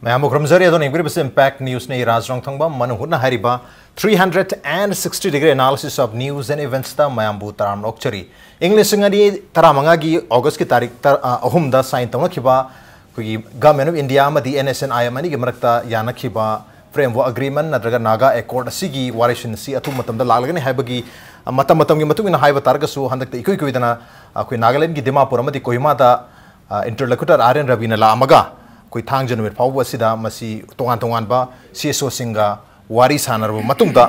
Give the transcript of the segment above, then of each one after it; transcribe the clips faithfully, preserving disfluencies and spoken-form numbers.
ꯃꯌꯥꯝꯕꯨ ꯈꯨꯔꯨꯝꯖꯔꯤ꯫ ꯑꯗꯣ ꯌꯦꯡꯕꯤꯔꯤꯕꯁꯤ Impact Newsꯅꯤ꯫ ꯔꯥꯖ ꯔꯣꯡꯊꯪꯕꯝ ꯃꯅꯨꯡ ꯍꯨꯠꯅ ꯍꯥꯏꯔꯤꯕ three hundred and sixty degree analysis of news and eventsꯇ ꯃꯌꯥꯝꯕꯨ ꯇꯔꯥꯝꯅ ꯑꯣꯛꯆꯔꯤ꯫ ꯏꯪ ꯂꯤꯁꯤꯡ ꯑꯅꯤ ꯇꯔꯥꯃꯉꯥꯒꯤ Augustꯀꯤ ꯇꯥꯔꯤꯛ ꯇꯔ-, ꯑ, ꯑꯍꯨꯝꯗ sign ꯇꯧꯅꯈꯤꯕ ꯑꯩꯈꯣꯏꯒꯤ Government of India ꯑꯃꯗꯤ NSCN-IM ꯑꯅꯤꯒꯤ ꯃꯔꯛꯇ ꯌꯥꯅꯈꯤꯕ Framework Agreement ꯅꯠꯇ꯭ꯔꯒ Naga Accord ꯑꯁꯤꯒꯤ ꯋꯥꯔꯦꯞꯁꯤꯟ ꯑꯁꯤ ꯑꯊꯨꯕ ꯃꯇꯝꯗ ꯂꯥꯛꯂꯒꯅꯤ ꯍꯥꯏꯕꯒꯤ, ꯑ, ꯃꯇꯝ ꯃꯇꯝꯒꯤ ꯃꯇꯨꯡ ꯏꯟꯅ ꯍꯥꯏꯕ ꯇꯥꯔꯒꯁꯨ, ꯍꯟꯗꯛꯇ ꯏꯀꯨꯏ ꯀꯨꯏꯗꯅ ꯑꯩꯈꯣꯏ ꯅꯥꯒꯥꯂꯦꯟꯒꯤ ꯗꯤꯃꯥꯄꯨꯔ ꯑꯃꯗꯤ ꯀꯣꯍꯤꯃꯥꯗ, ꯑ, interlocutor R N Ravina ꯂꯥꯛꯑꯝꯃꯒ ꯑꯩꯈꯣꯏ ꯊꯥꯡꯖ ꯅꯨꯃꯤꯠ ꯐꯥꯎꯕ ꯑꯁꯤꯗ ꯃꯁꯤ ꯇꯣꯉꯥꯟ ꯇꯣꯉꯥꯟꯕ CSOꯁꯤꯡꯒ ꯋꯥꯔꯤ ꯁꯥꯟꯅꯔꯕ ꯃꯇꯨꯡꯗ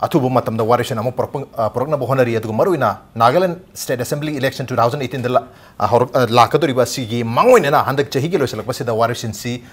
ꯑꯊꯨꯕ ꯃꯇꯝꯗ ꯋꯥꯔꯦꯞꯁꯤꯟ ꯑꯃ ꯄꯨꯔꯛꯄ, ꯑ, ꯄꯨꯔꯛꯅꯕ ꯍꯣꯠꯅꯔꯤ꯫ ꯑꯗꯨꯒ ꯃꯔꯨꯑꯣꯏꯅ Nagaland State Assembly election two thousand eighteenꯗ ꯂꯥ-, ꯑ, ꯍꯧꯔꯛ-, ꯑ, ꯂꯥꯛꯀꯗꯧꯔꯤꯕ ꯑꯁꯤꯒꯤ ꯃꯥꯡꯑꯣꯏꯅꯅ ꯍꯟꯗꯛ ꯆꯍꯤꯒꯤ ꯂꯣꯏꯁꯤꯜꯂꯛꯄꯁꯤꯗ ꯋꯥꯔꯦꯞꯁꯤꯟꯁꯤ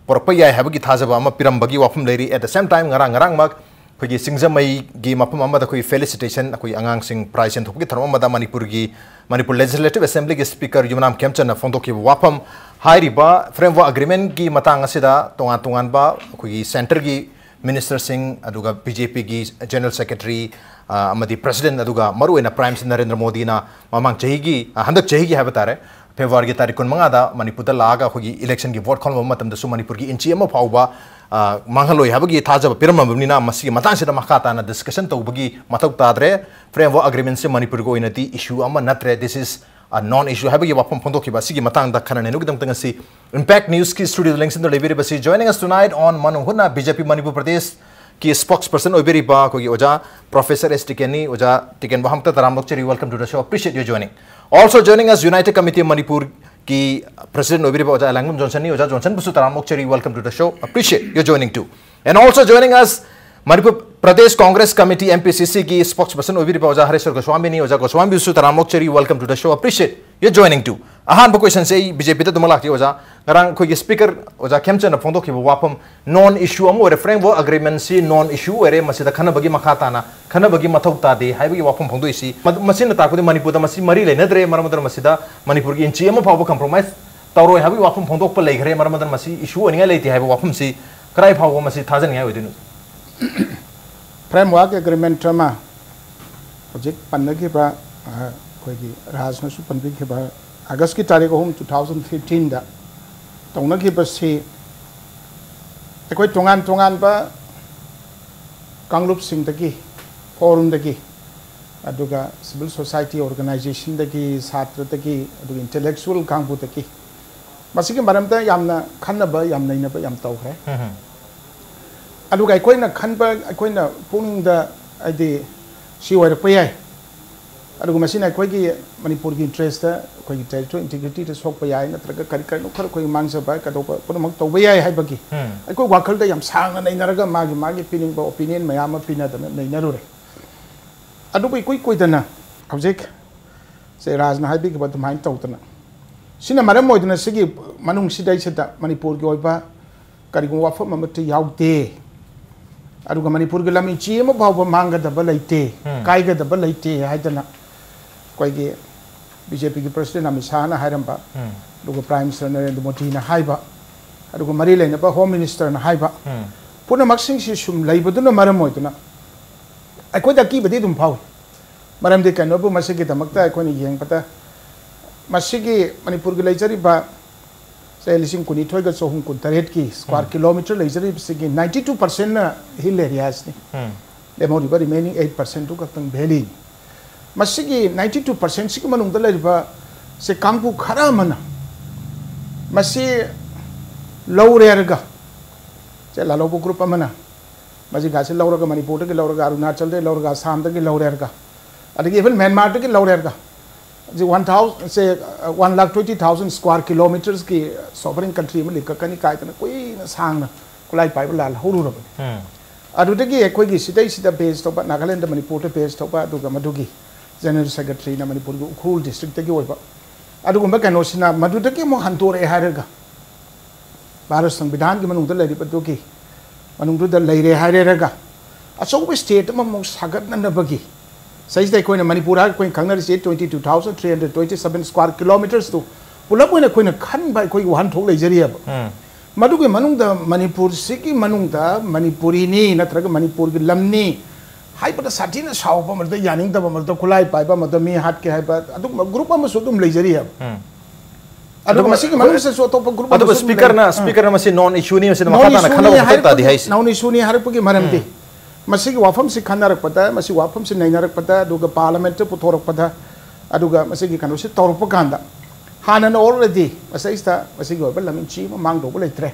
ꯄꯨꯔꯛꯄ ꯌꯥꯏ ꯍꯥꯏꯕꯒꯤ ꯊꯥꯖꯕ ꯑꯃ ꯄꯤꯔꯝꯕꯒꯤ ꯋꯥꯐꯝ ꯂꯩꯔꯤ꯫ At the same time, ꯉꯔꯥꯡ, ꯉꯔꯥꯡꯃꯛ ꯑꯩꯈꯣꯏꯒꯤ ꯁꯤꯡꯖꯃꯩꯒꯤ ꯃꯐꯝ ꯑꯃꯗ ꯑꯩꯈꯣꯏ felicitation, ꯑꯩꯈꯣꯏ ꯑꯉꯥꯡꯁꯤꯡ prize ꯌꯦꯟꯊꯣꯛꯄꯒꯤ ꯊꯧꯔꯝ ꯑꯃꯗ ꯃꯅꯤꯄꯨꯔꯒꯤ, ꯃꯅꯤꯄꯨꯔ Legislative Assemblyꯒꯤ Speaker ꯌꯨꯝꯅꯥꯝ ꯈꯦꯝꯆꯟꯅ ꯐꯣꯡꯗꯣꯛꯈꯤꯕ ꯋꯥꯐꯝ, ꯍꯥꯏꯔꯤꯕ Framework Agreementꯀꯤ ꯃꯇꯥꯡ ꯑꯁꯤꯗ ꯇꯣꯉꯥꯟ ꯇꯣꯉꯥꯟꯕ ꯑꯩꯈꯣꯏꯒꯤ centreꯒꯤ ministerꯁꯤꯡ, ꯑꯗꯨꯒ BJPꯒꯤ General Secretary, ꯑ, ꯑꯃꯗꯤ President, ꯑꯗꯨꯒ ꯃꯔꯨꯑꯣꯏꯅ Prime Minister ꯅꯔꯦꯟꯗ꯭ꯔ ꯃꯣꯗꯤꯅ ꯃꯃꯥꯡ ꯆꯍꯤꯒꯤ, ꯑ, ꯍꯟꯗꯛ ꯆꯍꯤꯒꯤ ꯍꯥꯏꯕ ꯇꯥꯔꯦ, Februaryꯒꯤ ꯇꯥꯔꯤꯛ ꯀꯨꯟꯃꯉꯥꯗ ꯃꯅꯤꯄꯨꯔꯗ ꯂꯥꯛꯑꯒ ꯑꯩꯈꯣꯏꯒꯤ electionꯒꯤ vote ꯈꯣꯝꯕ ꯃꯇꯝꯗꯁꯨ ꯃꯅꯤꯄꯨꯔꯒꯤ inch ꯑꯃ ꯐꯥꯎꯕ, ꯑ, ꯃꯥꯡꯍꯜꯂꯣꯏ ꯍꯥꯏꯕꯒꯤ ꯊꯥꯖꯕ ꯄꯤꯔꯝꯃꯕꯅꯤꯅ, ꯃꯁꯤꯒꯤ ꯃꯇꯥꯡꯁꯤꯗ ꯃꯈꯥ ꯇꯥꯅ discussion ꯇꯧꯕꯒꯤ ꯃꯊꯧ ꯇꯥꯗ꯭ꯔꯦ꯫ Framework Agreementꯁꯦ ꯃꯅꯤꯄꯨꯔꯒꯤ ꯑꯣꯏꯅꯗꯤ issue ꯑꯃ ꯅꯠꯇ꯭ꯔꯦ꯫ This is a non-issue ꯍꯥꯏꯕꯒꯤ ꯋꯥꯐꯝ ꯐꯣꯡꯗꯣꯛꯈꯤꯕ ꯑꯁꯤꯒꯤ ꯃꯇꯥꯡꯗ ꯈꯟꯅ ꯅꯩꯅꯕꯒꯤꯗꯃꯛꯇ ꯉꯁꯤ Impact Newsꯀꯤ studioꯗ ꯂꯦꯡꯁꯤꯟꯗꯨꯅ ꯂꯩꯕꯤꯔꯤꯕꯁꯤ, joining us tonight on ꯃꯅꯨꯡ ꯍꯨꯠꯅ BJP ꯃꯅꯤꯄꯨꯔ ꯄ꯭ꯔꯗꯦꯁꯀꯤ spokesperson ꯑꯣꯏꯕꯤꯔꯤꯕ ꯑꯩꯈꯣꯏꯒꯤ ꯑꯣꯖꯥ Professor S ꯇꯤꯀꯦꯟꯅꯤ꯫ ꯑꯣꯖꯥ ꯇꯤꯀꯦꯟꯕꯨ ꯍꯝꯇ ꯇꯔꯥꯝ ꯑꯣꯛꯆꯔꯤ, welcome to the show, appreciate your joining. Also joining us, United Committee of Manipurꯒꯤ President ꯑꯣꯏꯕꯤꯔꯤꯕ ꯑꯣꯖꯥ ꯑꯦꯂꯥꯡꯕꯝ ꯖꯣꯟꯁꯟꯅꯤ꯫ ꯑꯣꯖꯥ ꯖꯣꯟꯁꯟꯕꯨꯁꯨ ꯇꯔꯥꯝ ꯑꯣꯛꯆꯔꯤ, welcome to the show, appreciate your joining too. And also joining us, Manipur Pradesh Congress Committee, MPCCꯒꯤ spokesperson ꯑꯣꯏꯕꯤꯔꯤꯕ ꯑꯣꯖꯥ ꯍꯔꯦꯁ꯭ꯋꯔ ꯒꯣꯁ꯭ꯋꯥꯃꯤꯅꯤ꯫ ꯑꯣꯖꯥ ꯒꯣꯁ꯭ꯋꯥꯃꯤꯕꯨꯁꯨ ꯇꯔꯥꯝ ꯑꯣꯛꯆꯔꯤ, welcome to the show, appreciate your joining too. ꯑꯍꯥꯟꯕ questionꯁꯦ ꯑꯩ BJPꯗ ꯑꯗꯨꯃꯛ ꯂꯥꯛꯀꯦ ꯑꯣꯖꯥ꯫ ꯉꯔꯥꯡ ꯑꯩꯈꯣꯏꯒꯤ Speaker ꯑꯣꯖꯥ ꯈꯦꯝꯆꯟꯅ ꯐꯣꯡꯗꯣꯛꯈꯤꯕ ꯋꯥꯐꯝ, non issue ꯑꯃ ꯑꯣꯏꯔꯦ, Framework Agreementꯁꯤ non issue ꯑꯣꯏꯔꯦ, ꯃꯁꯤꯗ ꯈꯟꯅꯕꯒꯤ ꯃꯈꯥ ꯇꯥꯅ ꯈꯟꯅꯕꯒꯤ ꯃꯊꯧ ꯇꯥꯗꯦ ꯍꯥꯏꯕꯒꯤ ꯋꯥꯐꯝ ꯐꯣꯡꯗꯣꯛꯏꯁꯤ꯫ ꯃꯗꯨ, ꯃꯁꯤꯅ ꯇꯥꯛꯄꯗꯤ ꯃꯅꯤꯄꯨꯔꯗ ꯃꯁꯤ ꯃꯔꯤ ꯂꯩꯅꯗ꯭ꯔꯦ, ꯃꯔꯝ ꯑꯗꯨꯅ ꯃꯁꯤꯗ ꯃꯅꯤꯄꯨꯔꯒꯤ inch ꯑꯃ ꯐꯥꯎꯕ compromise ꯇꯧꯔꯣꯏ ꯍꯥꯏꯕꯒꯤ ꯋꯥꯐꯝ ꯐꯣꯡꯗꯣꯛꯄ ꯂꯩꯈ꯭ꯔꯦ, ꯃꯔꯝ ꯑꯗꯨꯅ ꯃꯁꯤ issue ꯑꯣꯏꯅꯤꯡꯉꯥꯏ ꯂꯩꯇꯦ ꯍꯥꯏꯕ ꯋꯥꯐꯝꯁꯤ ꯀꯗꯥꯏ ꯐꯥꯎꯕ ꯃꯁꯤ ꯊꯥꯖꯅꯤꯡꯉꯥꯏ ꯑꯣꯏꯗꯣꯏꯅꯣ? Framework Agreement ꯑꯃ ꯍꯧꯖꯤꯛ ꯄꯟꯅꯈꯤꯕ, ꯑ, ꯑꯩꯈꯣꯏꯒꯤ ꯔꯥꯖꯅꯁꯨ ꯄꯟꯕꯤꯈꯤꯕ Augustꯀꯤ ꯇꯥꯔꯤꯛ ꯑꯍꯨꯝ, two thousand fifteenꯗ ꯇꯧꯅꯈꯤꯕꯁꯤ ꯑꯩꯈꯣꯏ ꯇꯣꯉꯥꯟ ꯇꯣꯉꯥꯟꯕ ꯀꯥꯡꯂꯨꯞꯁꯤꯡꯗꯒꯤ, ꯐꯣꯔꯝꯗꯒꯤ, ꯑꯗꯨꯒ civil society organizationꯗꯒꯤ, ꯁꯥꯇ꯭ꯔꯗꯒꯤ, ꯑꯗꯨꯒ intellectual ꯀꯥꯡꯕꯨꯗꯒꯤ ꯃꯁꯤꯒꯤ ꯃꯔꯝꯗ ꯌꯥꯝꯅ ꯈꯟꯅꯕ, ꯌꯥꯝ ꯅꯩꯅꯕ ꯌꯥꯝ ꯇꯧꯈ꯭ꯔꯦ꯫ ꯑꯗꯨꯒ ꯑꯩꯈꯣꯏꯅ ꯈꯟꯕ, ꯑꯩꯈꯣꯏꯅ ꯄꯨꯛꯅꯤꯡꯗ ꯍꯥꯏꯗꯤ ꯁꯤ ꯑꯣꯏꯔꯛꯄ ꯌꯥꯏ, ꯑꯗꯨꯒ ꯃꯁꯤꯅ ꯑꯩꯈꯣꯏꯒꯤ ꯃꯅꯤꯄꯨꯔꯒꯤ interestꯇ, ꯑꯩꯈꯣꯏꯒꯤ territorial integrityꯗ ꯁꯣꯛꯄ ꯌꯥꯏ, ꯅꯠꯇ꯭ꯔꯒ ꯀꯔꯤ ꯀꯔꯤꯅꯣ ꯈꯔ ꯑꯩꯈꯣꯏꯒꯤ ꯃꯥꯡꯖꯕ ꯀꯩꯗꯧꯕ ꯄꯨꯝꯅꯃꯛ ꯇꯧꯕ ꯌꯥꯏ ꯍꯥꯏꯕꯒꯤ ꯑꯩꯈꯣꯏ ꯋꯥꯈꯜꯗ ꯌꯥꯝ ꯁꯥꯡꯅ ꯅꯩꯅꯔꯒ ꯃꯥꯒꯤ ꯃꯥꯒꯤ ꯄꯤꯅꯤꯡꯕ opinion ꯃꯌꯥꯝ ꯑꯃ ꯄꯤꯅꯗꯅ ꯅꯩꯅꯔꯨꯔꯦ꯫ ꯑꯗꯨꯕꯨ ꯏꯀꯨꯏ ꯀꯨꯏꯗꯅ ꯍꯧꯖꯤꯛ ꯁꯦ ꯔꯥꯖꯅ ꯍꯥꯏꯕꯤꯈꯤꯕ ꯑꯗꯨꯃꯥꯏꯅ ꯇꯧꯗꯅ ꯁꯤꯅ ꯃꯔꯝ ꯑꯣꯏꯗꯨꯅ ꯁꯤꯒꯤ ꯃꯅꯨꯡꯁꯤꯗꯩꯁꯤꯗ ꯃꯅꯤꯄꯨꯔꯒꯤ ꯑꯣꯏꯕ ꯀꯔꯤꯒꯨꯝꯕ ꯋꯥꯐꯝ ꯑꯃꯠꯇ ꯌꯥꯎꯗꯦ꯫ ꯑꯗꯨꯒ ꯃꯅꯤꯄꯨꯔꯒꯤ ꯂꯝ ꯏꯟꯆꯤ ꯑꯃ ꯐꯥꯎꯕ ꯃꯥꯡꯒꯗꯕ ꯂꯩꯇꯦ, ꯎꯝ꯫ ꯀꯥꯏꯒꯗꯕ ꯂꯩꯇꯦ ꯍꯥꯏꯗꯅ ꯑꯩꯈꯣꯏꯒꯤ BJPꯒꯤ president ꯑꯃꯤꯠ ꯁꯥꯍꯅ ꯍꯥꯏꯔꯝꯕ, ꯎꯝ꯫ ꯑꯗꯨꯒ Prime Minister ꯅꯔꯦꯟꯗ꯭ꯔ ꯃꯣꯗꯤꯅ ꯍꯥꯏꯕ, ꯑꯗꯨꯒ ꯃꯔꯤ ꯂꯩꯅꯕ Home Ministerꯅ ꯍꯥꯏꯕ, ꯎꯝ꯫ ꯄꯨꯝꯅꯃꯛꯁꯤꯡꯁꯤ ꯁꯨꯝ ꯂꯩꯕꯗꯨꯅ ꯃꯔꯝ ꯑꯣꯏꯗꯨꯅ ꯑꯩꯈꯣꯏꯗ ꯑꯀꯤꯕꯗꯤ ꯑꯗꯨꯝ ꯐꯥꯎꯏ꯫ ꯃꯔꯝꯗꯤ ꯀꯩꯅꯣꯕꯨ ꯃꯁꯤꯒꯤꯗꯃꯛꯇ ꯑꯩꯈꯣꯏꯅ ꯌꯦꯡꯕꯗ ꯃꯁꯤꯒꯤ ꯃꯅꯤꯄꯨꯔꯒꯤ ꯂꯩꯖꯔꯤꯕ ꯁꯦ ꯂꯤꯁꯤꯡ ꯀꯨꯟꯅꯤꯊꯣꯏꯒ ꯆꯍꯨꯝ ꯀꯨꯟꯇꯔꯦꯠꯀꯤ square ꯎꯝ꯫ Kilometre ꯂꯩꯖꯔꯤꯕꯁꯤꯒꯤ ninety two percentꯅ hill areasꯅꯤ꯫ ꯎꯝ꯫ ꯂꯦꯝꯍꯧꯔꯤꯕ remaining eight percentꯗꯨ ꯈꯛꯇꯪ valleyꯅꯤ꯫ ꯃꯁꯤꯒꯤ ninety two percentꯁꯤꯒꯤ ꯃꯅꯨꯡꯗ ꯂꯩꯔꯤꯕ ꯁꯦ ꯀꯥꯡꯕꯨ ꯈꯔ ꯑꯃꯅ ꯃꯁꯤ ꯂꯧꯔꯦ ꯍꯥꯏꯔꯒ, ꯁꯦ ꯂꯥꯜꯍꯧꯕ group ꯑꯃꯅ ꯃꯁꯤꯒꯥꯁꯦ ꯂꯧꯔꯒ, ꯃꯅꯤꯄꯨꯔꯗꯒꯤ ꯂꯧꯔꯒ, ꯑꯔꯨꯅꯥꯆꯜꯗꯒꯤ ꯂꯧꯔꯒ, ꯑꯁꯥꯝꯗꯒꯤ ꯂꯧꯔꯦ ꯍꯥꯏꯔꯒ, ꯑꯗꯒꯤ even ꯃ꯭ꯌꯥꯟꯃꯥꯔꯗꯒꯤ ꯂꯧꯔꯦ ꯍꯥꯏꯔꯒ, ꯍꯧꯖꯤꯛ one thousand ꯁꯦ, one lakh twenty thousand square kilometresꯀꯤ sovereign country ꯑꯃ ꯂꯤꯡꯈꯠꯀꯅꯤ ꯀꯥꯏꯗꯅ ꯀꯨꯏꯅ ꯁꯥꯡꯅ ꯈꯨꯠꯂꯥꯏ ꯄꯥꯏꯕ ꯂꯥꯜꯍꯧꯔꯨꯔꯕꯅꯤ꯫ ꯎꯝ꯫ ꯑꯗꯨꯗꯒꯤ ꯑꯩꯈꯣꯏꯒꯤ ꯁꯤꯗꯩꯁꯤꯗ base ꯇꯧꯕ, ꯅꯥꯒꯥꯂꯦꯟꯗ ꯃꯅꯤꯄꯨꯔꯗ base ꯇꯧꯕ, ꯑꯗꯨꯒ ꯃꯗꯨꯒꯤ General Secretaryꯅ ꯃꯅꯤꯄꯨꯔꯒꯤ ꯎꯈ꯭ꯔꯨꯜ districtꯇꯒꯤ ꯑꯣꯏꯕ, ꯑꯗꯨꯒꯨꯝꯕ ꯀꯩꯅꯣꯁꯤꯅ ꯃꯗꯨꯗꯒꯤ ꯑꯃꯨꯛ ꯍꯟꯗꯣꯔꯛꯑꯦ ꯍꯥꯏꯔꯒ, ꯚꯥꯔꯠ ꯁꯪꯕꯤꯙꯥꯟꯒꯤ ꯃꯅꯨꯡꯗ ꯂꯩꯔꯤꯕꯗꯨꯒꯤ ꯃꯅꯨꯡꯗꯨꯗ ꯂꯩꯔꯦ ꯍꯥꯏꯔꯦꯔꯒ, ꯑꯆꯧꯕ state ꯑꯃꯃꯨꯛ ꯁꯥꯒꯠꯅꯅꯕꯒꯤ, ꯁꯤꯗꯩꯁꯤꯗ ꯑꯩꯈꯣꯏꯅ ꯃꯅꯤꯄꯨꯔ ꯍꯥꯏꯔꯒ ꯑꯩꯈꯣꯏꯅ ꯈꯪꯅꯔꯤꯁꯤ twenty two thousand three hundred twenty seven square kilometresꯇꯨ ꯄꯨꯂꯞ ꯑꯣꯏꯅ ꯑꯩꯈꯣꯏꯅ ꯈꯟꯕ ꯑꯩꯈꯣꯏꯒꯤ ꯋꯥꯍꯟꯊꯣꯛ ꯂꯩꯖꯔꯤꯑꯕ꯫ ꯎꯝ꯫ ꯃꯗꯨꯒꯤ ꯃꯅꯨꯡꯗ ꯃꯅꯤꯄꯨꯔꯁꯤꯒꯤ ꯃꯅꯨꯡꯗ ꯃꯅꯤꯄꯨꯔꯤꯅꯤ ꯅꯠꯇ꯭ꯔꯒ ꯃꯅꯤꯄꯨꯔꯒꯤ ꯂꯝꯅꯤ ꯍꯥꯏꯕꯗ ꯁꯥꯊꯤꯅ ꯁꯥꯎꯕ, ꯃꯗꯨꯗ ꯌꯥꯅꯤꯡꯗꯕ, ꯃꯗꯨꯗ ꯈꯨꯠꯂꯥꯏ ꯄꯥꯏꯕ, ꯃꯗꯨꯗ ꯃꯤ ꯍꯥꯠꯀꯦ ꯍꯥꯏꯕ ꯑꯗꯨꯒꯨꯝꯕ group ꯑꯃꯁꯨ ꯑꯗꯨꯝ ꯂꯩꯖꯔꯤꯑꯕ꯫ ꯎꯝ꯫ ꯑꯗꯨꯒ ꯃꯁꯤꯒꯤ ꯃꯅꯨꯡꯁꯤꯗꯁꯨ ꯑꯇꯣꯞꯄ group ꯑꯗꯨꯕꯨ ꯑꯃꯁꯨ ꯂꯩ꯫ Speakerꯅ, ꯑꯥ꯫ Speakerꯅ ꯃꯁꯤ non issueꯅꯤ, ꯃꯁꯤꯗ ꯃꯈꯥ ꯇꯥꯅ ꯈꯟꯅꯕ ꯃꯊꯧ ꯇꯥꯗꯦ ꯍꯥꯏꯁꯦ꯫ Non issueꯅꯤ ꯍꯥꯏꯔꯛꯄꯒꯤ ꯃꯔꯝꯗꯤ, ꯎꯝ꯫ ꯃꯁꯤꯒꯤ ꯋꯥꯐꯝꯁꯤ ꯈꯟꯅꯔꯛꯄꯗ, ꯃꯁꯤ ꯋꯥꯐꯝꯁꯤ ꯅꯩꯅꯔꯛꯄꯗ, ꯑꯗꯨꯒ Parliamentꯇ ꯄꯨꯊꯣꯔꯛꯄꯗ, ꯑꯗꯨꯒ ꯃꯁꯤꯒꯤ ꯀꯩꯅꯣꯁꯤ ꯇꯧꯔꯛꯄ ꯀꯥꯟꯗ, ꯍꯥꯟꯅꯅ already ꯃꯁꯤꯗꯩꯁꯤꯗ ꯃꯁꯤꯒꯤ ꯑꯣꯏꯕ ꯂꯝ ꯏꯟꯆꯤ ꯑꯃ ꯃꯥꯡꯗꯧꯕ ꯂꯩꯇ꯭ꯔꯦ꯫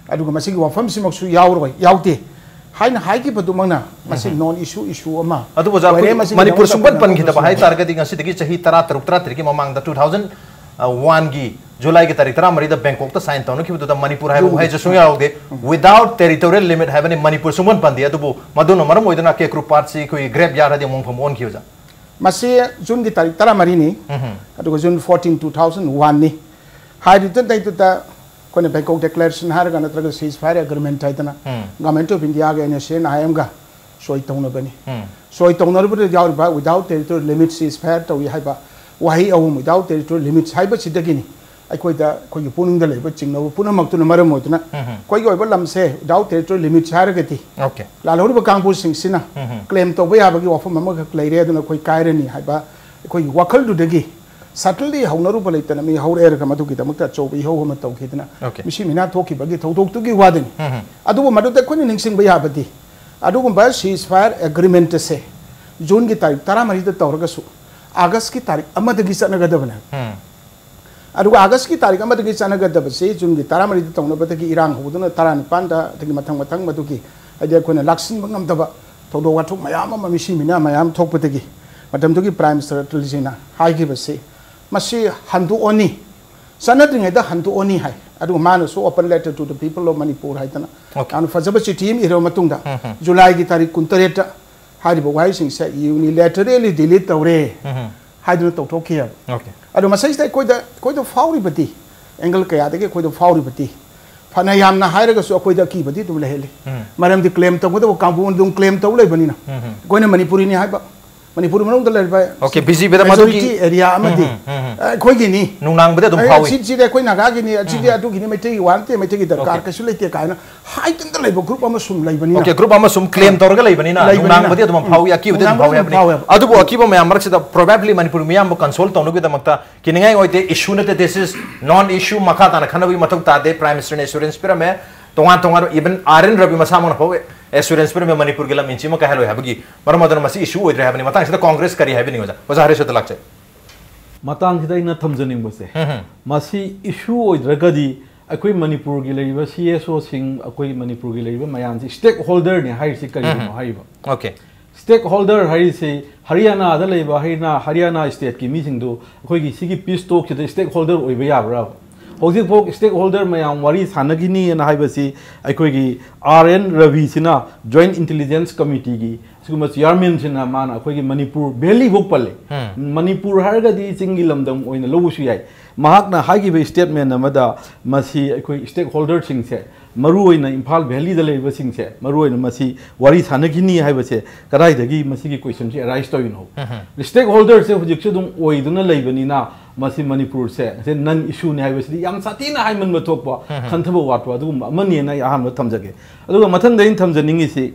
ꯑꯗꯨꯒ ꯃꯁꯤꯒꯤ ꯋꯥꯐꯝꯁꯤꯃꯛꯁꯨ ꯌꯥꯎꯔꯣꯏ, ꯌꯥꯎꯗꯦ ꯍꯥꯏꯅ ꯍꯥꯏꯈꯤꯕꯗꯨꯃꯛꯅ ꯃꯁꯤ ꯎꯝ꯫ Non issue, issue ꯑꯃ ꯑꯗꯨꯕꯨ ꯑꯣꯖꯥ, ꯑꯣꯏꯔꯦ꯫ ꯑꯩꯈꯣꯏ ꯃꯁꯤꯒꯤꯗꯃꯛꯇ ꯃꯅꯤꯄꯨꯔ ꯁꯨꯡꯄꯟ ꯀꯩꯅꯣ ꯄꯟꯈꯤꯗꯕ ꯇꯧꯕ ꯍꯥꯏꯇꯥꯔꯒꯗꯤ, ꯉꯁꯤꯗꯒꯤ ꯆꯍꯤ ꯇꯔꯥ ꯇꯔꯨꯛ, ꯇꯔꯥ ꯇꯔꯦꯠꯀꯤ ꯃꯃꯥꯡꯗ, two thousand oneꯒꯤ Julyꯒꯤ ꯇꯥꯔꯤꯛ ꯇꯔꯥꯃꯔꯤꯗ Bangkokꯇ sign ꯇꯧꯅꯈꯤꯕꯗꯨꯗ ꯃꯅꯤꯄꯨꯔ ꯍꯥꯏꯕ Juneꯒꯤ꯫ ꯋꯥꯍꯩꯁꯦ ꯁꯨꯡꯌꯥꯎ ꯌꯥꯎꯗꯦ꯫ ꯎꯝ꯫ Without territorial limit ꯍꯥꯏꯕꯅꯤ, ꯃꯅꯤꯄꯨꯔ ꯁꯨꯡꯄꯟ ꯄꯟꯗꯦ꯫ ꯑꯗꯨꯕꯨ ꯃꯗꯨꯅ ꯃꯔꯝ ꯑꯣꯏꯗꯨꯅ Kekropatꯁꯤ ꯑꯩꯈꯣꯏꯒꯤ graveyard ꯍꯥꯏꯗꯤ ꯑꯃꯣꯡꯐꯝ ꯑꯣꯟꯈꯤ, ꯑꯣꯖꯥ꯫ ꯃꯁꯤ Juneꯒꯤ ꯇꯥꯔꯤꯛ ꯇꯔꯥꯃꯔꯤꯅꯤ, ꯎꯝ꯫ ꯑꯗꯨꯒ June fourteen, two thousand oneꯅꯤ꯫ ꯍꯥꯏꯔꯤꯕꯗꯨꯗꯩꯗꯨꯗ ꯑꯩꯈꯣꯏꯅ Bangkok Declaration ꯍꯥꯏꯔꯒ, ꯅꯠꯇ꯭ꯔꯒ ceasefire agreement ꯍꯥꯏꯗꯅ ꯎꯝ꯫ Government of Indiaꯒ NSCN-IMꯒ ꯁꯣꯏ ꯇꯧꯅꯕꯅꯤ꯫ ꯎꯝ꯫ ꯁꯣꯏ ꯇꯧꯅꯔꯨꯕꯗ ꯌꯥꯎꯔꯤꯕ without territorial limit ceasefire ꯇꯧꯏ ꯍꯥꯏꯕ ꯋꯥꯍꯩ ꯑꯍꯨꯝ, without territorial limits ꯍꯥꯏꯕꯁꯤꯗꯒꯤꯅꯤ ꯑꯩꯈꯣꯏꯗ, ꯑꯩꯈꯣꯏꯒꯤ ꯄꯨꯛꯅꯤꯡꯗ ꯂꯩꯕ ꯆꯤꯡꯅꯕ ꯄꯨꯝꯅꯃꯛꯇꯨꯅ ꯃꯔꯝ ꯑꯣꯏꯗꯨꯅ ꯎꯝ꯫ ꯑꯩꯈꯣꯏꯒꯤ ꯑꯣꯏꯕ ꯂꯝꯁꯦ without territorial limits ꯍꯥꯏꯔꯒꯗꯤ OK꯫ ꯂꯥꯜꯍꯧꯔꯤꯕ ꯀꯥꯡꯕꯨꯁꯤꯡꯁꯤꯅ ꯎꯝ꯫ Claim ꯇꯧꯕ ꯌꯥꯕꯒꯤ ꯋꯥꯐꯝ ꯑꯃꯈꯛ ꯂꯩꯔꯦ, ꯑꯗꯨꯅ ꯑꯩꯈꯣꯏ ꯀꯥꯏꯔꯅꯤ ꯍꯥꯏꯕ ꯑꯩꯈꯣꯏꯒꯤ ꯋꯥꯈꯜꯗꯨꯗꯒꯤ subtly ꯍꯧꯅꯔꯨꯕ ꯂꯩꯇꯅ ꯃꯤ ꯍꯧꯔꯦ ꯍꯥꯏꯔꯒ ꯃꯗꯨꯒꯤꯗꯃꯛꯇ ꯑꯆꯧꯕ ꯏꯍꯧ ꯑꯃ ꯇꯧꯈꯤꯗꯅ OK꯫ ꯃꯤꯁꯤ ꯃꯤꯅꯥ ꯊꯣꯛꯈꯤꯕꯒꯤ ꯊꯧꯗꯣꯛꯇꯨꯒꯤ ꯋꯥꯗꯅꯤ꯫ ꯎꯝ꯫ ꯑꯗꯨꯕꯨ ꯃꯗꯨꯗ ꯑꯩꯈꯣꯏꯅ ꯅꯤꯡꯁꯤꯡꯕ ꯌꯥꯕꯗꯤ, ꯑꯗꯨꯒꯨꯝꯕ ceasefire agreement ꯑꯁꯦ Juneꯒꯤ ꯇꯥꯔꯤꯛ ꯇꯔꯥꯃꯔꯤꯗ ꯇꯧꯔꯒꯁꯨ Augustꯀꯤ ꯇꯥꯔꯤꯛ ꯑꯃꯗꯒꯤ ꯆꯠꯅꯒꯗꯕꯅꯦ꯫ ꯎꯝ꯫ ꯑꯗꯨꯒ Augustꯀꯤ ꯇꯥꯔꯤꯛ ꯑꯃꯗꯒꯤ ꯆꯠꯅꯒꯗꯕꯁꯤ Juneꯒꯤ ꯇꯔꯥꯃꯔꯤꯗ ꯇꯧꯅꯕꯗꯒꯤ ꯏꯔꯥꯡ ꯍꯧꯗꯨꯅ ꯇꯔꯥꯅꯤꯄꯥꯟꯗ, ꯑꯗꯒꯤ ꯃꯊꯪ ꯃꯊꯪ ꯃꯗꯨꯒꯤ, ꯍꯥꯏꯗꯤ, ꯑꯩꯈꯣꯏꯅ ꯂꯥꯛꯁꯤꯟꯕ ꯉꯝꯗꯕ ꯊꯧꯗꯣꯛ ꯋꯥꯊꯣꯛ ꯃꯌꯥꯝ ꯑꯃ, ꯃꯤꯁꯤ ꯃꯤꯅꯥ ꯃꯌꯥꯝ ꯊꯣꯛꯄꯗꯒꯤ ꯃꯇꯝꯗꯨꯒꯤ Prime Minister ꯑꯇꯜꯖꯤꯅ ꯍꯥꯏꯈꯤꯕꯁꯤ, ꯃꯁꯤ ꯍꯟꯗꯣꯛꯑꯅꯤ, ꯆꯠꯅꯗ꯭ꯔꯤꯉꯩꯗ ꯍꯟꯗꯣꯛꯑꯅꯤ ꯍꯥꯏ꯫ ꯑꯗꯨꯒ ꯃꯥꯅꯁꯨ Open Letter to the People of Manipur ꯍꯥꯏꯗꯅ OK꯫ ꯌꯥꯝꯅ ꯐꯖꯕ ꯆꯤꯊꯤ ꯑꯃ ꯏꯔꯕ ꯃꯇꯨꯡꯗ, ꯎꯝ ꯍꯝ꯫ Julyꯒꯤ ꯇꯥꯔꯤꯛ ꯀꯨꯟꯇꯔꯦꯠꯇ ꯍꯥꯏꯔꯤꯕ ꯋꯥꯍꯩꯁꯤꯡꯁꯦ unilaterally delete ꯇꯧꯔꯦ ꯎꯝ ꯍꯝ꯫ ꯍꯥꯏꯗꯨꯅ ꯇꯧꯊꯣꯛꯈꯤ ꯍꯥꯏꯕ꯫ OK꯫ ꯑꯗꯣ ꯃꯁꯤꯁꯤꯗ ꯑꯩꯈꯣꯏꯗ, ꯑꯩꯈꯣꯏꯗ ꯐꯥꯎꯔꯤꯕꯗꯤ, angle ꯀꯌꯥꯗꯒꯤ ꯑꯩꯈꯣꯏꯗ ꯐꯥꯎꯔꯤꯕꯗꯤ, ꯐꯅ ꯌꯥꯝꯅ ꯍꯥꯏꯔꯒꯁꯨ ꯑꯩꯈꯣꯏꯗ ꯑꯀꯤꯕꯗꯤ ꯑꯗꯨꯝ ꯂꯩꯍꯜꯂꯤ꯫ ꯎꯝ꯫ ꯃꯔꯝꯗꯤ claim ꯇꯧꯒꯗꯕ ꯀꯥꯡꯕꯨ ꯑꯗꯨꯝ claim ꯇꯧ ꯂꯩꯕꯅꯤꯅ꯫ ꯎꯝ ꯍꯝ꯫ ꯑꯩꯈꯣꯏꯅ ꯃꯅꯤꯄꯨꯔꯤꯅꯤ ꯍꯥꯏꯕ, ꯃꯅꯤꯄꯨꯔ ꯃꯅꯨꯡꯗ ꯂꯩꯔꯤꯕ Okay, ꯕꯤ ꯖꯦ ꯄꯤꯗ ꯃꯗꯨꯒꯤ majority area ꯑꯃꯗꯤ ꯑꯩꯈꯣꯏꯒꯤꯅꯤ꯫ ꯅꯨꯡꯅꯥꯡꯕꯗꯤ ꯑꯗꯨꯝ ꯑꯩ ꯐꯥꯎꯏ꯫ ꯁꯤ- ꯁꯤꯗꯤ ꯑꯩꯈꯣꯏ ꯅꯥꯒꯥꯒꯤꯅꯤ, ꯁꯤꯗꯤ ꯑꯗꯨꯒꯤꯅꯤ, ꯃꯩꯇꯩꯒꯤ ꯋꯥ ꯅꯠꯇꯦ, ꯃꯩꯇꯩꯒꯤ ꯗꯔꯀꯥꯔ Okay. ꯀꯩꯁꯨ ꯂꯩꯇꯦ ꯀꯥꯏꯅ ꯍꯥꯏꯗꯅ ꯂꯩꯕ group ꯑꯃ ꯁꯨꯝ ꯂꯩꯕꯅꯤꯅ꯫ Okay, group ꯑꯃ ꯁꯨꯝ claim ꯇꯧꯔꯒ ꯂꯩꯕꯅꯤꯅ ꯂꯩꯕꯅꯤꯅ꯫ ꯅꯨꯡꯅꯥꯡꯕꯗꯤ ꯑꯗꯨꯝ ꯐꯥꯎꯏ, ꯑꯀꯤꯕꯗꯤ ꯑꯗꯨꯝ ꯅꯨꯡꯅꯥꯡꯕꯗꯤ ꯐꯥꯎꯏ ꯑꯗꯨꯝ ꯍꯥꯏꯕꯅꯤ꯫ ꯐꯥꯎꯋꯦꯕ꯫ ꯑꯗꯨꯕꯨ ꯑꯀꯤꯕ ꯃꯌꯥꯝ ꯃꯔꯛꯁꯤꯗ probably ꯃꯅꯤꯄꯨꯔ ꯃꯤꯌꯥꯝꯕꯨ consult ꯇꯧꯅꯕꯒꯤꯗꯃꯛꯇ ꯀꯤꯅꯤꯡꯉꯥꯏ ꯑꯣꯏꯗꯦ, issue ꯅꯠꯇꯦ, this is non issue, ꯃꯈꯥ ꯇꯥꯅ ꯈꯟꯅꯕꯒꯤ ꯃꯊꯧ ꯇꯥꯗꯦ꯫ Prime Minister ꯅ assurance ꯄꯤꯔꯝꯃꯦ, ꯇꯣꯉꯥꯟ ꯇꯣꯉꯥꯟꯕ even ꯑꯥꯔ ꯑꯦꯟ ꯔꯕꯤ ꯃꯁꯥꯃꯛꯅ ꯐꯥꯎ assurance ꯄꯤꯔꯝꯃꯦ ꯃꯅꯤꯄꯨꯔꯒꯤ ꯂꯝ ꯏꯟꯆꯤ ꯑꯃ ꯀꯥꯏꯍꯜꯂꯣꯏ ꯍꯥꯏꯕꯒꯤ꯫ ꯃꯔꯝ ꯑꯗꯨꯅ ꯃꯁꯤ issue ꯑꯣꯏꯗ꯭ꯔꯦ ꯍꯥꯏꯕꯅꯤ꯫ ꯃꯇꯥꯡꯁꯤꯗ ꯀꯣꯡꯒ꯭ꯔꯦꯁ ꯀꯔꯤ ꯍꯥꯏꯕꯤꯅꯤꯡꯕ? ꯑꯣꯖꯥ ꯍꯔꯤꯁꯇ ꯂꯥꯛꯆꯩ꯫ ꯃꯇꯥꯡꯁꯤꯗ ꯑꯩꯅ ꯊꯝꯖꯅꯤꯡꯕꯁꯦ, ꯃꯁꯤ issue ꯑꯣꯏꯗ꯭ꯔꯒꯗꯤ ꯑꯩꯈꯣꯏ ꯃꯅꯤꯄꯨꯔꯒꯤ ꯂꯩꯔꯤꯕ ꯁꯤ ꯑꯦꯁ ꯑꯣꯁꯤꯡ, ꯑꯩꯈꯣꯏ ꯃꯅꯤꯄꯨꯔꯒꯤ ꯂꯩꯔꯤꯕ ꯃꯌꯥꯝꯁꯤ stakeholder ꯅꯤ ꯍꯥꯏꯔꯤꯁꯤ ꯀꯔꯤꯒꯤꯅꯣ ꯍꯥꯏꯔꯤꯕ? Okay. Stakeholder ꯍꯥꯏꯔꯤꯁꯤ ꯍꯔꯤꯌꯥꯅꯥꯗ ꯂꯩꯕ, ꯍꯔꯤꯌꯥꯅꯥ, ꯍꯔꯤꯌꯥꯅꯥ state ꯀꯤ ꯃꯤꯁꯤꯡꯗꯨ ꯑꯩꯈꯣꯏꯒꯤ ꯁꯤꯒꯤ peace talk ꯁꯤꯗ stakeholder ꯑꯣꯏꯕ ꯌꯥꯕ꯭ꯔꯥ? ꯍꯧꯖꯤꯛꯐꯥꯎ stakeholder ꯃꯌꯥꯝ ꯋꯥꯔꯤ ꯁꯥꯟꯅꯈꯤꯅꯤꯅ ꯍꯥꯏꯕꯁꯤ ꯑꯩꯈꯣꯏꯒꯤ ꯑꯥꯔ ꯑꯦꯟ ꯔꯕꯤꯁꯤꯅ Joint Intelligence Committee ꯒꯤ ꯁꯤꯒꯨꯝꯕ chairman ꯁꯤꯅ ꯃꯥꯅ ꯑꯩꯈꯣꯏꯒꯤ ꯃꯅꯤꯄꯨꯔ valley ꯐꯥꯎ ꯄꯜꯂꯦ꯫ ꯃꯅꯤꯄꯨꯔ ꯍꯥꯏꯔꯒꯗꯤ ꯆꯤꯡꯒꯤ ꯂꯝꯗꯝ ꯑꯣꯏꯅ ꯂꯧꯕꯁꯨ ꯌꯥꯏ꯫ ꯃꯍꯥꯛꯅ ꯍꯥꯏꯈꯤꯕ statement ꯑꯃꯗ ꯃꯁꯤ ꯑꯩꯈꯣꯏ stakeholder ꯁꯤꯡꯁꯦ, ꯃꯔꯨꯑꯣꯏꯅ ꯏꯝꯐꯥꯜ valley ꯗ ꯂꯩꯔꯤꯕꯁꯤꯡꯁꯦ, ꯃꯔꯨꯑꯣꯏꯅ ꯃꯁꯤ ꯋꯥꯔꯤ ꯁꯥꯟꯅꯈꯤꯅꯤ ꯍꯥꯏꯕꯁꯦ ꯀꯗꯥꯏꯗꯒꯤ ꯃꯁꯤꯒꯤ question ꯁꯤ arise ꯇꯧꯔꯤꯅꯣ? Stakeholder ꯁꯦ ꯍꯧꯖꯤꯛꯁꯨ ꯑꯗꯨꯝ ꯑꯣꯏꯗꯨꯅ ꯂꯩꯕꯅꯤꯅ ꯃꯁꯤ ꯃꯅꯤꯄꯨꯔꯁꯦ ꯁꯦ non issue ꯅꯤ ꯍꯥꯏꯕꯁꯤꯗꯤ ꯌꯥꯝ ꯁꯥꯊꯤꯅ ꯍꯥꯏꯃꯟꯕ ꯊꯣꯛꯄ, ꯈꯟꯊꯕ ꯋꯥꯠꯄ ꯑꯗꯨꯒꯨꯝꯕ ꯑꯃꯅꯦꯅ ꯑꯩ ꯑꯍꯥꯟꯕ ꯊꯝꯖꯒꯦ꯫ ꯑꯗꯨꯒ ꯃꯊꯪꯗ ꯑꯩꯅ ꯊꯝꯖꯅꯤꯡꯉꯤꯁꯤ,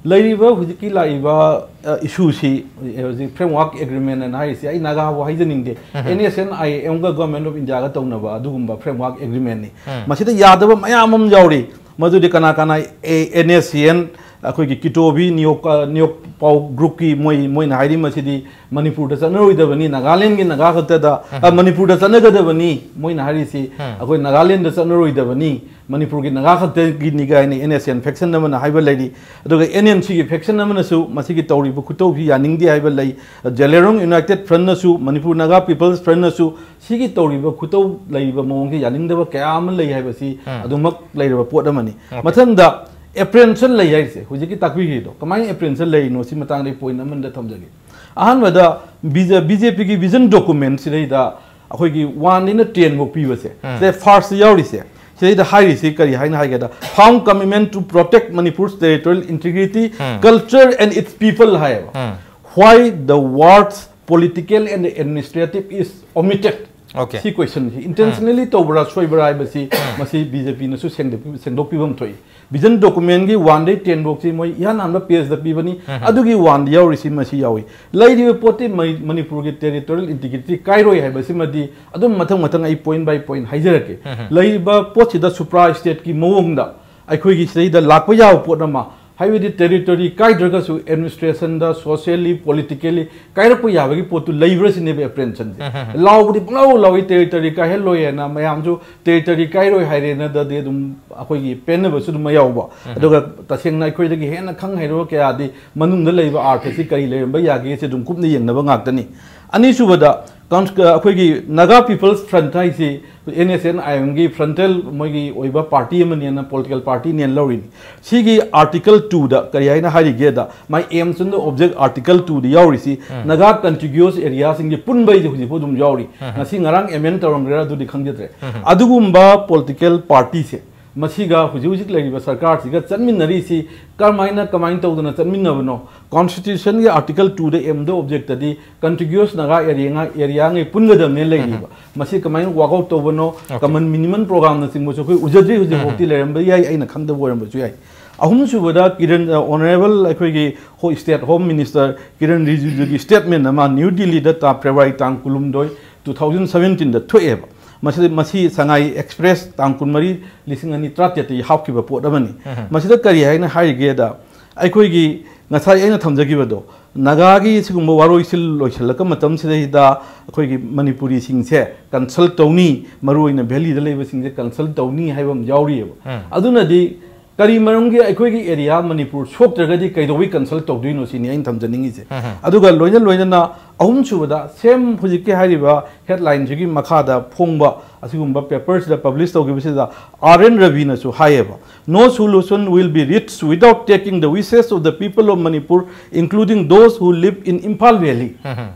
ꯂꯩꯔꯤꯕ ꯍꯧꯖꯤꯛꯀꯤ ꯂꯥꯛꯏꯕ, ꯑ, issue ꯁꯤ, ꯑ, ꯍꯧꯖꯤꯛ framework agreement ꯑꯅ ꯍꯥꯏꯔꯤꯁꯤ ꯑꯩ ꯅꯥꯒꯥꯕꯨ ꯍꯥꯏꯖꯅꯤꯡꯗꯦ꯫ ꯑꯦꯟ ꯑꯦꯁ ꯑꯦꯟ ꯑꯥꯏ ꯑꯦꯝꯒ Government of India ꯒ ꯇꯧꯅꯕ ꯑꯗꯨꯒꯨꯝꯕ framework agreement ꯅꯤ꯫ ꯃꯁꯤꯗ ꯌꯥꯗꯕ ꯃꯌꯥꯝ ꯑꯃ ꯌꯥꯎꯔꯤ꯫ ꯃꯗꯨꯗꯤ ꯀꯅꯥ ꯀꯅꯥ? ꯑꯦ, ꯑꯦꯟ ꯑꯦꯁ ꯁꯤ ꯑꯦꯟ, ꯑꯩꯈꯣꯏꯒꯤ ꯀꯤꯇꯣꯕꯤ ꯅꯤꯌꯣꯛ-, ꯑ, ꯅꯤꯌꯣꯛ ꯄꯥꯎ group ꯀꯤ ꯃꯣꯏ, ꯃꯣꯏꯅ ꯍꯥꯏꯔꯤ ꯃꯁꯤꯗꯤ ꯃꯅꯤꯄꯨꯔꯗ ꯆꯠꯅꯔꯣꯏꯗꯕꯅꯤ, ꯅꯥꯒꯥꯂꯦꯟꯒꯤ ꯅꯥꯒꯥ ꯈꯛꯇꯗ, ꯑ, ꯃꯅꯤꯄꯨꯔꯗ ꯆꯠꯅꯒꯗꯕꯅꯤ꯫ ꯃꯣꯏꯅ ꯍꯥꯏꯔꯤꯁꯤ ꯑꯩꯈꯣꯏ ꯅꯥꯒꯥꯂꯦꯟꯗ ꯆꯠꯅꯔꯣꯏꯗꯕꯅꯤ, ꯃꯅꯤꯄꯨꯔꯒꯤ ꯅꯥꯒꯥ ꯈꯛꯇꯒꯤꯅꯤ ꯀꯥꯏꯅ ꯑꯦꯟ ꯑꯦꯁ ꯑꯦꯟ faction ꯑꯃꯅ ꯍꯥꯏꯕ ꯂꯩꯔꯤ꯫ ꯑꯗꯨꯒ ꯑꯦꯟ ꯑꯦꯟ ꯁꯤ ꯒꯤ faction ꯑꯃꯅꯁꯨ ꯃꯁꯤꯒꯤ ꯇꯧꯔꯤꯕ ꯈꯨꯇꯧꯁꯤ ꯌꯥꯅꯤꯡꯗꯦ ꯍꯥꯏꯕ ꯂꯩ꯫ ꯖꯦꯂꯦꯔꯣꯡ United Front ꯅꯁꯨ, ꯃꯅꯤꯄꯨꯔ ꯅꯥꯒꯥ People's Front ꯅꯁꯨ ꯁꯤꯒꯤ ꯇꯧꯔꯤꯕ ꯈꯨꯇꯧ ꯂꯩꯔꯤꯕ ꯃꯑꯣꯡꯁꯤ ꯌꯥꯅꯤꯡꯗꯕ ꯀꯌꯥ ꯑꯃ ꯂꯩ ꯍꯥꯏꯕꯁꯤ ꯑꯗꯨꯃꯛ ꯂꯩꯔꯕ ꯄꯣꯠ ꯑꯃꯅꯤ꯫ ꯃꯊꯪꯗ apprehension ꯂꯩ ꯍꯥꯏꯔꯤꯁꯦ ꯍꯧꯖꯤꯛꯀꯤ ꯇꯥꯛꯄꯤꯈ꯭ꯔꯤꯗꯣ ꯀꯃꯥꯏꯅ apprehension ꯂꯩꯔꯤꯅꯣ ꯁꯤ ꯃꯇꯥꯡꯗ ꯑꯩ point ꯑꯃꯗ ꯊꯝꯖꯒꯦ꯫ ꯑꯍꯥꯟꯕꯗ ꯕꯤ ꯖꯦ ꯄꯤꯒꯤ vision document ꯁꯤꯗꯩꯗ ꯑꯩꯈꯣꯏꯒꯤ one ꯗꯩꯅ ten ꯐꯥꯎ ꯄꯤꯕꯁꯦ, ꯁꯤꯗ first ꯌꯥꯎꯔꯤꯁꯦ, ꯁꯤꯗꯩꯗ ꯍꯥꯏꯔꯤꯁꯤ ꯀꯔꯤ ꯍꯥꯏꯅ ꯍꯥꯏꯒꯦꯗ, firm commitment to protect Manipur's territorial integrity, culture and its people ꯍꯥꯏꯌꯦꯕ꯫ Why the words political and administrative is omitted? Okay. ꯁꯤ ꯀꯣꯏꯁꯟꯁꯤ ꯏꯟꯇꯦꯟꯁꯅꯦꯂꯤ ꯇꯧꯕ꯭ꯔꯥ ꯁꯣꯏꯕ꯭ꯔꯥ ꯍꯥꯏꯕꯁꯤ ꯃꯁꯤ ꯕꯤ ꯖꯦ ꯄꯤꯅꯁꯨ ꯁꯦꯡꯗꯣꯛꯄꯤꯕ ꯑꯃ ꯊꯣꯛꯏ꯫ ꯚꯤꯖꯟ ꯗꯣꯀꯨꯃꯦꯟꯒꯤ ꯋꯥꯟꯗꯩ ꯇꯦꯟ ꯐꯥꯎꯁꯤ ꯃꯣꯏ ꯏꯍꯥꯟ ꯍꯥꯟꯕ ꯄꯦꯖꯇ ꯄꯤꯕꯅꯤ꯫ ꯑꯗꯨꯒꯤ ꯋꯥꯟꯗ ꯌꯥꯎꯔꯤꯁꯤ ꯃꯁꯤ ꯌꯥꯎꯏ꯫ ꯂꯩꯔꯤꯕ ꯄꯣꯠꯇꯤ ꯃꯅꯤꯄꯨꯔꯒꯤ ꯇꯦꯔꯤꯇꯣꯔꯤꯌꯦꯜ ꯏꯟꯇꯤꯒ꯭ꯔꯤꯇꯤ ꯀꯥꯏꯔꯣꯏ ꯍꯥꯏꯕꯁꯤꯃꯗꯤ ꯑꯗꯨꯝ ꯃꯊꯪ ꯃꯊꯪ ꯑꯩ ꯄꯣꯏꯟ ꯕꯥꯏ ꯄꯣꯏꯟ ꯍꯥꯏꯖꯔꯛꯀꯦ꯫ ꯂꯩꯔꯤꯕ ꯄꯣꯠꯁꯤꯗ ꯁꯨꯄ꯭ꯔꯥ ꯁ꯭ꯇꯦꯠꯀꯤ ꯃꯑꯣꯡꯗ ꯑꯩꯈꯣꯏꯒꯤ ꯁꯤꯗꯩꯗ ꯂꯥꯛꯄ ꯌꯥꯕ ꯄꯣꯠ ꯑꯃ, ꯍꯥꯏꯕꯗꯤ ꯇꯦꯔꯤꯇꯣꯔꯤ ꯀꯥꯏꯗ꯭ꯔꯒꯁꯨ ꯑꯦꯗꯃꯤꯅꯤꯁꯇ꯭ꯔꯦꯁꯟꯗ, ꯁꯣꯁꯤꯌꯦꯜꯂꯤ, ꯄꯣꯂꯤꯇꯤꯀꯦꯜꯂꯤ ꯀꯥꯏꯔꯛꯄ ꯌꯥꯕꯒꯤ ꯄꯣꯠꯇꯨ ꯂꯩꯕ꯭ꯔꯥ ꯁꯤꯅꯦꯕ ꯑꯦꯄ꯭ꯔꯦꯟꯁꯟꯁꯦ꯫ ꯂꯥꯎꯕꯗꯤ ꯄꯨꯡꯂꯥꯎ ꯂꯥꯎꯏ, ꯇꯦꯔꯤꯇꯣꯔꯤ ꯀꯥꯏꯍꯜꯂꯣꯏ ꯍꯥꯏꯅ꯫ ꯃꯌꯥꯝꯁꯨ ꯇꯦꯔꯤꯇꯣꯔꯤ ꯀꯥꯏꯔꯣꯏ ꯍꯥꯏꯔꯦꯅꯗꯗꯤ ꯑꯗꯨꯝ ꯑꯩꯈꯣꯏꯒꯤ ꯄꯦꯟꯅꯕꯁꯨ ꯑꯗꯨꯝ ꯌꯥꯎꯕ꯫ ꯑꯗꯨꯒ ꯇꯁꯦꯡꯅ ꯑꯩꯈꯣꯏꯗꯒꯤ ꯍꯦꯟꯅ ꯈꯪ ꯍꯩꯔꯕ ꯀꯌꯥꯗꯤ ꯃꯅꯨꯡꯗ ꯂꯩꯕ ꯑꯥꯔꯊꯁꯤ ꯀꯔꯤ ꯂꯩꯔꯝꯕ ꯌꯥꯒꯦ ꯁꯤ ꯑꯗꯨꯝ ꯀꯨꯞꯅ ꯌꯦꯡꯅꯕ ꯉꯥꯛꯇꯅꯤ꯫ ꯑꯅꯤꯁꯨꯕꯗ, ꯀꯥꯎꯟꯁ-, ꯑꯩꯈꯣꯏꯒꯤ ꯅꯥꯒꯥ ꯄꯤꯄꯜꯁ ꯐ꯭ꯔꯟꯠ ꯍꯥꯏꯁꯤ ꯑꯦꯟ ꯑꯦꯁ ꯑꯦꯟ ꯑꯥꯏ ꯑꯦꯝꯒꯤ ꯐ꯭ꯔꯟꯇꯦꯜ ꯃꯣꯏꯒꯤ ꯑꯣꯏꯕ ꯄꯥꯔꯇꯤ ꯑꯃꯅꯦꯅ, ꯄꯣꯂꯤꯇꯤꯀꯦꯜ ꯄꯥꯔꯇꯤꯅꯦꯅ ꯂꯧꯔꯤꯅꯤ꯫ ꯁꯤꯒꯤ ꯑꯥꯔꯇꯤꯀꯜ ꯇꯨꯗ ꯀꯔꯤ ꯍꯥꯏꯅ ꯍꯥꯏꯔꯤꯒꯦꯗ, ꯃꯥꯏ ꯑꯦꯝꯁ ꯑꯦꯟ ꯑꯣꯕꯖꯦꯛ ꯑꯥꯔꯇꯤꯀꯜ ꯇꯨꯗ ꯌꯥꯎꯔꯤꯁꯤ ꯅꯥꯒꯥ ꯀꯟꯇꯤꯒ꯭ꯌꯨꯁ ꯑꯦꯔꯤꯌꯥꯁꯤꯡꯒꯤ ꯄꯨꯟꯕꯩꯁꯦ ꯍꯧꯖꯤꯛꯐꯥꯎ ꯑꯗꯨꯝ ꯌꯥꯎꯔꯤ꯫ ꯉꯁꯤ ꯉꯔꯥꯡ ꯑꯦꯃꯦꯟ ꯇꯧꯔꯝꯒꯦꯔꯥ ꯑꯗꯨꯗꯤ ꯈꯪꯖꯗ꯭ꯔꯦ꯫ ꯑꯗꯨꯒꯨꯝꯕ ꯄꯣꯂꯤꯇꯤꯀꯦꯜ ꯄꯥꯔꯇꯤꯁꯦ ꯃꯁꯤꯒ ꯍꯧꯖꯤꯛ ꯍꯧꯖꯤꯛ ꯂꯩꯔꯤꯕ ꯁꯔꯀꯥꯔꯁꯤꯒ ꯆꯠꯃꯤꯟꯅꯔꯤꯁꯤ ꯀꯔꯝꯍꯥꯏꯅ, ꯀꯃꯥꯏꯅ ꯇꯧꯗꯅ ꯆꯠꯃꯤꯟꯅꯕꯅꯣ? ꯀꯣꯟꯁꯇꯤꯇ꯭ꯌꯨꯁꯟꯒꯤ ꯑꯥꯔꯇꯤꯀꯜ ꯇꯨꯗ ꯑꯦꯝꯗ ꯑꯣꯕꯖꯦꯛꯇꯗꯤ ꯀꯟꯇꯤꯒ꯭ꯌꯨꯁ ꯅꯥꯒꯥ ꯑꯦꯔꯤꯌꯥ, ꯑꯦꯔꯤꯌꯥꯉꯩ ꯄꯨꯟꯒꯗꯕꯅꯦ ꯂꯩꯔꯤꯕ꯫ ꯃꯁꯤ ꯀꯃꯥꯏꯅ ꯋꯥꯛ ꯑꯥꯎꯠ ꯇꯧꯕꯅꯣ? ꯀꯃꯟ ꯃꯤꯅꯤꯃꯝ ꯄ꯭ꯔꯣꯒ꯭ꯔꯥꯝꯅꯆꯤꯡꯕꯁꯨ ꯑꯩꯈꯣꯏ ꯎꯖꯗ꯭ꯔꯤ, ꯍꯧꯖꯤꯛꯐꯥꯎꯗꯤ ꯂꯩꯔꯝꯕ ꯌꯥꯏ, ꯑꯩꯅ ꯈꯪꯗꯕ ꯑꯣꯏꯔꯝꯕꯁꯨ ꯌꯥꯏ꯫ ꯑꯍꯨꯝꯁꯨꯕꯗ ꯀꯤꯔꯟ, ꯑꯣꯅꯔꯦꯕꯜ ꯑꯩꯈꯣꯏꯒꯤ ꯍꯣ-, ꯁ꯭ꯇꯦꯠ ꯍꯣꯝ ꯃꯤꯅꯤꯁꯇꯔ ꯀꯤꯔꯟ ꯔꯤꯖꯤꯖꯨꯒꯤ ꯁ꯭ꯇꯦꯠꯃꯦꯟ ꯑꯃ ꯅ꯭ꯌꯨ ꯗꯤꯜꯂꯤꯗ ꯇꯥ-, ꯐꯦꯕ꯭ꯔꯨꯋꯥꯔꯤ ꯇꯥꯡ ꯀꯨꯟꯍꯨꯝꯗꯣꯏ, ꯇꯨ ꯊꯥꯎꯖꯟ ꯁꯚꯦꯟꯇꯤꯟꯗ ꯊꯣꯛꯑꯦꯕ꯫ ꯃꯁꯤ, ꯃꯁꯤ ꯁꯉꯥꯏ ꯑꯦꯛꯁꯄ꯭ꯔꯦꯁ ꯇꯥꯡ ꯀꯨꯟꯃꯔꯤ, ꯂꯤꯁꯤꯡ ꯑꯅꯤ ꯇꯔꯥꯇꯔꯦꯠꯇꯒꯤ ꯍꯥꯞꯈꯤꯕ ꯄꯣꯠ ꯑꯃꯅꯤ꯫ ꯃꯁꯤꯗ ꯀꯔꯤ ꯍꯥꯏꯅ ꯍꯥꯏꯔꯤꯒꯦꯗ, ꯑꯩꯈꯣꯏꯒꯤ ꯉꯁꯥꯏ ꯑꯩꯅ ꯊꯝꯖꯈꯤꯕꯗꯣ, ꯅꯥꯒꯥꯒꯤ ꯁꯤꯒꯨꯝꯕ ꯋꯥꯔꯣꯏꯁꯤꯜ ꯂꯣꯏꯁꯤꯜꯂꯛꯄ ꯃꯇꯝꯁꯤꯗꯩꯗ ꯑꯩꯈꯣꯏꯒꯤ ꯃꯅꯤꯄꯨꯔꯤꯁꯤꯡꯁꯦ ꯀꯟꯁꯜ ꯇꯧꯅꯤ, ꯃꯔꯨꯑꯣꯏꯅ ꯚꯦꯂꯤꯗ ꯂꯩꯕꯁꯤꯡꯁꯦ ꯀꯟꯁꯜ ꯇꯧꯅꯤ ꯍꯥꯏꯕ ꯑꯃ ꯌꯥꯎꯔꯤꯑꯕ꯫ ꯑꯗꯨꯅꯗꯤ ꯀꯔꯤ ꯃꯔꯝꯒꯤ ꯑꯩꯈꯣꯏꯒꯤ ꯑꯦꯔꯤꯌꯥ ꯃꯅꯤꯄꯨꯔ ꯁꯣꯛꯇ꯭ꯔꯒꯗꯤ ꯀꯩꯗꯧꯕꯩ ꯀꯟꯁꯜ ꯇꯧꯗꯣꯏꯅꯣ ꯁꯤꯅꯤ ꯑꯩꯅ ꯊꯝꯖꯅꯤꯡꯉꯤꯁꯦ꯫ ꯑꯗꯨꯒ ꯂꯣꯏꯅ ꯂꯣꯏꯅꯅ ꯑꯍꯨꯝꯁꯨꯕꯗ ꯁꯦꯝ ꯍꯧꯖꯤꯛꯀꯤ ꯍꯥꯏꯔꯤꯕ ꯍꯦꯗꯂꯥꯏꯟꯁꯤꯒꯤ ꯃꯈꯥꯗ ꯐꯣꯡꯕ ꯑꯁꯤꯒꯨꯝꯕ ꯄꯦꯄꯔꯁꯤꯗ ꯄꯕ꯭ꯂꯤꯁ ꯇꯧꯈꯤꯕꯁꯤꯗ ꯑꯥꯔ ꯑꯦꯟ ꯔꯕꯤꯅꯁꯨ ꯍꯥꯏꯌꯦꯕ, "No solution will be reached without taking the wishes of the people of Manipur, including those who live in Imphal Valley."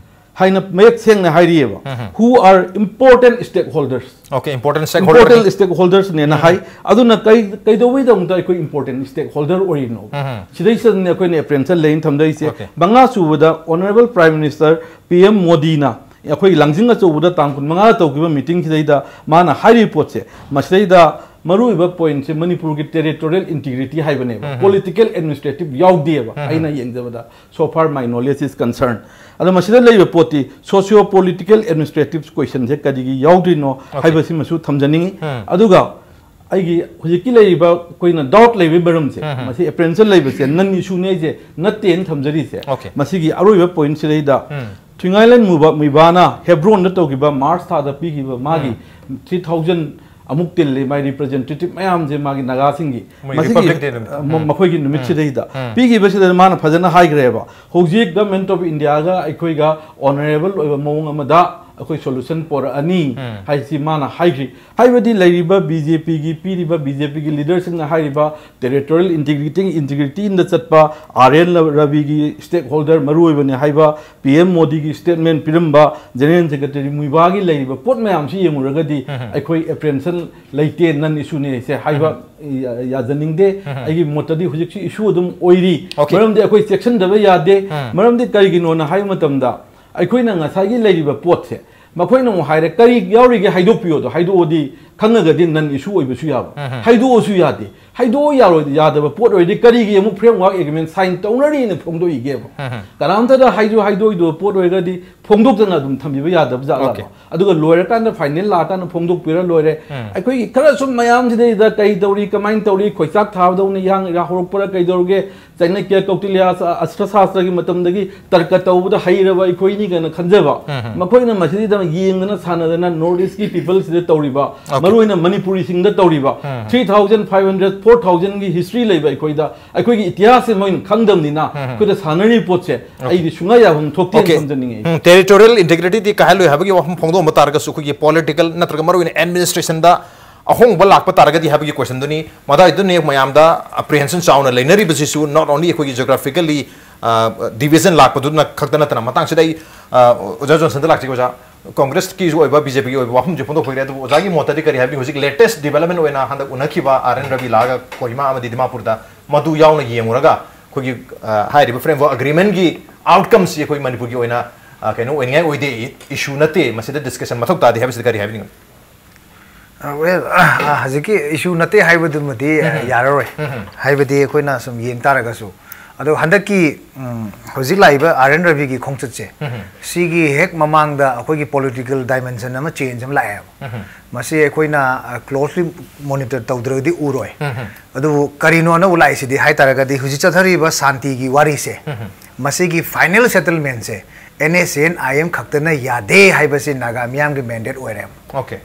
ꯍꯥꯏꯅ ꯃꯌꯦꯛ ꯁꯦꯡꯅ ꯍꯥꯏꯔꯤꯑꯕ꯫ Who are important stakeholders? Okay, important Important stakeholder. Stakeholdersꯅꯦꯅ ꯍꯥꯏ꯫ ꯑꯗꯨꯅ ꯀꯩ ꯀꯩꯗꯧꯕꯩꯗꯃꯛꯇ ꯑꯩꯈꯣꯏ important stakeholder ꯑꯣꯏꯔꯤꯅꯣ? ꯁꯤꯗꯩꯁꯤꯗꯅꯦ ꯑꯩꯈꯣꯏꯅ apprehension ꯂꯩꯅ ꯊꯝꯖꯔꯤꯁꯦ꯫ Okay. ꯃꯉꯥ ꯁꯨꯕꯗ Honourable Prime Minister P M Modiꯅ ꯑꯩꯈꯣꯏ ꯂꯥꯡꯖꯤꯡ ꯑꯆꯧꯕꯗ ꯇꯥꯡ ꯀꯨꯟꯃꯉꯥꯗ ꯇꯧꯈꯤꯕ meetingꯁꯤꯗꯩꯗ ꯃꯥꯅ ꯍꯥꯏꯔꯤꯕ ꯄꯣꯠꯁꯦ, ꯃꯁꯤꯗꯩꯗ ꯃꯔꯨꯑꯣꯏꯕ pointꯁꯦ ꯃꯅꯤꯄꯨꯔꯒꯤ territorial integrity ꯍꯥꯏꯕꯅꯦꯕ꯫ Political administrative ꯌꯥꯎꯗꯦꯕ ꯑꯩꯅ ꯌꯦꯡꯖꯕꯗ, so far my knowledge is concerned꯫ ꯑꯗꯣ ꯃꯁꯤꯗ ꯂꯩꯕ ꯄꯣꯠꯇꯤ socio political administrative questionꯁꯦ ꯀꯔꯤꯒꯤ ꯌꯥꯎꯗ꯭ꯔꯤꯅꯣ ꯍꯥꯏꯕꯁꯤꯃꯁꯨ ꯊꯝꯖꯅꯤꯡꯉꯤ꯫ ꯑꯗꯨꯒ ꯑꯩꯒꯤ ꯍꯧꯖꯤꯛꯀꯤ ꯂꯩꯔꯤꯕ ꯑꯩꯈꯣꯏꯅ doubt ꯂꯩꯕꯒꯤ ꯃꯔꯝꯁꯦ, ꯃꯁꯤ apprehension ꯂꯩꯕꯁꯦ non issueꯅꯦ ꯑꯩꯁꯦ ꯅꯠꯇꯦꯅ ꯊꯝꯖꯔꯤꯁꯦ꯫ Okay. ꯃꯁꯤꯒꯤ ꯑꯔꯣꯏꯕ pointꯁꯤꯗꯩꯗ ꯊꯨꯏꯉꯥꯏꯂꯦꯟ ꯃꯨꯕ ꯃꯨꯏꯕꯥꯅ ꯍꯦꯕ꯭ꯔꯣꯟꯗ ꯇꯧꯈꯤꯕ ꯃꯥꯔꯆ ꯊꯥꯗ ꯄꯤꯈꯤꯕ ꯃꯥꯒꯤ three thousand ꯑꯃꯨꯛ ꯇꯤꯜꯂꯤ, my representative ꯃꯌꯥꯝꯁꯦ ꯃꯥꯒꯤ ꯅꯥꯒꯥꯁꯤꯡꯒꯤ ꯃꯣꯏ ꯃꯁꯤꯒꯤ, Republic Day ꯅꯨꯃꯤꯠ꯫ ꯑ, ꯃ- ꯃꯈꯣꯏꯒꯤ ꯅꯨꯃꯤꯠꯁꯤꯗꯩꯗ ꯄꯤꯈꯤꯕꯁꯤꯗ ꯃꯥꯅ ꯐꯖꯅ ꯍꯥꯏꯈ꯭ꯔꯦꯕ꯫ ꯍꯧꯖꯤꯛ Government of Indiaꯒ ꯑꯩꯈꯣꯏꯒ honourable ꯑꯣꯏꯕ ꯃꯑꯣꯡ ꯑꯃꯗ ꯑꯩꯈꯣꯏ solution ꯄꯣꯔꯛꯑꯅꯤ ꯍꯥꯏꯁꯤ ꯃꯥꯅ ꯍꯥꯏꯈ꯭ꯔꯤ꯫ ꯍꯥꯏꯕꯗꯤ ꯂꯩꯔꯤꯕ BJPꯒꯤ, ꯄꯤꯔꯤꯕ BJPꯒꯤ leaderꯁꯤꯡꯅ ꯍꯥꯏꯔꯤꯕ territorial integrity, integrityꯗ ꯆꯠꯄ R N ꯔꯕꯤꯒꯤ stakeholder ꯃꯔꯨꯑꯣꯏꯕꯅꯤ ꯍꯥꯏꯕ, P M Modiꯒꯤ statement ꯄꯤꯔꯝꯕ, General Secretary ꯃꯨꯏꯕꯥꯒꯤ ꯂꯩꯔꯤꯕ ꯄꯣꯠ ꯃꯌꯥꯝꯁꯤ ꯌꯦꯡꯉꯨꯔꯒꯗꯤ ꯑꯩꯈꯣꯏ apprehension ꯂꯩꯇꯦ, non issueꯅꯦ ꯁꯦ ꯍꯥꯏꯕ ꯌꯥ- ꯌꯥꯖꯅꯤꯡꯗꯦ꯫ ꯑꯩꯒꯤ ꯃꯣꯠꯇꯗꯤ ꯍꯧꯖꯤꯛꯁꯨ issue ꯑꯗꯨꯝ ꯑꯣꯏꯔꯤ꯫ Okay. ꯃꯔꯝꯗꯤ ꯑꯩꯈꯣꯏ ꯆꯦꯛꯁꯤꯟꯗꯕ ꯌꯥꯗꯦ꯫ ꯃꯔꯝꯗꯤ ꯀꯔꯤꯒꯤꯅꯣꯅ ꯍꯥꯏꯕ ꯃꯇꯝꯗ ꯑꯩꯈꯣꯏꯅ ꯉꯁꯥꯏꯒꯤ ꯂꯩꯔꯤꯕ ꯄꯣꯠꯁꯦ ꯃꯈꯣꯏꯅ ꯑꯃꯨꯛ ꯍꯥꯏꯔꯦ, "ꯀꯔꯤ ꯌꯥꯎꯔꯤꯒꯦ ꯍꯥꯏꯗꯣꯛꯄꯤꯌꯣꯗꯣ", ꯍꯥꯏꯗꯣꯛꯑꯗꯤ ꯈꯪꯉꯒꯗꯤ non issue ꯑꯣꯏꯕꯁꯨ ꯌꯥꯕ꯫ ꯍꯥꯏꯗꯣꯛꯑꯁꯨ ꯌꯥꯗꯦ꯫ ꯍꯥꯏꯗꯣꯛꯑ ꯌꯥꯔꯣꯏ, ꯌꯥꯗꯕ ꯄꯣꯠ ꯑꯣꯏꯔꯗꯤ ꯀꯔꯤꯒꯤ ꯑꯃꯨꯛ framework agreement sign ꯇꯧꯅꯔꯤꯅ ꯐꯣꯡꯗꯣꯛꯏꯒꯦꯕ? ꯀꯅꯥꯝꯇꯗ ꯍꯥꯏꯁꯨ ꯍꯥꯏꯗꯣꯛꯑꯣꯏꯗꯕ ꯄꯣꯠ ꯑꯣꯏꯔꯒꯗꯤ ꯐꯣꯡꯗꯣꯛꯇꯅ ꯑꯗꯨꯝ ꯊꯝꯕꯤꯕ ꯌꯥꯗꯕ ꯖꯥꯠꯂꯕ? Okay. ꯑꯗꯨꯒ ꯂꯣꯏꯔꯀꯥꯟꯗ, final ꯂꯥꯛꯑꯀꯥꯟꯗ ꯐꯣꯡꯗꯣꯛꯄꯤꯔ ꯂꯣꯏꯔꯦ꯫ ꯑꯩꯈꯣꯏꯒꯤ ꯈꯔ ꯁꯨꯝ ꯃꯌꯥꯝꯁꯤꯗꯩꯗ ꯀꯩ ꯇꯧꯔꯤ, ꯀꯃꯥꯏꯅ ꯇꯧꯔꯤ, ꯈꯣꯏꯆꯥꯛ ꯊꯥꯕꯗꯧꯅ ꯏꯔꯥꯡ ꯏꯔꯥ ꯍꯧꯔꯛꯄ꯭ꯔꯥ ꯀꯩꯗꯧꯔꯒꯦ, ꯆꯩꯅꯀ꯭ꯌ ꯀꯧꯇꯤꯜꯌ ꯑꯁ- ꯑꯁ꯭ꯇ꯭ꯔ ꯁꯥꯁ꯭ꯇ꯭ꯔꯒꯤ ꯃꯇꯝꯗꯒꯤ ꯇꯔꯀ ꯇꯧꯕꯗ ꯍꯩꯔꯕ ꯑꯩꯈꯣꯏꯅꯤ ꯀꯥꯏꯅ ꯈꯟꯖꯕ, ꯃꯈꯣꯏꯅ ꯃꯁꯤꯗ ꯌꯦꯡꯗꯅ ꯁꯥꯟꯅꯗꯅ North Eastꯀꯤ peopleꯁꯤꯗ ꯇꯧꯔꯤꯕ, Okay. ꯃꯔꯨꯑꯣꯏꯅ ꯃꯅꯤꯄꯨꯔꯤꯁꯤꯡꯗ ꯇꯧꯔꯤꯕ, three thousand five hundred, four thousandꯒꯤ history ꯂꯩꯕ ꯑꯩꯈꯣꯏꯗ, ꯑꯩꯈꯣꯏꯒꯤ ꯏꯇꯤꯍꯥꯁꯁꯦ ꯃꯣꯏꯅ ꯈꯪꯗꯕꯅꯤꯅ ꯑꯩꯈꯣꯏꯗ ꯁꯥꯟꯅꯔꯤꯕ ꯄꯣꯠꯁꯦ ꯑꯩꯗꯤ ꯁꯨꯡꯌꯥ ꯌꯥꯐꯝ ꯊꯣꯛꯇꯦꯅ Okay. ꯊꯝꯖꯅꯤꯡꯉꯦ꯫ ꯎꯝ, territorial integrityꯗꯤ ꯀꯥꯏꯍꯜꯂꯣꯏ ꯍꯥꯏꯕꯒꯤ ꯋꯥꯐꯝ ꯐꯣꯡꯗꯣꯛꯑꯝꯕ ꯇꯥꯔꯒꯁꯨ, ꯑꯩꯈꯣꯏꯒꯤ political ꯅꯠꯇ꯭ꯔꯒ ꯃꯔꯨꯑꯣꯏꯅ administrationꯗ ꯑꯍꯣꯡꯕ ꯂꯥꯛꯄ ꯇꯥꯔꯒꯗꯤ ꯍꯥꯏꯕꯒꯤ questionꯗꯨꯅꯤ꯫ ꯃꯗꯥꯏꯗꯨꯅꯤ ꯃꯌꯥꯝꯗ apprehension ꯆꯥꯎꯅ ꯂꯩꯅꯔꯤꯕꯁꯤꯁꯨ, not only ꯑꯩꯈꯣꯏꯒꯤ geographically ꯗꯤꯚꯤꯖꯟ ꯂꯥꯛꯄꯗꯨꯅ ꯈꯛꯇ ꯅꯠꯇꯅ, ꯃꯇꯥꯡꯁꯤꯗ ꯑꯩ ꯑ, ꯑꯣꯖꯥ ꯖꯣꯟꯁꯟꯗ ꯂꯥꯛꯆꯒꯦ꯫ ꯑꯣꯖꯥ, ꯀꯣꯡꯒ꯭ꯔꯦꯁꯀꯤꯁꯨ ꯑꯣꯏꯕ, ꯕꯤ ꯖꯦ ꯄꯤꯒꯤ ꯑꯣꯏꯕ ꯋꯥꯐꯝꯁꯨ ꯐꯣꯡꯗꯣꯛꯄꯤꯈ꯭ꯔꯦ, ꯑꯗꯨꯕꯨ ꯑꯣꯖꯥꯒꯤ ꯃꯣꯠꯇꯗꯤ ꯀꯔꯤ ꯍꯥꯏꯕꯤꯅꯤꯡꯉꯤ? ꯍꯧꯖꯤꯛ ꯂꯦꯇꯦꯁ ꯗꯤꯕꯦꯂꯞꯃꯦꯟ ꯑꯣꯏꯅ ꯍꯟꯗꯛ ꯎꯅꯈꯤꯕ ꯑꯥꯔ ꯑꯦꯟ ꯔꯕꯤ ꯂꯥꯛꯑꯒ ꯀꯣꯍꯤꯃꯥ ꯑꯃꯗꯤ ꯗꯤꯃꯥꯄꯨꯔꯗ, ꯃꯗꯨ ꯌꯥꯎꯅ ꯌꯦꯡꯉꯨꯔꯒ ꯑꯩꯈꯣꯏꯒꯤ, ꯑ, ꯍꯥꯏꯔꯤꯕ ꯐ꯭ꯔꯦꯝꯋꯔꯛ ꯑꯒ꯭ꯔꯤꯃꯦꯟꯒꯤ ꯑꯥꯎꯠꯀꯝꯁꯤ ꯑꯩꯈꯣꯏ ꯃꯅꯤꯄꯨꯔꯒꯤ ꯑꯣꯏꯅ, ꯑ, ꯀꯩꯅꯣ ꯑꯣꯏꯅꯤꯡꯉꯥꯏ ꯑꯣꯏꯗꯦ, ꯏꯁꯨ ꯅꯠꯇꯦ, ꯃꯁꯤꯗ ꯗꯤꯁꯀꯁꯟ ꯃꯊꯧ ꯇꯥꯗꯦ ꯍꯥꯏꯕꯁꯤꯗ ꯀꯔꯤ ꯍꯥꯏꯕꯤꯅꯤꯡꯉꯤ? ꯑ, well, ꯑ, ꯍꯧꯖꯤꯛꯀꯤ ꯏꯁꯨ ꯅꯠꯇꯦ ꯍꯥꯏꯕꯗꯨꯃꯗꯤ, ꯑ, ꯎꯝ꯫ ꯌꯥꯔꯔꯣꯏ꯫ ꯎꯝ꯫ ꯍꯥꯏꯕꯗꯤ ꯑꯩꯈꯣꯏꯅ ꯁꯨꯝ ꯌꯦꯡ ꯇꯥꯔꯒꯁꯨ, ꯑꯗꯣ ꯍꯟꯗꯛꯀꯤ, ꯎꯝ, ꯍꯧꯖꯤꯛ ꯂꯥꯛꯏꯕ ꯑꯥꯔ ꯑꯦꯟ ꯔꯕꯤꯒꯤ ꯈꯣꯡꯆꯠꯁꯦ, ꯎꯝ꯫ ꯁꯤꯒꯤ ꯍꯦꯛ ꯃꯃꯥꯡꯗ ꯑꯩꯈꯣꯏꯒꯤ ꯄꯣꯂꯤꯇꯤꯀꯦꯜ ꯗꯥꯏꯃꯦꯟꯁꯟ ꯑꯃ ꯆꯦꯟꯖ ꯑꯃ ꯂꯥꯛꯑꯦꯕ꯫ ꯎꯝ꯫ ꯃꯁꯤ ꯑꯩꯈꯣꯏꯅ, ꯑ, ꯀ꯭ꯂꯣꯁꯂꯤ ꯃꯣꯅꯤꯇꯔ ꯇꯧꯗ꯭ꯔꯒꯗꯤ ꯎꯔꯣꯏ꯫ ꯎꯝ꯫ ꯑꯗꯨꯕꯨ ꯀꯔꯤꯅꯣ ꯑꯅꯧꯕ ꯂꯥꯛꯏꯁꯤꯗꯤ ꯍꯥꯏ ꯇꯥꯔꯒꯗꯤ, ꯍꯧꯖꯤꯛ ꯆꯠꯊꯔꯤꯕ ꯁꯥꯟꯇꯤꯒꯤ ꯋꯥꯔꯤꯁꯦ, ꯎꯝ꯫ ꯃꯁꯤꯒꯤ ꯐꯥꯏꯅꯦꯜ ꯁꯦꯇꯜꯃꯦꯟꯁꯦ N S N I M ꯈꯛꯇꯅ ꯌꯥꯗꯦ ꯍꯥꯏꯕꯁꯤ ꯅꯥꯒꯥ ꯃꯤꯌꯥꯝꯒꯤ ꯃꯦꯟꯗꯦꯠ ꯑꯣꯏꯔꯦꯕ꯫ ꯑꯣꯀꯦ꯫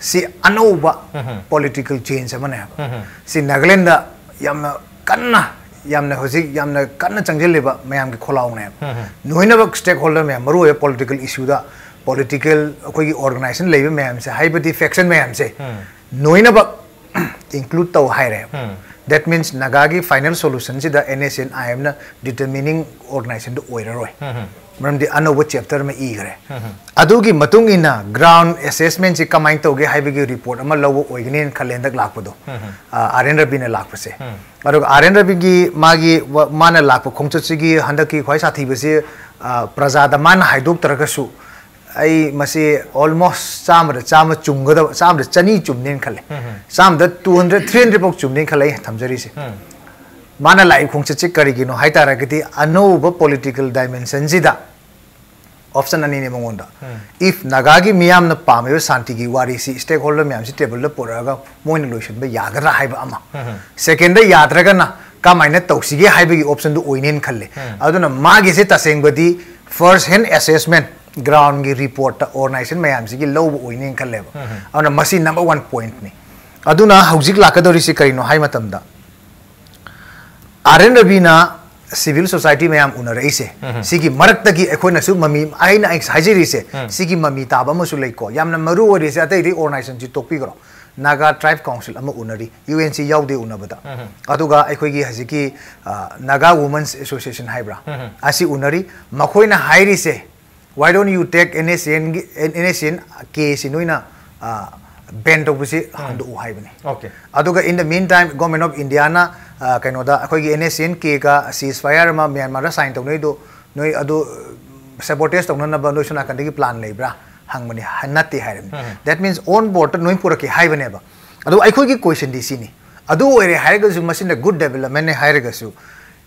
ꯁꯤ ꯑꯅꯧꯕ ꯎꯝ꯫ ꯄꯣꯂꯤꯇꯤꯀꯦꯜ ꯆꯦꯟꯖ ꯑꯃꯅꯦꯕ꯫ ꯎꯝ꯫ ꯁꯤ ꯅꯥꯒꯥꯂꯦꯟꯗ ꯌꯥꯝꯅ ꯀꯟꯅ, ꯌꯥꯝꯅ ꯍꯧꯖꯤꯛ ꯌꯥꯝꯅ ꯀꯟꯅ ꯆꯪꯁꯤꯜꯂꯤꯕ ꯃꯌꯥꯝꯒꯤ ꯈꯣꯜꯂꯥꯎꯅꯦꯕ꯫ ꯎꯝ꯫ ꯂꯣꯏꯅꯃꯛ ꯁ꯭ꯇꯦꯛ ꯍꯣꯜꯗꯔ ꯃꯌꯥꯝ, ꯃꯔꯨꯑꯣꯏꯕ ꯄꯣꯂꯤꯇꯤꯀꯦꯜ ꯏꯁꯨꯗ ꯄꯣꯂꯤꯇꯤꯀꯦꯜ ꯑꯩꯈꯣꯏꯒꯤ ꯑꯣꯔꯒꯅꯥꯏꯖꯦꯁꯟ ꯂꯩꯕ ꯃꯌꯥꯝꯁꯦ, ꯍꯥꯏꯕꯗꯤ ꯐꯦꯛꯁꯟ ꯃꯌꯥꯝꯁꯦ, ꯎꯝ꯫ ꯂꯣꯏꯅꯃꯛ ꯏꯟꯀ꯭ꯂꯨꯗ ꯇꯧ ꯍꯥꯏꯔꯦꯕ꯫ ꯎꯝ꯫ That means ꯅꯥꯒꯥꯒꯤ ꯐꯥꯏꯅꯦꯜ ꯁꯣꯂꯨꯁꯟꯁꯤꯗ ꯑꯦꯟ ꯑꯦꯁ ꯑꯦꯟ ꯑꯥꯏ ꯑꯦꯝꯅ ꯗꯤꯇꯔꯃꯤꯅꯤꯡ ꯑꯣꯔꯒꯅꯥꯏꯖꯦꯁꯟꯗꯨ ꯑꯣꯏꯔꯔꯣꯏ꯫ ꯎꯝ꯫ ꯃꯔꯝꯗꯤ ꯑꯅꯧꯕ ꯆꯦꯞꯇꯔ ꯑꯃ ꯏꯈ꯭ꯔꯦ꯫ ꯎꯝ꯫ ꯑꯗꯨꯒꯤ ꯃꯇꯨꯡ ꯏꯟꯅ ꯒ꯭ꯔꯥꯎꯟ ꯑꯦꯁꯦꯁꯃꯦꯟꯁꯤ ꯀꯃꯥꯏꯅ ꯇꯧꯒꯦ ꯍꯥꯏꯕꯒꯤ ꯔꯤꯄꯣꯔꯠ ꯑꯃ ꯂꯧꯕ ꯑꯣꯏꯒꯅꯤꯅ ꯈꯜꯂꯦ ꯍꯟꯗꯛ ꯂꯥꯛꯄꯗꯣ꯫ ꯎꯝ꯫ ꯑ, ꯑꯥꯔ ꯑꯦꯟ ꯔꯕꯤꯅ ꯂꯥꯛꯄꯁꯦ꯫ ꯎꯝ꯫ ꯑꯗꯨꯒ ꯑꯥꯔ ꯑꯦꯟ ꯔꯕꯤꯒꯤ ꯃꯥꯒꯤ ꯋꯥ-, ꯃꯥꯅ ꯂꯥꯛꯄ ꯈꯣꯡꯆꯠꯁꯤꯒꯤ ꯍꯟꯗꯛꯀꯤ ꯈ꯭ꯋꯥꯏ ꯁꯥꯊꯤꯕꯁꯤ, ꯑ, ꯄ꯭ꯔꯖꯥꯗ ꯃꯥꯅ ꯍꯥꯏꯗꯣꯛꯇ꯭ꯔꯒꯁꯨ, ꯑꯩ ꯃꯁꯤ almost ꯆꯥꯝꯃꯗ ꯆꯥꯝꯃ ꯆꯨꯝꯒꯗꯕ, ꯆꯥꯝꯃꯗ ꯆꯅꯤ ꯆꯨꯝꯅꯦꯅ ꯈꯜꯂꯦ꯫ ꯎꯝ꯫ ꯆꯥꯝꯃꯗ two hundred, three hundred ꯐꯥꯎ ꯆꯨꯝꯅꯦꯅ ꯈꯜꯂꯦ ꯑꯩ ꯊꯝꯖꯔꯤꯁꯦ꯫ ꯎꯝ꯫ ꯃꯥꯅ ꯂꯥꯛꯏ ꯈꯣꯡꯆꯠꯁꯤ ꯀꯔꯤꯒꯤꯅꯣ ꯍꯥꯏ ꯇꯥꯔꯒꯗꯤ, ꯑꯅꯧꯕ ꯄꯣꯂꯤꯇꯤꯀꯦꯜ ꯗꯥꯏꯃꯦꯟꯁꯟꯁꯤꯗ ꯑꯣꯞꯁꯟ ꯑꯅꯤꯅꯦ ꯃꯉꯣꯟꯗ꯫ ꯎꯝ꯫ If ꯅꯥꯒꯥꯒꯤ ꯃꯤꯌꯥꯝꯅ ꯄꯥꯝꯃꯤꯕ ꯁꯥꯟꯇꯤꯒꯤ ꯋꯥꯔꯤꯁꯤ ꯁ꯭ꯇꯦꯛ ꯍꯣꯜꯗꯔ ꯃꯌꯥꯝꯁꯤ ꯇꯦꯕꯜꯗ ꯄꯨꯔꯛꯑꯒ ꯃꯣꯏꯅ ꯂꯣꯏꯁꯤꯟꯕ ꯌꯥꯒꯗ꯭ꯔꯥ ꯍꯥꯏꯕ ꯑꯃ꯫ ꯎꯝ꯫ ꯁꯦꯀꯦꯟꯗ ꯌꯥꯗ꯭ꯔꯒꯅ ꯀꯃꯥꯏꯅ ꯇꯧꯁꯤꯒꯦ ꯍꯥꯏꯕꯒꯤ ꯑꯣꯞꯁꯟꯗꯨ ꯑꯣꯏꯅꯦꯅ ꯈꯜꯂꯦ꯫ ꯎꯝ꯫ ꯑꯗꯨꯅ ꯃꯥꯒꯤꯁꯦ ꯇꯁꯦꯡꯕꯗꯤ first hand assessment, ꯒ꯭ꯔꯥꯎꯟꯒꯤ ꯔꯤꯄꯣꯔꯠꯇ ꯑꯣꯔꯒꯅꯥꯏꯖꯦꯁꯟ ꯃꯌꯥꯝꯁꯤꯒꯤ ꯂꯧꯕ ꯑꯣꯏꯅꯦꯅ ꯈꯜꯂꯦꯕ꯫ ꯎꯝ꯫ ꯑꯗꯨꯅ ꯃꯁꯤ ꯅꯝꯕꯔ ꯋꯥꯟ ꯄꯣꯏꯟꯠꯅꯤ꯫ ꯑꯗꯨꯅ ꯍꯧꯖꯤꯛ ꯂꯥꯛꯀꯗꯧꯔꯤꯁꯤ ꯀꯔꯤꯅꯣ ꯍꯥꯏ ꯃꯇꯝꯗ, ꯑꯥꯔ ꯑꯦꯟ ꯔꯕꯤꯅ ꯁꯤꯚꯤꯜ ꯁꯣꯁꯥꯏꯇꯤ ꯃꯌꯥꯝ ꯎꯅꯔꯛꯏꯁꯦ, ꯎꯝ꯫ ꯁꯤꯒꯤ ꯃꯔꯛꯇꯒꯤ ꯑꯩꯈꯣꯏꯅꯁꯨ ꯃꯃꯤ, ꯑꯩꯅ ꯍꯥꯏꯖꯔꯤꯁꯦ, ꯎꯝ꯫ ꯁꯤꯒꯤ ꯃꯃꯤ ꯇꯥꯕ ꯑꯃꯁꯨ ꯂꯩꯀꯣ꯫ ꯌꯥꯝꯅ ꯃꯔꯨ ꯑꯣꯏꯔꯤꯁꯦ, ꯑꯇꯩꯗꯤ ꯑꯣꯔꯒꯅꯥꯏꯖꯦꯁꯟꯁꯤ ꯇꯣꯛꯄꯤꯈ꯭ꯔꯣ, Naga Tribe Council ꯑꯃ ꯎꯅꯔꯤ, U N C ꯌꯥꯎꯗꯦ ꯎꯅꯕꯗ꯫ ꯑꯗꯨꯒ ꯑꯩꯈꯣꯏꯒꯤ ꯍꯧꯖꯤꯛꯀꯤ, ꯑ, Naga Women's Association ꯍꯥꯏꯕ꯭ꯔꯥ? ꯑꯁꯤ ꯎꯅꯔꯤ꯫ ꯃꯈꯣꯏꯅ ꯍꯥꯏꯔꯤꯁꯦ, "Why don't you take N S C N ꯒꯤ, N S C N K ꯁꯤ ꯅꯣꯏꯅ, ꯑ, ban ꯇꯧꯕꯁꯤ ꯍꯟꯗꯣꯛꯎ" ꯍꯥꯏꯕꯅꯤ꯫ Okay. ꯑꯗꯨꯒ in the meantime, Government of Indiaꯅ, ꯑ, ꯀꯩꯅꯣꯗ ꯑꯩꯈꯣꯏꯒꯤ N S C N K ꯒ ceasefire ꯑꯃ ꯃ꯭ꯌꯥꯟꯃꯥꯔꯗ sign ꯇꯧꯅꯩꯗꯣ, ꯅꯣꯏ ꯑꯗꯨ, ꯑ, sabotage ꯇꯧꯅꯅꯕ ꯅꯣꯏ ꯁꯣꯝ ꯅꯥꯀꯟꯗꯒꯤ plan ꯂꯩꯕ꯭ꯔꯥ ꯍꯪꯕꯅꯤ꯫ ꯍ-, ꯅꯠꯇꯦ ꯍꯥꯏꯔꯕꯅꯤ꯫ That means on boardꯇ ꯅꯣꯏ ꯄꯨꯔꯛꯀꯦ ꯍꯥꯏꯕꯅꯦꯕ꯫ ꯑꯗꯣ ꯑꯩꯈꯣꯏꯒꯤ questionꯗꯤ ꯁꯤꯅꯤ꯫ ꯑꯗꯨ ꯑꯣꯏꯔꯦ ꯍꯥꯏꯔꯒꯁꯨ, ꯃꯁꯤꯅ good developmentꯅꯦ ꯍꯥꯏꯔꯒꯁꯨ,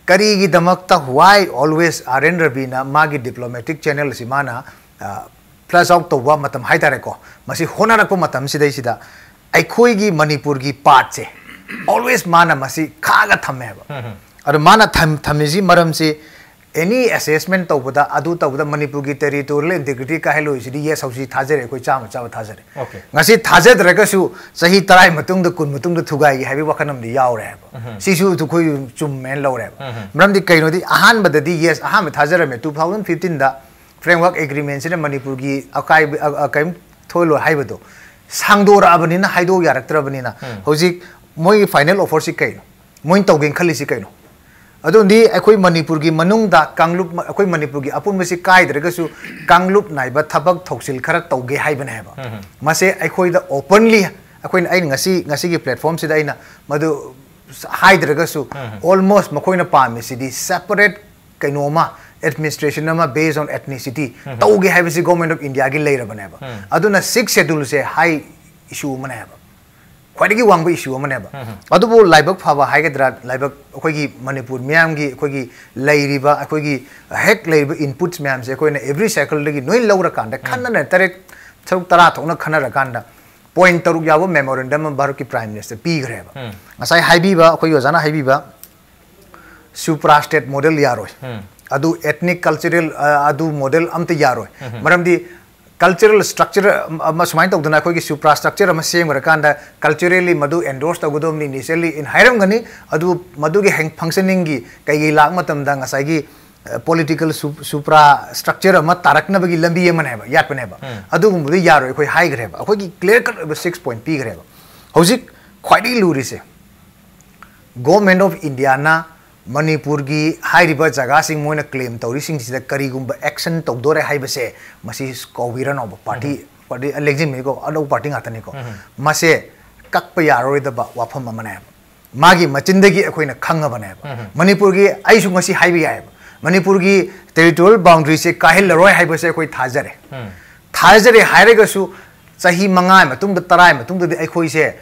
ꯀꯔꯤꯒꯤꯗꯃꯛꯇ, why always R N Raviꯅ ꯃꯥꯒꯤ diplomatic channel ꯑꯁꯤ ꯃꯥꯅ, ꯑ, flush out ꯇꯧꯕ ꯃꯇꯝ ꯍꯥꯏꯇꯥꯔꯦꯀꯣ, ꯃꯁꯤ ꯍꯣꯠꯅꯔꯛꯄ ꯃꯇꯝꯁꯤꯗꯩꯁꯤꯗ ꯑꯩꯈꯣꯏꯒꯤ ꯃꯅꯤꯄꯨꯔꯒꯤ partꯁꯦ always ꯃꯥꯅ ꯃꯁꯤ ꯈꯥꯛꯑꯒ ꯊꯝꯃꯦꯕ꯫ ꯑꯗꯣ ꯃꯥꯅ ꯊꯝ-, ꯊꯝꯃꯤꯁꯤ ꯃꯔꯝꯁꯤ, any assessment ꯇꯧꯕꯗ, ꯑꯗꯨ ꯇꯧꯕꯗ ꯃꯅꯤꯄꯨꯔꯒꯤ territorial integrity ꯀꯥꯏꯍꯜꯂꯣꯏꯁꯤꯗꯤ yes, ꯍꯧꯖꯤꯛ ꯊꯥꯖꯔꯦ, ꯑꯩꯈꯣꯏ ꯆꯥꯝꯃ ꯆꯥꯝꯃ ꯊꯥꯖꯔꯦ꯫ Okay. ꯉꯁꯤ ꯊꯥꯖꯗ꯭ꯔꯒꯁꯨ ꯆꯍꯤ ꯇꯔꯥꯒꯤ ꯃꯇꯨꯡꯗ, ꯀꯨꯟ ꯃꯇꯨꯡꯗ ꯊꯨꯒꯥꯏꯒꯦ ꯍꯥꯏꯕꯒꯤ ꯋꯥꯈꯜ ꯑꯃꯗꯤ ꯌꯥꯎꯔꯦ ꯍꯥꯏꯕ꯫ ꯁꯤꯁꯨ ꯑꯩꯈꯣꯏ ꯆꯨꯝꯃꯦꯅ ꯂꯧꯔꯦꯕ꯫ ꯃꯔꯝꯗꯤ ꯀꯩꯅꯣꯗꯤ, ꯑꯍꯥꯟꯕꯗꯗꯤ yes, ꯑꯍꯥꯟꯕ ꯊꯥꯖꯔꯝꯃꯦ, two thousand fifteenꯗ framework agreementꯁꯤꯅ ꯃꯅꯤꯄꯨꯔꯒꯤ ꯑꯀꯥꯏꯕ, ꯑ, ꯑ, ꯀꯔꯤꯝ ꯊꯣꯛꯍꯜꯂꯣꯏ ꯍꯥꯏꯕꯗꯣ ꯁꯥꯡꯗꯣꯔꯛꯑꯕꯅꯤꯅ, ꯍꯥꯏꯗꯣꯛ ꯌꯥꯔꯛꯇ꯭ꯔꯕꯅꯤꯅ, ꯍꯧꯖꯤꯛ ꯃꯣꯏꯒꯤ final offerꯁꯤ ꯀꯩꯅꯣ? ꯃꯣꯏꯅ ꯇꯧꯒꯦꯅ ꯈꯜꯂꯤꯁꯤ ꯀꯩꯅꯣ? ꯑꯗꯨꯗꯤ ꯑꯩꯈꯣꯏ ꯃꯅꯤꯄꯨꯔꯒꯤ ꯃꯅꯨꯡꯗ ꯀꯥꯡꯂꯨꯞ, ꯑꯩꯈꯣꯏ ꯃꯅꯤꯄꯨꯔꯒꯤ ꯑꯄꯨꯟꯕꯁꯤ ꯀꯥꯏꯗ꯭ꯔꯒꯁꯨ ꯀꯥꯡꯂꯨꯞ ꯅꯥꯏꯕ ꯊꯕꯛ ꯊꯧꯁꯤꯜ ꯈꯔ ꯇꯧꯒꯦ ꯍꯥꯏꯕꯅꯦꯕ꯫ ꯃꯁꯦ ꯑꯩꯈꯣꯏꯗ openly, ꯑꯩꯈꯣꯏꯅ, ꯑꯩꯅ ꯉꯁꯤ, ꯉꯁꯤꯒꯤ platformꯁꯤꯗ ꯑꯩꯅ ꯃꯗꯨ ꯍꯥꯏꯗ꯭ꯔꯒꯁꯨ, almost ꯃꯈꯣꯏꯅ ꯄꯥꯝꯃꯤꯁꯤꯗꯤ separate ꯀꯩꯅꯣ ꯑꯃ, administration ꯑꯃ based on ethnicity ꯇꯧꯒꯦ ꯍꯥꯏꯕꯁꯤ Government of Indiaꯒꯤ ꯂꯩꯔꯕꯅꯦꯕ꯫ ꯑꯗꯨꯅ sixth scheduleꯁꯦ high issue ꯑꯃꯅꯦꯕ, ꯈ꯭ꯋꯥꯏꯗꯒꯤ ꯋꯥꯡꯕ issue ꯑꯃꯅꯦꯕ꯫ ꯑꯗꯨꯕꯨ ꯂꯥꯏꯕꯛ ꯐꯕ ꯍꯥꯏꯒꯗ꯭ꯔꯥ, ꯂꯥꯏꯕꯛ, ꯑꯩꯈꯣꯏꯒꯤ ꯃꯅꯤꯄꯨꯔ ꯃꯤꯌꯥꯝꯒꯤ, ꯑꯩꯈꯣꯏꯒꯤ ꯂꯩꯔꯤꯕ, ꯑꯩꯈꯣꯏꯒꯤ ꯍꯦꯛ ꯂꯩꯔꯤꯕ inputs ꯃꯌꯥꯝꯁꯦ ꯑꯩꯈꯣꯏꯅ every circleꯗꯒꯤ ꯂꯣꯏ ꯂꯧꯔꯀꯥꯟꯗ, ꯈꯟꯅꯅ ꯇꯔꯦꯠ, ꯇꯔꯨꯛ, ꯇꯔꯥ ꯊꯣꯛꯅ ꯈꯟꯅꯔꯀꯥꯟꯗ point ꯇꯔꯨꯛ ꯌꯥꯎꯕ memorandum ꯑꯃ ꯚꯥꯔꯠꯀꯤ Prime Minister ꯄꯤꯈ꯭ꯔꯦꯕ꯫ ꯉꯁꯥꯏ ꯍꯥꯏꯕꯤꯕ, ꯑꯩꯈꯣꯏꯒꯤ ꯑꯣꯖꯥꯅ ꯍꯥꯏꯕꯤꯕ supra state model ꯌꯥꯔꯣꯏ꯫ ꯑꯗꯨ ethnic cultural, ꯑ, ꯑꯗꯨ model ꯑꯝꯇ ꯌꯥꯔꯣꯏ꯫ ꯃꯔꯝꯗꯤ cultural structure ꯑꯃ ꯁꯨꯃꯥꯏꯅ ꯇꯧꯗꯅ ꯑꯩꯈꯣꯏꯒꯤ supra structure ꯑꯃ ꯁꯦꯝꯈ꯭ꯔꯀꯥꯟꯗ culturally ꯃꯗꯨ endorse ꯇꯧꯒꯗꯕꯅꯤ initially in ꯍꯥꯏꯔꯝꯒꯅꯤ꯫ ꯑꯗꯨ ꯃꯗꯨꯒꯤ ꯍꯦꯡ-, functioningꯒꯤ ꯀꯩꯒꯤ ꯂꯥꯛ ꯃꯇꯝꯗ ꯉꯁꯥꯏꯒꯤ, ꯑ, political su-, supra structure ꯑꯃ ꯇꯥꯔꯛꯅꯕꯒꯤ ꯂꯝꯕꯤ ꯑꯃꯅꯦꯕ, ꯌꯥꯠꯄꯅꯦꯕ꯫ ꯑꯗꯨꯒꯨꯝꯕꯗꯨ ꯌꯥꯔꯣꯏ, ꯑꯩꯈꯣꯏ ꯍꯥꯏꯈ꯭ꯔꯦꯕ꯫ ꯑꯩꯈꯣꯏꯒꯤ clear cut ꯑꯣꯏꯕ six point ꯄꯤꯈ꯭ꯔꯦꯕ꯫ ꯍꯧꯖꯤꯛ ꯈ꯭ꯋꯥꯏꯗꯒꯤ ꯂꯨꯔꯤꯁꯦ, Government of Indiaꯅ ꯃꯅꯤꯄꯨꯔꯒꯤ ꯍꯥꯏꯔꯤꯕ ꯖꯒꯥꯁꯤꯡ ꯃꯣꯏꯅ claim ꯇꯧꯔꯤꯁꯤꯡꯁꯤꯗ ꯀꯔꯤꯒꯨꯝꯕ action ꯇꯧꯗꯣꯔꯦ ꯍꯥꯏꯕꯁꯦ, ꯃꯁꯤ ꯀꯧꯕꯤꯔꯅꯣꯕ꯫ Party, party ꯂꯦꯡꯖꯤꯟꯕꯅꯤꯀꯣ, ꯑꯅꯧꯕ party ꯉꯥꯛꯇꯅꯤꯀꯣ꯫ ꯃꯁꯦ ꯀꯛꯄ ꯌꯥꯔꯔꯣꯏꯗꯕ ꯋꯥꯐꯝ ꯑꯃꯅꯦꯕ꯫ ꯃꯥꯒꯤ ꯃꯆꯤꯟꯗꯒꯤ ꯑꯩꯈꯣꯏꯅ ꯈꯪꯉꯕꯅꯦꯕ꯫ ꯃꯅꯤꯄꯨꯔꯒꯤ, ꯑꯩꯁꯨ ꯉꯁꯤ ꯍꯥꯏꯕ ꯌꯥꯏꯑꯕ, ꯃꯅꯤꯄꯨꯔꯒꯤ territorial boundaryꯁꯦ ꯀꯥꯏꯍꯜꯂꯔꯣꯏ ꯍꯥꯏꯕꯁꯦ ꯑꯩꯈꯣꯏ ꯊꯥꯖꯔꯦ꯫ ꯊꯥꯖꯔꯦ ꯍꯥꯏꯔꯒꯁꯨ ꯆꯍꯤ ꯃꯉꯥ ꯃꯇꯨꯡꯗ, ꯇꯔꯥ ꯃꯇꯨꯡꯗꯗꯤ ꯑꯩꯈꯣꯏꯁꯦ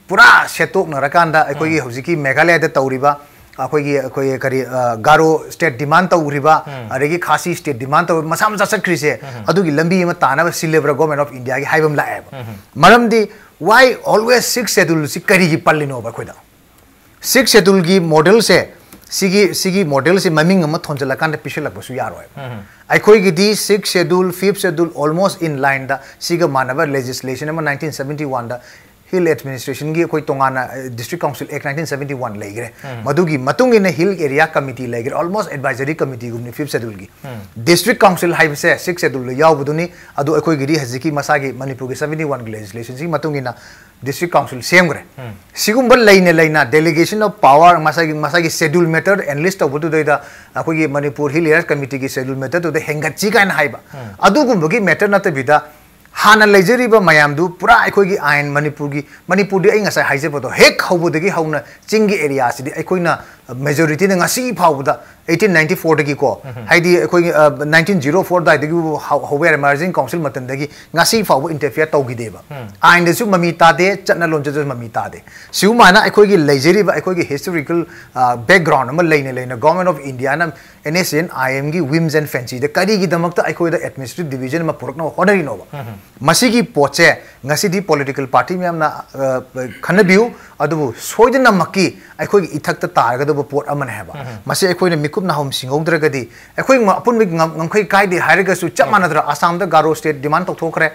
ꯄꯨꯔꯥ ꯁꯦꯠꯇꯣꯛꯅꯔꯀꯥꯟꯗ ꯑꯩꯈꯣꯏꯒꯤ ꯍꯧꯖꯤꯛꯀꯤ ꯃꯦꯘꯥꯂꯌꯥꯗ ꯇꯧꯔꯤꯕ, ꯑꯩꯈꯣꯏꯒꯤ, ꯑꯩꯈꯣꯏꯒꯤ ꯀꯔꯤ, ꯑ, ꯒꯥꯔꯣ state demand ꯇꯧꯔꯤꯕ, ꯑꯗꯒꯤ ꯈꯥꯁꯤ state demand ꯇꯧꯔꯤꯕ, ꯃꯁꯥ ꯃꯁꯥ ꯆꯠꯈ꯭ꯔꯤꯁꯦ, ꯑꯗꯨꯒꯤ ꯂꯝꯕꯤ ꯑꯃ ꯇꯥꯅꯕ ꯁꯤꯜꯂꯦꯕ꯭ꯔꯥ Government of Indiaꯒꯤ ꯍꯥꯏꯕ ꯑꯃ ꯂꯥꯛꯑꯦꯕ꯫ ꯃꯔꯝꯗꯤ why always sixth scheduleꯁꯤ ꯀꯔꯤꯒꯤ ꯄꯜꯂꯤꯅꯣꯕ ꯑꯩꯈꯣꯏꯗ? Sixth scheduleꯒꯤ modelꯁꯦ, ꯁꯤꯒꯤ, ꯁꯤꯒꯤ modelꯁꯦ ꯃꯃꯤꯡ ꯑꯃ ꯊꯣꯟꯖꯜꯂꯀꯥꯟꯗ ꯄꯤꯁꯜꯂꯛꯄꯁꯨ ꯌꯥꯔꯣꯏꯕ꯫ ꯑꯩꯈꯣꯏꯒꯤꯗꯤ sixth schedule, fifth schedule almost in lineꯗ ꯁꯤꯒ ꯃꯥꯟꯅꯕ legislation ꯑꯃ nineteen seventy oneꯗ Hill Administrationꯒꯤ ꯑꯩꯈꯣꯏ ꯇꯣꯉꯥꯟꯅ, ꯑ, District Council Act nineteen seventy one ꯂꯩꯈ꯭ꯔꯦ꯫ ꯃꯗꯨꯒꯤ ꯃꯇꯨꯡ ꯏꯟꯅ Hill Area Committee ꯂꯩꯈ꯭ꯔꯦ, almost advisory committeeꯒꯨꯝꯕꯅꯤ fifth scheduleꯒꯤ꯫ District Council ꯍꯥꯏꯕꯁꯦ sixth scheduleꯗ ꯌꯥꯎꯕꯗꯨꯅꯤ꯫ ꯑꯗꯨ ꯑꯩꯈꯣꯏꯒꯤꯗꯤ ꯍꯧꯖꯤꯛꯀꯤ ꯃꯁꯥꯒꯤ ꯃꯅꯤꯄꯨꯔꯒꯤ seventy oneꯒꯤ legislationꯁꯤꯒꯤ ꯃꯇꯨꯡ ꯏꯟꯅ District Council ꯁꯦꯝꯈ꯭ꯔꯦ꯫ ꯁꯤꯒꯨꯝꯕ ꯂꯩꯅ ꯂꯩꯅ delegation of power, ꯃꯁꯥꯒꯤ, ꯃꯁꯥꯒꯤ schedule matterꯗ enlist ꯇꯧꯕꯗꯨꯗꯩꯗ ꯑꯩꯈꯣꯏꯒꯤ ꯃꯅꯤꯄꯨꯔ Hill Areas Committeeꯒꯤ schedule matterꯗꯨꯗ ꯍꯦꯟꯒꯠꯁꯤ ꯀꯥꯏꯅ ꯍꯥꯏꯕ, ꯑꯗꯨꯒꯨꯝꯕꯒꯤ matter ꯅꯠꯇꯕꯤꯗ, ꯍꯥꯟꯅ ꯂꯩꯖꯔꯤꯕ ꯃꯌꯥꯝꯗꯨ ꯄꯨꯔꯥ ꯑꯩꯈꯣꯏꯒꯤ ꯑꯥꯏꯟ, ꯃꯅꯤꯄꯨꯔꯒꯤ, ꯃꯅꯤꯄꯨꯔꯗꯤ ꯑꯩ ꯉꯁꯥꯏ ꯍꯥꯏꯖꯕꯗꯣ, ꯍꯦꯛ ꯍꯧꯕꯗꯒꯤ ꯍꯧꯅ ꯆꯤꯡꯒꯤ areaꯁꯤꯗꯤ ꯑꯩꯈꯣꯏꯅ majorityꯅ ꯉꯁꯤ ꯐꯥꯎꯕꯗ eighteen ninety fourꯗꯒꯤꯀꯣ, ꯍꯥꯏꯗꯤ ꯑꯩꯈꯣꯏꯒꯤ, ꯑ, nineteen zero four ꯑꯗꯨꯋꯥꯏꯗꯒꯤ ꯍꯧ-, ꯍꯧꯕ ꯌꯥꯔꯦ, Merging Council ꯃꯇꯝꯗꯒꯤ ꯉꯁꯤ ꯐꯥꯎꯕ interfere ꯇꯧꯈꯤꯗꯦꯕ꯫ ꯑꯥꯏꯟꯗꯁꯨ ꯃꯃꯤ ꯇꯥꯗꯦ, ꯆꯠꯅ ꯂꯣꯟꯆꯠꯇꯁꯨ ꯃꯃꯤ ꯇꯥꯗꯦ꯫ ꯁꯤꯒꯨꯃꯥꯏꯅ ꯑꯩꯈꯣꯏꯒꯤ ꯂꯩꯖꯔꯤꯕ ꯑꯩꯈꯣꯏꯒꯤ historical, ꯑ, background ꯑꯃ ꯂꯩꯅ ꯂꯩꯅ Government of Indiaꯅ NSCN IMꯒꯤ whims and fancyꯗ ꯀꯔꯤꯒꯤꯗꯃꯛꯇ ꯑꯩꯈꯣꯏꯗ administrative division ꯑꯃ ꯄꯨꯔꯛꯅꯕ ꯍꯣꯠꯅꯔꯤꯅꯣꯕ? ꯃꯁꯤꯒꯤ ꯄꯣꯠꯁꯦ ꯉꯁꯤꯗꯤ political party ꯃꯌꯥꯝꯅ, ꯑ, ꯈꯟꯅꯕꯤꯌꯨ, ꯑꯗꯨꯕꯨ ꯁꯣꯏꯗꯅꯃꯛꯀꯤ ꯑꯩꯈꯣꯏꯒꯤ ꯏꯊꯛꯇ ꯇꯥꯔꯒꯗꯕ ꯄꯣꯠ ꯑꯃꯅꯦ ꯍꯥꯏꯕ꯫ ꯃꯁꯤ ꯑꯩꯈꯣꯏꯅ ꯃꯤꯀꯨꯞ ꯅꯥꯍꯨꯝ ꯁꯤꯡꯍꯧꯗ꯭ꯔꯒꯗꯤ, ꯑꯩꯈꯣꯏ ꯉ-, ꯑꯄꯨꯟꯕꯒꯤ ꯉꯝ-, ꯉꯝꯈꯩ ꯀꯥꯏꯗꯦ ꯍꯥꯏꯔꯒꯁꯨ ꯆꯞ ꯃꯥꯟꯅꯗ꯭ꯔꯥ? ꯑꯁꯥꯝꯗ ꯒꯥꯔꯣ state demand ꯇꯧꯊꯣꯛꯈ꯭ꯔꯦ,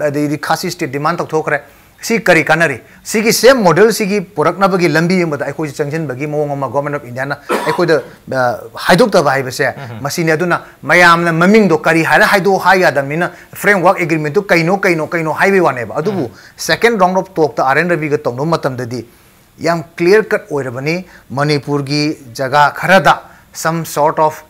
ꯑꯗꯩꯗꯤ ꯈꯥꯁꯤ state demand ꯇꯧꯊꯣꯛꯈ꯭ꯔꯦ꯫ ꯁꯤ ꯀꯔꯤ ꯀꯥꯟꯅꯔꯤ? ꯁꯤꯒꯤ same model ꯁꯤꯒꯤ ꯄꯨꯔꯛꯅꯕꯒꯤ ꯂꯝꯕꯤ ꯑꯃꯗ ꯑꯩꯈꯣꯏꯁꯨ ꯆꯪꯁꯤꯟꯕꯒꯤ ꯃꯑꯣꯡ ꯑꯃ Government of India ꯅ ꯑꯩꯈꯣꯏꯗ, ꯑ, ꯍꯥꯏꯗꯣꯛꯇꯕ ꯍꯥꯏꯕꯁꯦ ꯃꯁꯤꯅꯤ꯫ ꯑꯗꯨꯅ ꯃꯌꯥꯝꯅ ꯃꯃꯤꯡꯗꯣ ꯀꯔꯤ ꯍꯥꯏꯔ ꯍꯥꯏꯗꯣꯛꯑꯣ ꯍꯥꯏ ꯌꯥꯗꯕꯅꯤꯅ, framework agreement ꯇꯨ ꯀꯩꯅꯣ, ꯀꯩꯅꯣ, ꯀꯩꯅꯣ ꯍꯥꯏꯕꯒꯤ ꯋꯥꯅꯦꯕ꯫ ꯑꯗꯨꯕꯨ second round of talk ꯇ R N Ravi ꯒ ꯇꯧꯅꯕ ꯃꯇꯝꯗꯗꯤ ꯌꯥꯝ clear cut ꯑꯣꯏꯔꯕꯅꯤ꯫ ꯃꯅꯤꯄꯨꯔꯒꯤ ꯖꯒꯥ ꯈꯔꯗ some sort of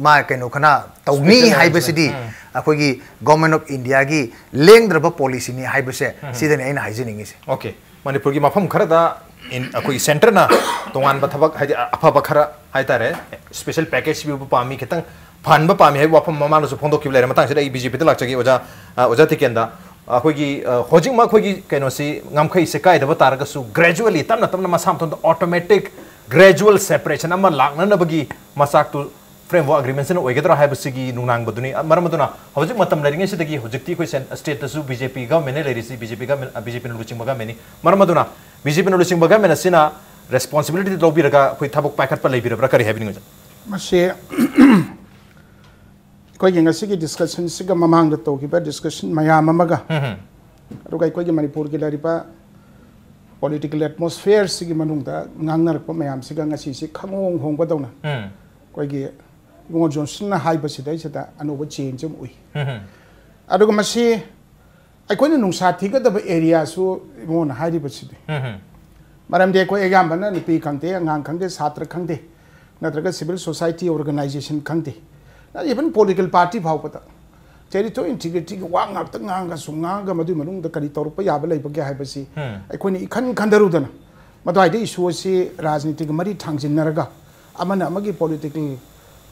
ꯃꯥ ꯀꯩꯅꯣ ꯈꯅ ꯇꯧꯅꯤ Special ꯍꯥꯏꯕꯁꯤꯗꯤ arrangement꯫ ꯑꯩꯈꯣꯏꯒꯤ Government of India ꯒꯤ ꯂꯦꯡꯗ꯭ꯔꯕ policy ꯅꯤ ꯍꯥꯏꯕꯁꯦ ꯁꯤꯗꯅꯤ ꯑꯩꯅ ꯍꯥꯏꯖꯅꯤꯡꯉꯤꯁꯦ꯫ Okay, ꯃꯅꯤꯄꯨꯔꯒꯤ ꯃꯐꯝ ꯈꯔꯗ ꯏꯟ-, ꯑꯩꯈꯣꯏꯒꯤ centre ꯅ ꯇꯣꯉꯥꯟꯕ ꯊꯕꯛ, ꯍꯥꯏꯗꯤ ꯑꯐꯕ ꯈꯔ ꯍꯥꯏꯇꯥꯔꯦ, special package ꯄꯤꯕ ꯄꯥꯝꯃꯤ, ꯈꯤꯇꯪ ꯐꯍꯟꯕ ꯄꯥꯝꯃꯤ ꯍꯥꯏꯕ ꯋꯥꯐꯝ ꯃꯃꯥꯡꯗꯁꯨ ꯐꯣꯡꯗꯣꯛꯈꯤꯕ ꯂꯩꯔꯦ꯫ ꯃꯇꯥꯡꯁꯤꯗ ꯑꯩ B J P ꯗ ꯂꯥꯛꯆꯒꯦ, ꯑꯣꯖꯥ, ꯑ, ꯑꯣꯖꯥ ꯇꯤꯀꯦꯟꯗ꯫ ꯑꯩꯈꯣꯏꯒꯤ, ꯑ, ꯍꯧꯖꯤꯛꯃꯛ ꯑꯩꯈꯣꯏꯒꯤ ꯀꯩꯅꯣꯁꯤ, ꯉꯝꯈꯩꯁꯦ ꯀꯥꯏꯗꯕ ꯇꯥꯔꯒꯁꯨ, gradually, ꯇꯞꯅ ꯇꯞꯅ ꯃꯁꯥ ꯃꯊꯟꯇ automatic gradual separation ꯑꯃ ꯂꯥꯛꯅꯅꯕꯒꯤ ꯃꯆꯥꯛꯇꯨ framework agreement ꯁꯤꯅ ꯑꯣꯏꯒꯗ꯭ꯔꯥ ꯍꯥꯏꯕꯁꯤꯒꯤ ꯅꯨꯡꯅꯥꯡꯕꯗꯨꯅꯤ꯫ ꯑ, ꯃꯔꯝ ꯑꯗꯨꯅ ꯍꯧꯖꯤꯛ ꯃꯇꯝ ꯂꯩꯔꯤꯉꯩꯁꯤꯗꯒꯤ ꯍꯧꯖꯤꯛꯇꯤ ꯑꯩꯈꯣꯏ ꯁꯦꯟ-, state ꯇꯁꯨ B J P government ꯅ ꯂꯩꯔꯤꯁꯤ, B J P government, ꯑ, B J P ꯅ ꯂꯨꯆꯤꯡꯕ government ꯅꯤ꯫ ꯃꯔꯝ ꯑꯗꯨꯅ B J P ꯅ ꯂꯨꯆꯤꯡꯕ government ꯑꯁꯤꯅ responsibility ꯂꯧꯕꯤꯔꯒ ꯑꯩꯈꯣꯏ ꯊꯕꯛ ꯄꯥꯏꯈꯠꯄ ꯂꯩꯕꯤꯔꯕ꯭ꯔꯥ? ꯀꯔꯤ ꯍꯥꯏꯕꯤꯅꯤꯡꯉꯤ, ꯑꯣꯖꯥ? ꯃꯁꯤ ꯑꯩꯈꯣꯏꯒꯤ ꯉꯁꯤꯒꯤ discussion ꯁꯤꯒ ꯃꯃꯥꯡꯗ ꯇꯧꯈꯤꯕ discussion ꯃꯌꯥꯝ ꯑꯃꯒ, ꯎꯝ꯫ ꯑꯗꯨꯒ ꯑꯩꯈꯣꯏꯒꯤ ꯃꯅꯤꯄꯨꯔꯒꯤ ꯂꯩꯔꯤꯕ political atmosphere ꯁꯤꯒꯤ ꯃꯅꯨꯡꯗ ꯉꯥꯡꯅꯔꯛꯄ ꯃꯌꯥꯝꯁꯤꯒ ꯉꯁꯤꯁꯤ ꯈꯪꯍꯣꯡ ꯍꯣꯡꯕꯗꯧꯅ ꯎꯝ꯫ ꯑꯩꯈꯣꯏꯒꯤ ꯏꯕꯨꯡꯉꯣ ꯖꯣꯟꯁꯟꯅ ꯍꯥꯏꯕꯁꯤꯗꯩꯁꯤꯗ ꯑꯅꯧꯕ change ꯑꯃ ꯎꯏ꯫ ꯎꯝ꯫ ꯑꯗꯨꯒ ꯃꯁꯤ ꯑꯩꯈꯣꯏꯅ ꯅꯨꯡꯁꯥ ꯊꯤꯒꯗꯕ area ꯁꯨ ꯏꯕꯨꯡꯉꯣꯅ ꯍꯥꯏꯔꯤꯕꯁꯤꯗꯤ꯫ ꯎꯝ꯫ ꯃꯔꯝꯗꯤ ꯑꯩꯈꯣꯏ ꯑꯌꯥꯝꯕꯅ ꯅꯨꯄꯤ ꯈꯪꯗꯦ, ꯑꯉꯥꯡ ꯈꯪꯗꯦ, ꯁꯥꯇ꯭ꯔ ꯈꯪꯗꯦ, ꯅꯠꯇ꯭ꯔꯒ civil society organization ꯈꯪꯗꯦ, even political party ꯐꯥꯎꯕꯗ territorial integrity ꯒꯤ ꯋꯥ ꯉꯥꯛꯇ ꯉꯥꯡꯉꯒꯁꯨ ꯉꯥꯡꯉꯒ ꯃꯗꯨꯒꯤ ꯃꯅꯨꯡꯗ ꯀꯔꯤ ꯇꯧꯔꯛꯄ ꯌꯥꯕ ꯂꯩꯕꯒꯦ ꯍꯥꯏꯕꯁꯤ ꯎꯝ꯫ ꯑꯩꯈꯣꯏꯅ ꯏꯈꯟ ꯈꯟꯊꯔꯨꯗꯅ ꯃꯗꯨꯋꯥꯏꯗ issue ꯑꯁꯤ ꯔꯥꯖꯅꯤꯇꯤꯒ ꯃꯔꯤ ꯊꯥꯡꯖꯤꯟꯅꯔꯒ ꯑꯃꯅ ꯑꯃꯒꯤ political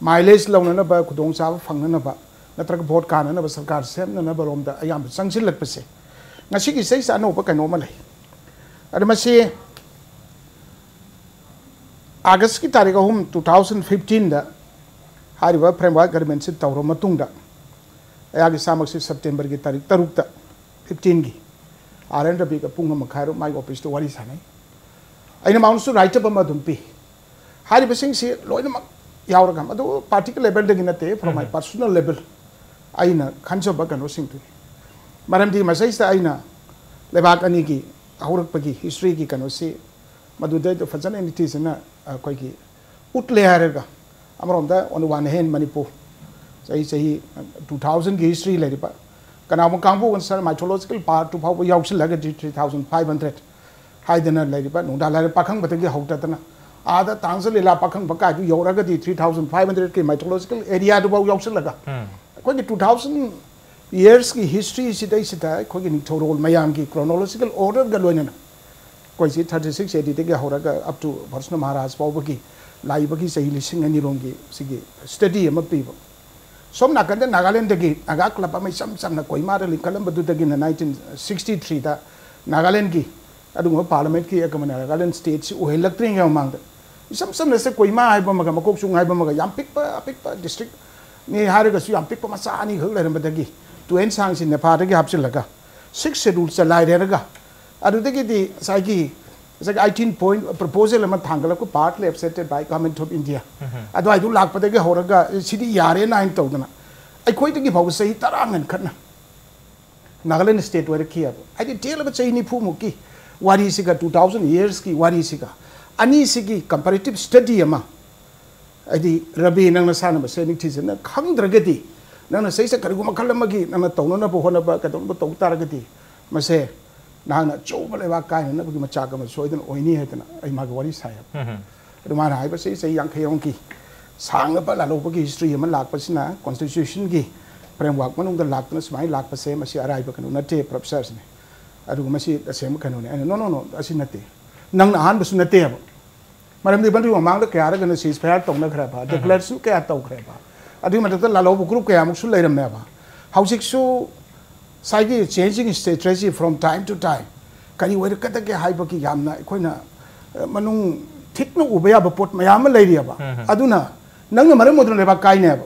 mileage ꯂꯧꯅꯅꯕ, ꯈꯨꯗꯣꯡꯆꯥꯕ ꯐꯪꯅꯅꯕ, ꯅꯠꯇ꯭ꯔꯒ vote ꯀꯥꯅꯅꯕ ꯁꯔꯀꯥꯔ ꯁꯦꯝꯅꯅꯕ ꯔꯣꯝꯗ ꯑꯌꯥꯝꯕ ꯆꯪꯁꯤꯜꯂꯛꯄꯁꯦ ꯉꯁꯤꯒꯤ ꯆꯩꯁꯦ ꯑꯅꯧꯕ ꯀꯩꯅꯣ ꯑꯃ ꯂꯩ꯫ ꯑꯗ ꯃꯁꯤ August ꯀꯤ ꯇꯥꯔꯤꯛ ꯑꯍꯨꯝ, two thousand fifteen ꯗ ꯍꯥꯏꯔꯤꯕ framework agreement ꯁꯤ ꯇꯧꯔꯕ ꯃꯇꯨꯡꯗ ꯑꯩꯍꯥꯛ ꯏꯁꯥꯃꯛꯁꯤ September ꯒꯤ ꯇꯥꯔꯤꯛ ꯇꯔꯨꯛꯇ, fifteen ꯒꯤ, R N Ravi ꯒ ꯄꯨꯡ ꯑꯃ ꯃꯈꯥꯏꯔꯣꯝ ꯃꯥꯒꯤ office ꯇ ꯋꯥꯔꯤ ꯁꯥꯟꯅꯩ꯫ ꯑꯩꯅ ꯃꯉꯣꯟꯗꯁꯨ write up ꯑꯃ ꯑꯗꯨꯝ ꯄꯤ꯫ ꯍꯥꯏꯔꯤꯕꯁꯤꯡꯁꯤ ꯂꯣꯏꯅꯃꯛ ꯌꯥꯎꯔꯒ, ꯃꯗꯨ party ꯒꯤ level ꯗꯒꯤ ꯅꯠꯇꯦ, from my personal level ꯑꯩꯅ ꯈꯟꯖꯕ ꯀꯩꯅꯣꯁꯤꯡꯗꯨꯅꯤ꯫ ꯃꯔꯝꯗꯤ ꯃꯁꯩꯁꯤꯗ ꯑꯩꯅ ꯂꯩꯕꯥꯛ ꯑꯅꯤꯒꯤ ꯍꯧꯔꯛꯄꯒꯤ ꯍꯤꯁꯇ꯭ꯔꯤꯒꯤ ꯀꯩꯅꯣꯁꯤ ꯃꯗꯨꯗꯩꯗ ꯐꯖꯅ ꯅꯤꯡꯊꯤꯖꯅ ꯑꯩꯈꯣꯏꯒꯤ ꯎꯠꯂꯦ ꯍꯥꯏꯔꯒ, ꯑꯃꯔꯣꯝꯗ on the one hand Manipur ꯆꯍꯤ ꯆꯍꯤ two thousandꯒꯤ ꯍꯤꯁꯇ꯭ꯔꯤ ꯂꯩꯔꯤꯕ, ꯀꯅꯥꯒꯨꯝꯕ ꯀꯥꯡꯕꯨ ꯁꯥꯔ ꯃꯥꯏꯊꯣꯂꯣꯖꯤꯀꯦꯜ ꯄꯥꯔꯠꯇꯨ ꯐꯥꯎꯕ ꯌꯥꯎꯁꯤꯜꯂꯒꯗꯤ three thousand five hundred ꯍꯥꯏꯗꯅ ꯂꯩꯔꯤꯕ ꯅꯨꯡꯗꯥ ꯂꯥꯏꯔꯦꯟ ꯄꯥꯈꯪꯕꯗꯒꯤ ꯍꯧꯗꯗꯅ ꯑꯥꯗ ꯇꯥꯡꯖ ꯂꯤꯂꯥ ꯄꯥꯈꯪꯕ ꯀꯥꯏꯗꯨ ꯌꯧꯔꯒꯗꯤ three thousand five hundredꯀꯤ ꯃꯥꯏꯊꯣꯂꯣꯖꯤꯀꯦꯜ ꯑꯦꯔꯤꯌꯥꯗꯨꯐꯥꯎ ꯌꯥꯎꯁꯤꯜꯂꯒ ꯑꯩꯈꯣꯏꯒꯤ two thousand yearsꯀꯤ ꯍꯤꯁꯇ꯭ꯔꯤꯁꯤꯗꯩꯁꯤꯗ ꯑꯩꯈꯣꯏꯒꯤ ꯅꯤꯡꯊꯧꯔꯣꯜ ꯃꯌꯥꯝꯒꯤ ꯀ꯭ꯔꯣꯅꯣꯂꯣꯖꯤꯀꯦꯜ ꯑꯣꯔꯗꯔꯒ ꯂꯣꯏꯅꯅ ꯑꯩꯈꯣꯏꯁꯤ thirty six ADꯗꯒꯤ ꯍꯧꯔꯒ up to ꯚꯔꯁꯅ ꯃꯍꯥꯔꯥꯖ ꯐꯥꯎꯕꯒꯤ ꯂꯥꯛꯏꯕꯒꯤ ꯆꯍꯤ ꯂꯤꯁꯤꯡ ꯑꯅꯤꯔꯣꯝꯒꯤ ꯁꯤꯒꯤ ꯁ꯭ꯇꯗꯤ ꯑꯃ ꯄꯤꯕ꯫ ꯁꯣꯝ ꯅꯥꯀꯟꯗ ꯅꯥꯒꯥꯂꯦꯟꯗꯒꯤ ꯅꯥꯒꯥ ꯀ꯭ꯂꯕ ꯑꯃ ꯏꯆꯝ ꯆꯝꯅ ꯀꯣꯍꯤꯃꯥꯗ ꯂꯤꯡꯈꯠꯂꯝꯕꯗꯨꯗꯒꯤꯅ nineteen sixty threeꯗ ꯅꯥꯒꯥꯂꯦꯟꯒꯤ ꯑꯗꯨꯒꯨꯝꯕ ꯄꯥꯔꯂꯃꯦꯟꯠꯀꯤ ꯑꯀꯃꯟ ꯅꯥꯒꯥꯂꯦꯟ ꯁ꯭ꯇꯦꯠꯁꯤ ꯑꯣꯏꯍꯜꯂꯛꯇ꯭ꯔꯤꯉꯩ ꯃꯃꯥꯡꯗ ꯏꯆꯝ ꯆꯝꯅ ꯁꯦ ꯀꯣꯍꯤꯃꯥ ꯍꯥꯏꯕ ꯑꯃꯒ ꯃꯀꯣꯛꯆꯨꯡ ꯍꯥꯏꯕ ꯑꯃꯒ ꯌꯥꯝ ꯄꯤꯛꯄ ꯑꯄꯤꯛꯄ ꯗꯤꯁꯇ꯭ꯔꯤꯛꯅꯤ ꯍꯥꯏꯔꯒꯁꯨ ꯌꯥꯝ ꯄꯤꯛꯄ ꯃꯆꯥ ꯑꯅꯤꯈꯛ ꯂꯩꯔꯝꯕꯗꯒꯤ ꯇꯨꯌꯦꯟ ꯁꯥꯡꯁꯤ ꯅꯦꯐꯥꯗꯒꯤ ꯍꯥꯞꯆꯤꯜꯂꯒ ꯁꯤꯛꯁ ꯁꯦꯗꯨꯜ ꯆꯂꯥꯏꯔꯦꯔꯒ ꯑꯗꯨꯗꯒꯤꯗꯤ ꯉꯁꯥꯏꯒꯤ ꯉꯁꯥꯏꯒꯤ eighteen point proposal ꯑꯃ ꯊꯥꯡꯒꯠꯂꯛꯄ partly accepted by Government of India ꯑꯗꯨꯋꯥꯏꯗꯨ ꯂꯥꯛꯄꯗꯒꯤ ꯍꯧꯔꯒ ꯁꯤꯗꯤ ꯌꯥꯔꯦꯅ ꯍꯥꯏꯅ ꯇꯧꯗꯅ ꯑꯩꯈꯣꯏꯗꯒꯤ ꯐꯥꯎꯕ ꯆꯍꯤ ꯇꯔꯥ ꯉꯟꯈꯠꯅ ꯅꯥꯒꯥꯂꯦꯟ ꯁ꯭ꯇꯦꯠ ꯑꯣꯏꯔꯛꯈꯤꯑꯕ꯫ ꯍꯥꯏꯗꯤ ꯇꯦꯜꯂꯕ ꯆꯍꯤ ꯅꯤꯐꯨꯃꯨꯛꯀꯤ ꯋꯥꯔꯤꯁꯤꯒ two thousand yearsꯀꯤ ꯋꯥꯔꯤꯁꯤꯒ ꯑꯅꯤꯁꯤꯒꯤ comparative study ꯑꯃ, ꯍꯥꯏꯗꯤ ꯔꯕꯤ, ꯅꯪ ꯅꯁꯥꯅ ꯃꯁꯦ ꯅꯤꯡꯊꯤꯖꯅ ꯈꯪꯗ꯭ꯔꯒꯗꯤ, ꯅꯪꯅ ꯁꯤꯁꯦ ꯀꯔꯤꯒꯨꯝꯕ ꯃꯈꯜ ꯑꯃꯒꯤ ꯅꯪꯅ ꯇꯧꯅꯅꯕ ꯍꯣꯠꯅꯕ ꯀꯩꯗꯧꯅꯕ ꯇꯧ ꯇꯥꯔꯒꯗꯤ, ꯃꯁꯦ ꯅꯍꯥꯛꯅ ꯑꯆꯧꯕ ꯂꯩꯕꯥꯛ ꯀꯥꯏꯅꯅꯕꯒꯤ ꯃꯆꯥꯛ ꯑꯃ ꯁꯣꯏꯗꯅ ꯑꯣꯏꯅꯤ ꯍꯥꯏꯗꯅ ꯑꯩ ꯃꯥꯒ ꯋꯥꯔꯤ ꯁꯥꯏ ꯍꯥꯏꯕ꯫ ꯑꯗꯨ ꯃꯥꯅ ꯍꯥꯏꯕꯁꯤ ꯆꯍꯤ ꯌꯥꯡꯈꯩꯔꯣꯝꯒꯤ ꯁꯥꯡꯂꯕ ꯂꯥꯜꯍꯧꯕꯒꯤ ꯍꯤꯁꯇ꯭ꯔꯤ ꯑꯃ ꯂꯥꯛꯄꯁꯤꯅ ꯀꯣꯟꯁꯇꯤꯇ꯭ꯌꯨꯁꯟꯒꯤ ꯐ꯭ꯔꯦꯝꯋꯥꯔꯛ ꯃꯅꯨꯡꯗ ꯂꯥꯛꯇꯨꯅ ꯁꯨꯃꯥꯏꯅ ꯂꯥꯛꯄꯁꯦ ꯃꯁꯤ ꯑꯔꯥꯏꯕ ꯀꯩꯅꯣ ꯅꯠꯇꯦ, ꯄ꯭ꯔꯣꯐꯦꯁꯔꯁꯤꯅꯤ꯫ ꯑꯗꯨꯒ ꯃꯁꯤ ꯇꯁꯦꯡꯕ ꯀꯩꯅꯣꯅꯤ꯫ ꯑꯩꯅ, "No, no, no, ꯑꯁꯤ ꯅꯠꯇꯦ꯫ ꯅꯪꯅ ꯑꯍꯥꯟꯕꯁꯨ ꯅꯠꯇꯦ" ꯍꯥꯏꯕ꯫ ꯃꯔꯝꯗꯤ ꯃꯗꯨꯒꯤ ꯃꯃꯥꯡꯗ ꯀꯌꯥꯔꯒꯅ ceasefire ꯇꯧꯅꯈ꯭ꯔꯦꯕ, declareꯁꯨ ꯀꯌꯥ ꯇꯧꯈ꯭ꯔꯦꯕ꯫ ꯑꯗꯨꯒꯤ ꯃꯊꯛꯇ ꯂꯥꯜꯍꯧꯕ ꯒ꯭ꯔꯨꯞ ꯀꯌꯥꯃꯨꯛꯁꯨ ꯂꯩꯔꯝꯃꯦꯕ꯫ ꯍꯧꯖꯤꯛꯁꯨ ꯉꯁꯥꯏꯒꯤ changing strategy from time to time ꯀꯔꯤ ꯑꯣꯏꯔꯛꯀꯗꯒꯦ ꯍꯥꯏꯕꯒꯤ ꯌꯥꯝꯅ ꯑꯩꯈꯣꯏꯅ, ꯑ, ꯃꯅꯨꯡ ꯊꯤꯠꯅ ꯎꯕ ꯌꯥꯕ ꯄꯣꯠ ꯃꯌꯥꯝ ꯑꯃ ꯂꯩꯔꯤꯑꯕ꯫ ꯑꯗꯨꯅ ꯅꯪꯅ ꯃꯔꯝ ꯑꯣꯏꯗꯨꯅ ꯂꯩꯕꯥꯛ ꯀꯥꯏꯅꯦꯕ꯫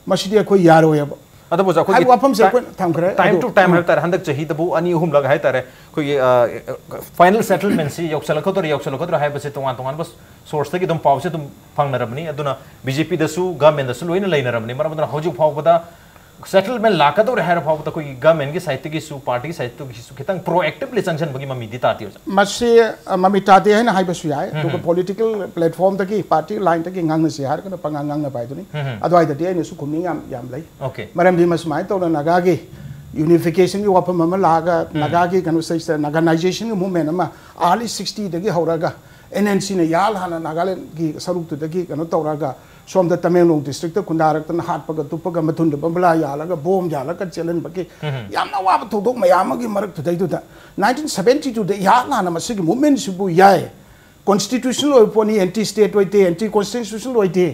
ꯃꯁꯤꯗꯤ ꯑꯩꯈꯣꯏ ꯌꯥꯔꯣꯏꯑꯕ꯫ ꯑꯗꯨꯕꯨ ꯑꯣꯖꯥ, ꯑꯩꯈꯣꯏꯒꯤ ꯍꯥꯏꯕ ꯋꯥꯐꯝꯁꯦ ꯇꯥꯏ-, ꯑꯩꯈꯣꯏꯅ ꯊꯝꯈ꯭ꯔꯦ꯫ Time ꯑꯗꯨ, to time ꯎꯝ꯫ ꯍꯥꯏꯕ ꯇꯥꯔꯦ, ꯍꯟꯗꯛ ꯆꯍꯤꯗꯕꯨ ꯑꯅꯤ ꯑꯍꯨꯝꯂꯛ ꯍꯥꯏ ꯇꯥꯔꯦ, ꯑꯩꯈꯣꯏꯒꯤ, ꯑ, final settlementꯁꯤ ꯌꯧꯁꯜꯂꯛꯀꯗꯧꯔꯦ, ꯌꯧꯁꯜꯂꯛꯀꯗꯧꯔꯦ ꯍꯥꯏꯕꯁꯦ ꯇꯣꯉꯥꯟ ꯇꯣꯉꯥꯟꯕ sourceꯇꯒꯤ ꯑꯗꯨꯝ ꯄꯥꯎꯁꯦ ꯑꯗꯨꯝ ꯐꯪꯅꯔꯕꯅꯤ꯫ ꯑꯗꯨꯅ BJPꯗꯁꯨ, governmentꯗꯁꯨ ꯂꯣꯏꯅ ꯂꯩꯅꯔꯕꯅꯤ꯫ ꯃꯔꯝ ꯑꯗꯨꯅ ꯍꯧꯖꯤꯛ ꯐꯥꯎꯕꯗ ꯁꯦꯇꯜꯃꯦꯟ ꯂꯥꯛꯀꯗꯧꯔꯦ ꯍꯥꯏꯔ ꯐꯥꯎꯕꯗ ꯑꯩꯈꯣꯏꯒꯤ ꯒꯚꯔꯟꯃꯦꯟꯒꯤ ꯁꯥꯏꯠꯇꯒꯤꯁꯨ, ꯄꯥꯔꯇꯤꯒꯤ ꯁꯥꯏꯠꯇꯒꯤꯁꯨ ꯈꯤꯇꯪ ꯄ꯭ꯔꯣꯑꯦꯛꯇꯤꯚꯂꯤ ꯆꯪꯁꯤꯟꯕꯒꯤ ꯃꯃꯤꯗꯤ ꯇꯥꯗꯦ, ꯑꯣꯖꯥ? ꯃꯁꯤ ꯑ, ꯃꯃꯤ ꯇꯥꯗꯦ ꯍꯥꯏꯅ ꯍꯥꯏꯕꯁꯨ ꯌꯥꯏ꯫ ꯑꯗꯨꯒ ꯄꯣꯂꯤꯇꯤꯀꯦꯜ ꯄ꯭ꯂꯦꯠꯐꯣꯔꯝꯗꯒꯤ, ꯄꯥꯔꯇꯤ ꯂꯥꯏꯟꯗꯒꯤ ꯉꯥꯡꯅꯁꯤ ꯍꯥꯏꯔꯒꯅ ꯄꯉꯥꯡ ꯉꯥꯡꯅꯕ ꯍꯥꯏꯗꯨꯅꯤ꯫ ꯑꯗꯨꯋꯥꯏꯗꯗꯤ ꯑꯩꯅꯁꯨ ꯈꯨꯝꯅꯤꯡ ꯌꯥꯝ ꯌꯥꯝ ꯂꯩ꯫ ꯑꯣꯀꯦ꯫ ꯃꯔꯝꯗꯤ ꯃꯁꯨꯃꯥꯏꯅ ꯇꯧꯅ ꯅꯥꯒꯥꯒꯤ ꯌꯨꯅꯤꯐꯤꯀꯦꯁꯟꯒꯤ ꯋꯥꯐꯝ ꯑꯃ ꯂꯥꯛꯑꯒ, ꯅꯥꯒꯥꯒꯤ ꯀꯩꯅꯣ ꯁꯤꯗꯩꯁꯤꯗ ꯅꯥꯒꯥꯅꯥꯏꯖꯦꯁꯟꯒꯤ ꯃꯨꯚꯃꯦꯟ ꯑꯃ ꯑꯥꯔꯂꯤ ꯁꯤꯛꯁꯇꯤꯗꯒꯤ ꯍꯧꯔꯒ, ꯑꯦꯟ ꯑꯦꯟ ꯁꯤꯅ ꯌꯥꯜ ꯍꯥꯟꯅ ꯅꯥꯒꯥꯂꯦꯟꯒꯤ ꯁꯔꯨꯛꯇꯨꯗꯒꯤ ꯀꯩꯅꯣ ꯇꯧꯔꯒ, ꯁꯣꯝꯗ ꯇꯃꯦꯡꯂꯣꯡ ꯗꯤꯁꯇ꯭ꯔꯤꯛꯇ ꯈꯨꯟꯗꯥꯔꯛꯇꯅ, ꯍꯥꯠꯄꯒ ꯇꯨꯞꯄꯒ, ꯃꯊꯨꯟꯗ ꯕꯝꯕꯂꯥ ꯌꯥꯜꯂꯒ, ꯕꯣꯝ ꯌꯥꯜꯂꯒ ꯆꯦꯜꯍꯟꯕꯒꯤ ꯌꯥꯝꯅ ꯑꯋꯥꯕ ꯊꯧꯗꯣꯛ ꯃꯌꯥꯝ ꯑꯃꯒꯤ ꯃꯔꯛꯇꯨꯗꯩꯗꯨꯗ, ꯅꯥꯏꯟꯇꯤꯟ ꯁꯕꯦꯟꯇꯤ ꯇꯨꯗ ꯏꯍꯥꯟ ꯍꯥꯟꯅ ꯃꯁꯤꯒꯤ ꯃꯨꯚꯃꯦꯟꯁꯤꯕꯨ ꯌꯥꯏ, ꯀꯣꯟꯁꯇꯤꯇ꯭ꯌꯨꯁꯅꯦꯜ ꯑꯣꯏꯕ ꯄꯣꯠꯅꯤ, ꯑꯦꯟꯇꯤ ꯁ꯭ꯇꯦꯠ ꯑꯣꯏꯗꯦ, ꯑꯦꯟꯇꯤ ꯀꯣꯟꯁꯇꯤꯇ꯭ꯌꯨꯁꯅꯦꯜ ꯑꯣꯏꯗꯦ,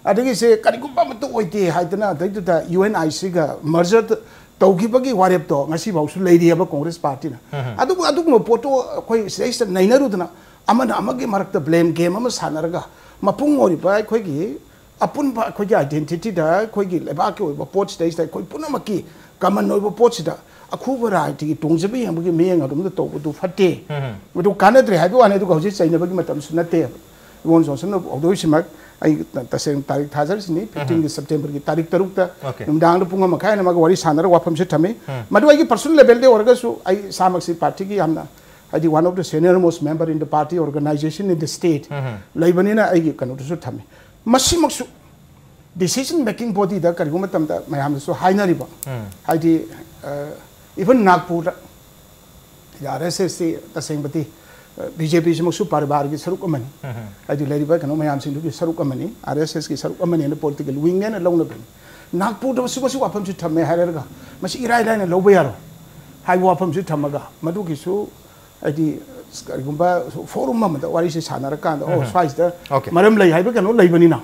ꯑꯗꯒꯤ ꯁꯦ ꯀꯔꯤꯒꯨꯝꯕ ꯑꯃꯠꯇ ꯑꯣꯏꯗꯦ ꯍꯥꯏꯗꯅ ꯑꯗꯩꯗꯨꯗ ꯌꯨ ꯑꯦꯟ ꯑꯥꯏ ꯁꯤꯒ ꯃꯔꯖꯔ ꯇꯧꯈꯤꯕꯒꯤ ꯋꯥꯔꯦꯞꯇꯣ ꯉꯁꯤꯐꯥꯎꯁꯨ ꯂꯩꯔꯤꯑꯕ ꯀꯣꯡꯒ꯭ꯔꯦꯁ ꯄꯥꯔꯇꯤꯅ꯫ ꯑꯗꯨꯕꯨ ꯑꯗꯨꯒꯨꯝꯕ ꯄꯣꯠꯇꯣ ꯑꯩꯈꯣꯏ ꯁꯤꯗꯩꯁꯤꯗ ꯅꯩꯅꯔꯨꯗꯅ, ꯑꯃꯅ ꯑꯃꯒꯤ ꯃꯔꯛꯇ ꯕ꯭ꯂꯦꯝ ꯒꯦꯝ ꯑꯃ ꯁꯥꯟꯅꯔꯒ, ꯃꯄꯨꯡ ꯑꯣꯏꯔꯤꯕ ꯑꯩꯈꯣꯏꯒꯤ ꯑꯄꯨꯟꯕ ꯑꯩꯈꯣꯏꯒꯤ ꯑꯥꯏꯗꯦꯟꯇꯤꯇꯤꯗ, ꯑꯩꯈꯣꯏꯒꯤ ꯂꯩꯕꯥꯛꯀꯤ ꯑꯣꯏꯕ ꯄꯣꯠꯁꯤꯗꯩꯁꯤꯗ, ꯑꯩꯈꯣꯏ ꯄꯨꯝꯅꯃꯛꯀꯤ ꯀꯃꯟ ꯑꯣꯏꯕ ꯄꯣꯠꯁꯤꯗ ꯑꯈꯨꯕ ꯔꯥꯏꯠꯀꯤ ꯇꯣꯡꯖꯕ ꯌꯦꯡꯕꯒꯤ ꯃꯤꯠꯌꯦꯡ ꯑꯗꯣꯝꯗ ꯇꯧꯕꯗꯨ ꯐꯠꯇꯦ꯫ ꯃꯗꯨ ꯀꯥꯟꯅꯗ꯭ꯔꯦ ꯍꯥꯏꯕ ꯋꯥꯅꯤ, ꯑꯗꯨꯒ ꯍꯧꯖꯤꯛ ꯆꯩꯅꯕꯒꯤ ꯃꯇꯝꯁꯨ ꯅꯠꯇꯦꯕ꯫ ꯏꯕꯣꯟ ꯖꯣꯟꯁꯟꯅ ꯍꯧꯗꯣꯛꯏꯁꯤꯃꯛ ꯑꯩ ꯇ-, ꯇꯁꯦꯡꯅ ꯇꯥꯔꯤꯛ ꯊꯥꯖꯔꯤꯁꯤꯅꯤ, ꯐꯤꯐꯇꯤꯟꯒꯤ ꯁꯦꯞꯇꯦꯝꯕꯔꯒꯤ ꯇꯥꯔꯤꯛ ꯇꯔꯨꯛꯇ, ꯑꯣꯀꯦ꯫ ꯅꯨꯃꯤꯗꯥꯡꯗ ꯄꯨꯡ ꯑꯃ ꯃꯈꯥꯏ ꯍꯦꯟꯅ ꯃꯥꯒ ꯋꯥꯔꯤ ꯁꯥꯟꯅꯔꯒ ꯋꯥꯐꯝꯁꯦ ꯊꯝꯃꯤ꯫ ꯃꯗꯨ ꯑꯩꯒꯤ ꯄꯔꯁꯣꯅꯦꯜ ꯂꯦꯚꯦꯜꯗ ꯑꯣꯏꯔꯒꯁꯨ ꯑꯩ ꯏꯁꯥꯃꯛꯁꯤ ꯄꯥꯔꯇꯤꯒꯤ ꯌꯥꯝꯅ, ꯍꯥꯏꯗꯤ, one of the senior most member in the party organization in the state ꯂꯩꯕꯅꯤꯅ ꯑꯩꯒꯤ ꯀꯩꯅꯣꯗꯨꯁꯨ ꯊꯝꯃꯤ꯫ ꯃꯁꯤꯃꯛꯁꯨ ꯗꯤꯁꯤꯖꯟ ꯃꯦꯀꯤꯡ ꯕꯣꯗꯤꯗ ꯀꯔꯤꯒꯨꯝꯕ ꯃꯇꯝꯗ ꯃꯌꯥꯝꯅꯁꯨ ꯍꯥꯏꯅꯔꯤꯕ, ꯍꯥꯏꯗꯤ, ꯏꯚꯟ ꯅꯥꯒꯄꯨꯔꯗ ꯑꯥꯔ ꯑꯦꯁ ꯑꯦꯁꯁꯤ ꯇꯁꯦꯡꯕꯗꯤ ꯕꯤ ꯖꯦ ꯄꯤꯁꯤꯃꯛꯁꯨ ꯄꯔꯤꯕꯥꯔꯒꯤ ꯁꯔꯨꯛ ꯑꯃꯅꯤ꯫ ꯍꯥꯏꯗꯤ ꯂꯩꯔꯤꯕ ꯀꯩꯅꯣ ꯃꯌꯥꯝꯁꯤꯡꯗꯨꯒꯤ ꯁꯔꯨꯛ ꯑꯃꯅꯤ, ꯑꯥꯔ ꯑꯦꯁ ꯑꯦꯁꯀꯤ ꯁꯔꯨꯛ ꯑꯃꯅꯤꯅ ꯄꯣꯂꯤꯇꯤꯀꯦꯜ ꯋꯤꯡꯅꯦꯅ ꯂꯧꯅꯕꯅꯤ꯫ ꯅꯥꯒꯄꯨꯔꯗꯁꯨ ꯃꯁꯤ ꯋꯥꯐꯝꯁꯤ ꯊꯝꯃꯦ ꯍꯥꯏꯔꯒ ꯃꯁꯤ ꯏꯔꯥꯏ ꯂꯥꯏꯅ ꯂꯧꯕ ꯌꯥꯔꯣꯏ ꯍꯥꯏꯕ ꯋꯥꯐꯝꯁꯤ ꯊꯝꯃꯒ, ꯃꯗꯨꯒꯤꯁꯨ ꯍꯥꯏꯗꯤ ꯀꯔꯤꯒꯨꯝꯕ ꯐꯣꯔꯝ ꯑꯃꯗ ꯋꯥꯔꯤꯁꯤ ꯁꯥꯟꯅꯔꯀꯥꯟꯗ, ꯑꯣ, ꯁ꯭ꯋꯥꯏꯁꯤꯗ ꯑꯣꯀꯦ꯫ ꯃꯔꯝ ꯂꯩ ꯍꯥꯏꯕ ꯀꯩꯅꯣ ꯂꯩꯕꯅꯤꯅ꯫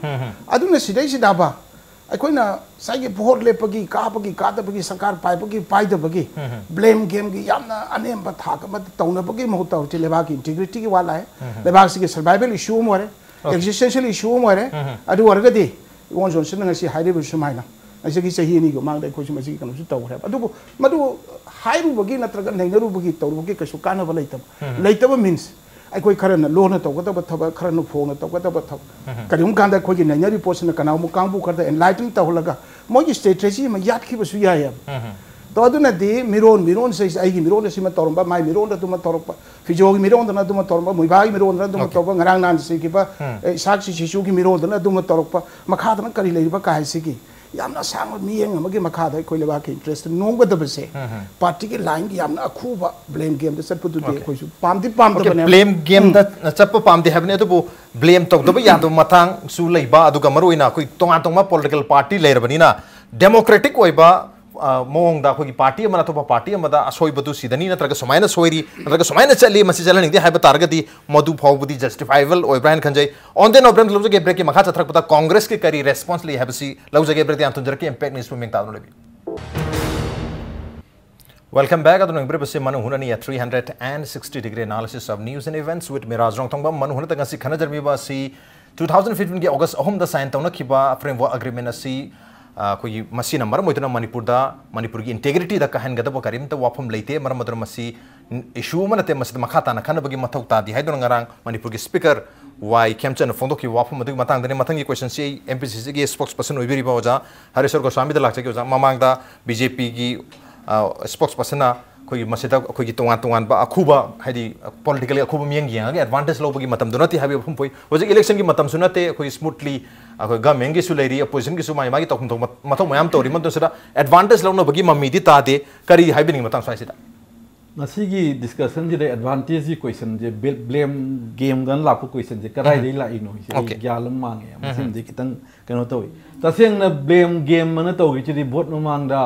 ꯑꯗꯨꯅ ꯁꯤꯗꯩꯁꯤꯗꯕ ꯑꯩꯈꯣꯏꯅ ꯉꯁꯥꯏꯒꯤ ꯚꯣꯠ ꯂꯦꯞꯄꯒꯤ, ꯀꯥꯕꯒꯤ, ꯀꯥꯗꯕꯒꯤ, ꯁꯔꯀꯥꯔ ꯄꯥꯏꯕꯒꯤ, ꯄꯥꯏꯗꯕꯒꯤ, ꯕ꯭ꯂꯦꯝ ꯒꯦꯝꯒꯤ ꯌꯥꯝꯅ ꯑꯅꯦꯝꯕ ꯊꯥꯛ ꯑꯃꯗ ꯇꯧꯅꯕꯒꯤ ꯃꯍꯨꯠꯇ ꯍꯧꯖꯤꯛ ꯂꯩꯕꯥꯛꯀꯤ ꯏꯟꯇꯤꯒ꯭ꯔꯤꯇꯤꯒꯤ ꯋꯥ ꯂꯥꯛꯑꯦ꯫ ꯂꯩꯕꯥꯛꯁꯤꯒꯤ ꯁꯔꯚꯥꯏꯚꯦꯜ ꯏꯁꯨ ꯑꯃ ꯑꯣꯏꯔꯦ, ꯑꯣꯀꯦ꯫ ꯑꯦꯛꯖꯤꯁꯇꯦꯟꯁꯤꯌꯦꯜ ꯏꯁꯨ ꯑꯃ ꯑꯣꯏꯔꯦ꯫ ꯑꯗꯨ ꯑꯣꯏꯔꯒꯗꯤ ꯏꯕꯣꯟ ꯖꯣꯟꯁꯟꯅ ꯉꯁꯤ ꯍꯥꯏꯔꯤꯕ ꯁꯨꯃꯥꯏꯅ, ꯉꯁꯤꯒꯤ ꯆꯍꯤ ꯑꯅꯤꯒꯤ ꯃꯃꯥꯡꯗ ꯑꯩꯈꯣꯏꯁꯨ ꯃꯁꯤꯒꯤ ꯀꯩꯅꯣꯁꯨ ꯇꯧꯈ꯭ꯔꯦꯕ꯫ ꯑꯗꯨꯕꯨ ꯃꯗꯨ ꯍꯥꯏꯔꯨꯕꯒꯤ ꯅꯠꯇ꯭ꯔꯒ ꯅꯩꯅꯔꯨꯕꯒꯤ ꯇꯧꯔꯨꯕꯒꯤ ꯀꯩꯁꯨ ꯀꯥꯟꯅꯕ ꯂꯩꯇꯕ꯫ ꯂꯩꯇꯕ ꯃꯤꯟꯁ ꯑꯩꯈꯣꯏ ꯈꯔꯅ ꯂꯣꯟꯅ ꯇꯧꯒꯗꯕ ꯊꯕꯛ, ꯈꯔꯅ ꯐꯣꯡꯅ ꯇꯧꯒꯗꯕ ꯊꯕꯛ꯫ ꯀꯔꯤꯒꯨꯝꯕ ꯀꯥꯟꯗ ꯑꯩꯈꯣꯏꯒꯤ ꯅꯩꯅꯔꯤꯕ ꯄꯣꯠꯁꯤꯅ ꯀꯅꯥꯒꯨꯝꯕ ꯀꯥꯡꯕꯨ ꯈꯔꯗ enlighten ꯇꯧꯍꯜꯂꯒ ꯃꯣꯏꯒꯤ strategy ꯑꯃ ꯌꯥꯠꯈꯤꯕꯁꯨ ꯌꯥꯏꯑꯕ꯫ ꯇꯣ ꯑꯗꯨꯅꯗꯤ ꯃꯤꯔꯣꯟ, ꯃꯤꯔꯣꯟꯁꯦ ꯑꯩꯒꯤ ꯃꯤꯔꯣꯟꯗ ꯁꯤꯃ ꯇꯧꯔꯝꯕ, ꯃꯥꯏ ꯃꯤꯔꯣꯟꯗ ꯑꯗꯨꯃ ꯇꯧꯔꯛꯄ, ꯐꯤꯖꯣꯒꯤ ꯃꯤꯔꯣꯟꯗꯅ ꯑꯗꯨꯃ ꯇꯧꯔꯝꯕ, ꯃꯣꯏꯕꯥꯒꯤ ꯃꯤꯔꯣꯟꯗꯅ ꯑꯗꯨꯃ Okay. ꯇꯧꯔꯛꯄ, ꯉꯔꯥꯡ ꯅꯍꯥꯟ ꯁꯤꯈꯤꯕ, ꯎꯝ꯫ ꯑꯦ, ꯏꯁꯥꯛꯁꯤ ꯁꯤꯁꯨꯒꯤ ꯃꯤꯔꯣꯟꯗꯅ ꯑꯗꯨꯃ ꯇꯧꯔꯛꯄ, ꯃꯈꯥꯗꯅ ꯀꯔꯤ ꯂꯩꯔꯤꯕ ꯀꯥꯏꯁꯤꯒꯤ ꯌꯥꯝꯅ ꯑꯁꯥꯡꯕ ꯃꯤꯠꯌꯦꯡ ꯑꯃꯒꯤ ꯃꯈꯥꯗ ꯑꯩꯈꯣꯏ ꯂꯩꯕꯥꯛꯀꯤ interest ꯅꯣꯡꯒꯗꯕꯁꯦ, ꯎꯝ, ꯎꯝ꯫ Partyꯒꯤ lineꯒꯤ ꯌꯥꯝꯅ ꯑꯈꯨꯕ blame gameꯗ ꯆꯠꯄꯗꯨꯗꯤ Okay. ꯑꯩꯈꯣꯏꯁꯨ ꯄꯥꯝꯗꯤ Okay, ꯄꯥꯝꯗꯕꯅꯦ꯫ Blame gameꯗ ꯎꯝ꯫ ꯆꯠꯄ ꯄꯥꯝꯗꯦ ꯍꯥꯏꯕꯅꯤ, ꯑꯗꯨꯕꯨ blame ꯇꯧꯗꯕ ꯌꯥꯗꯕ ꯃꯇꯥꯡꯁꯨ ꯂꯩꯕ, ꯑꯗꯨꯒ ꯃꯔꯨꯑꯣꯏꯅ ꯑꯩꯈꯣꯏ ꯇꯣꯉꯥꯟ ꯇꯣꯉꯥꯟꯕ political party ꯂꯩꯔꯕꯅꯤꯅ democratic ꯑꯣꯏꯕ, ꯑ, ꯃꯑꯣꯡꯗ ꯑꯩꯈꯣꯏꯒꯤ party ꯑꯃꯅ ꯑꯇꯣꯞꯄ party ꯑꯃꯗ ꯑꯁꯣꯏꯕꯗꯨ ꯁꯤꯗꯅꯤ, ꯅꯠꯇ꯭ꯔꯒ ꯁꯨꯃꯥꯏꯅ ꯁꯣꯏꯔꯤ, ꯅꯠꯇ꯭ꯔꯒ ꯁꯨꯃꯥꯏꯅ ꯆꯠꯂꯤ, ꯃꯁꯤ ꯆꯠꯍꯟꯅꯤꯡꯗꯦ ꯍꯥꯏꯕ ꯇꯥꯔꯒꯗꯤ ꯃꯗꯨ ꯐꯥꯎꯕꯗꯤ justifiable ꯑꯣꯏꯕ꯭ꯔꯥ ꯍꯥꯏꯅ ꯈꯟꯖꯩ꯫ On the note, ꯂꯧꯖꯒꯦ, breakꯀꯤ ꯃꯈꯥ ꯆꯠꯊꯔꯛꯄꯗ Congressꯀꯤ ꯀꯔꯤ response ꯂꯩ ꯍꯥꯏꯕꯁꯤ ꯂꯧꯖꯒꯦ꯫ Breakꯇ ꯌꯥꯝ ꯊꯨꯖꯔꯛꯀꯦ, Impact Newsꯄꯨ ꯃꯤꯡ ꯇꯥꯗꯨꯅ ꯂꯩꯕꯤꯌꯨ꯫ Welcome back. ꯑꯗꯨꯅ ꯌꯦꯡꯕꯤꯔꯤꯕꯁꯤ ꯃꯅꯨꯡ ꯍꯨꯠꯅꯅꯤ, a three hundred and sixty degree analysis of news and events with Miraj ꯔꯣꯡꯊꯣꯡꯕꯝ꯫ ꯃꯅꯨꯡ ꯍꯨꯠꯅ ꯉꯁꯤ ꯈꯟꯅꯖꯔꯝꯃꯤꯕ ꯑꯁꯤ two thousand fifteenꯒꯤ August ꯑꯍꯨꯝꯗ sign ꯇꯧꯅꯈꯤꯕ framework agreement ꯑꯁꯤ, ꯑ, ꯑꯩꯈꯣꯏꯒꯤ ꯃꯁꯤꯅ ꯃꯔꯝ ꯑꯣꯏꯗꯨꯅ ꯃꯅꯤꯄꯨꯔꯗ, ꯃꯅꯤꯄꯨꯔꯒꯤ integrityꯗ ꯀꯥꯏꯍꯟꯒꯗꯕ ꯀꯔꯤꯝꯇ ꯋꯥꯐꯝ ꯂꯩꯇꯦ, ꯃꯔꯝ ꯑꯗꯨꯅ ꯃꯁꯤ issue ꯑꯃ ꯅꯠꯇꯦ, ꯃꯁꯤꯗ ꯃꯈꯥ ꯇꯥꯅ ꯈꯟꯅꯕꯒꯤ ꯃꯊꯧ ꯇꯥꯗꯦ ꯍꯥꯏꯗꯨꯅ ꯉꯔꯥꯡ ꯃꯅꯤꯄꯨꯔꯒꯤ Speaker ꯋꯥꯏ ꯈꯦꯝꯆꯟꯅ ꯐꯣꯡꯗꯣꯛꯈꯤꯕ ꯋꯥꯐꯝ ꯑꯗꯨꯒꯤ ꯃꯇꯥꯡꯗꯅꯤ꯫ ꯃꯊꯪꯒꯤ questionꯁꯤ ꯑꯩ MPCCꯒꯤ spokesperson ꯑꯣꯏꯕꯤꯔꯤꯕ ꯑꯣꯖꯥ ꯍꯔꯦꯁ꯭ꯋꯔ ꯒꯣꯁ꯭ꯋꯥꯃꯤꯗ ꯂꯥꯛꯆꯒꯦ꯫ ꯑꯣꯖꯥ, ꯃꯃꯥꯡꯗ BJPꯒꯤ, ꯑ, spokespersonꯅ ꯑꯩꯈꯣꯏꯒꯤ ꯃꯁꯤꯗ ꯑꯩꯈꯣꯏꯒꯤ ꯇꯣꯉꯥꯟ ꯇꯣꯉꯥꯟꯕ ꯑꯈꯨꯕ, ꯍꯥꯏꯗꯤ politically ꯑꯈꯨꯕ ꯃꯤꯠꯌꯦꯡ ꯌꯦꯡꯉꯒ advantage ꯂꯧꯕꯒꯤ ꯃꯇꯝꯗꯨ ꯅꯠꯇꯦ ꯍꯥꯏꯕ ꯋꯥꯐꯝ ꯄꯣꯛꯏ꯫ ꯍꯧꯖꯤꯛ electionꯒꯤ ꯃꯇꯝꯁꯨ ꯅꯠꯇꯦ, ꯑꯩꯈꯣꯏ smoothly ꯑꯩꯈꯣꯏ governmentꯒꯤꯁꯨ ꯂꯩꯔꯤ, oppositionꯒꯤꯁꯨ ꯃꯥꯒꯤ ꯃꯥꯒꯤ ꯇꯧꯐꯝ ꯊꯣꯛꯄ ꯃꯊꯧ ꯃꯌꯥꯝ ꯇꯧꯔꯤ꯫ ꯃꯗꯨꯁꯤꯗ advantage ꯂꯧꯅꯕꯒꯤ ꯃꯃꯤꯗꯤ ꯇꯥꯗꯦ꯫ ꯀꯔꯤ ꯍꯥꯏꯕꯤꯅꯤꯡꯉꯤ ꯃꯇꯥꯡ ꯁ꯭ꯋꯥꯏꯁꯤꯗ? ꯉꯁꯤꯒꯤ discussionꯁꯤꯗ advantageꯀꯤ questionꯁꯦ, ꯕꯦ-, blame gameꯒꯅ ꯂꯥꯛꯄ questionꯁꯦ ꯀꯗꯥꯏꯗꯒꯤ ꯎꯝ꯫ ꯂꯥꯛꯏꯅꯣ ꯍꯥꯏꯁꯦ ꯑꯩ Okay. ꯒ꯭ꯌꯥꯟ ꯑꯃ ꯃꯥꯡꯉꯦ꯫ ꯎꯝ꯫ ꯃꯁꯤꯃꯗꯤ ꯈꯤꯇꯪ ꯀꯩꯅꯣ ꯇꯧꯏ꯫ ꯇꯁꯦꯡꯅ blame game ꯑꯅ ꯇꯧꯈꯤꯕꯁꯤꯗꯤ vote ꯃꯃꯥꯡꯗ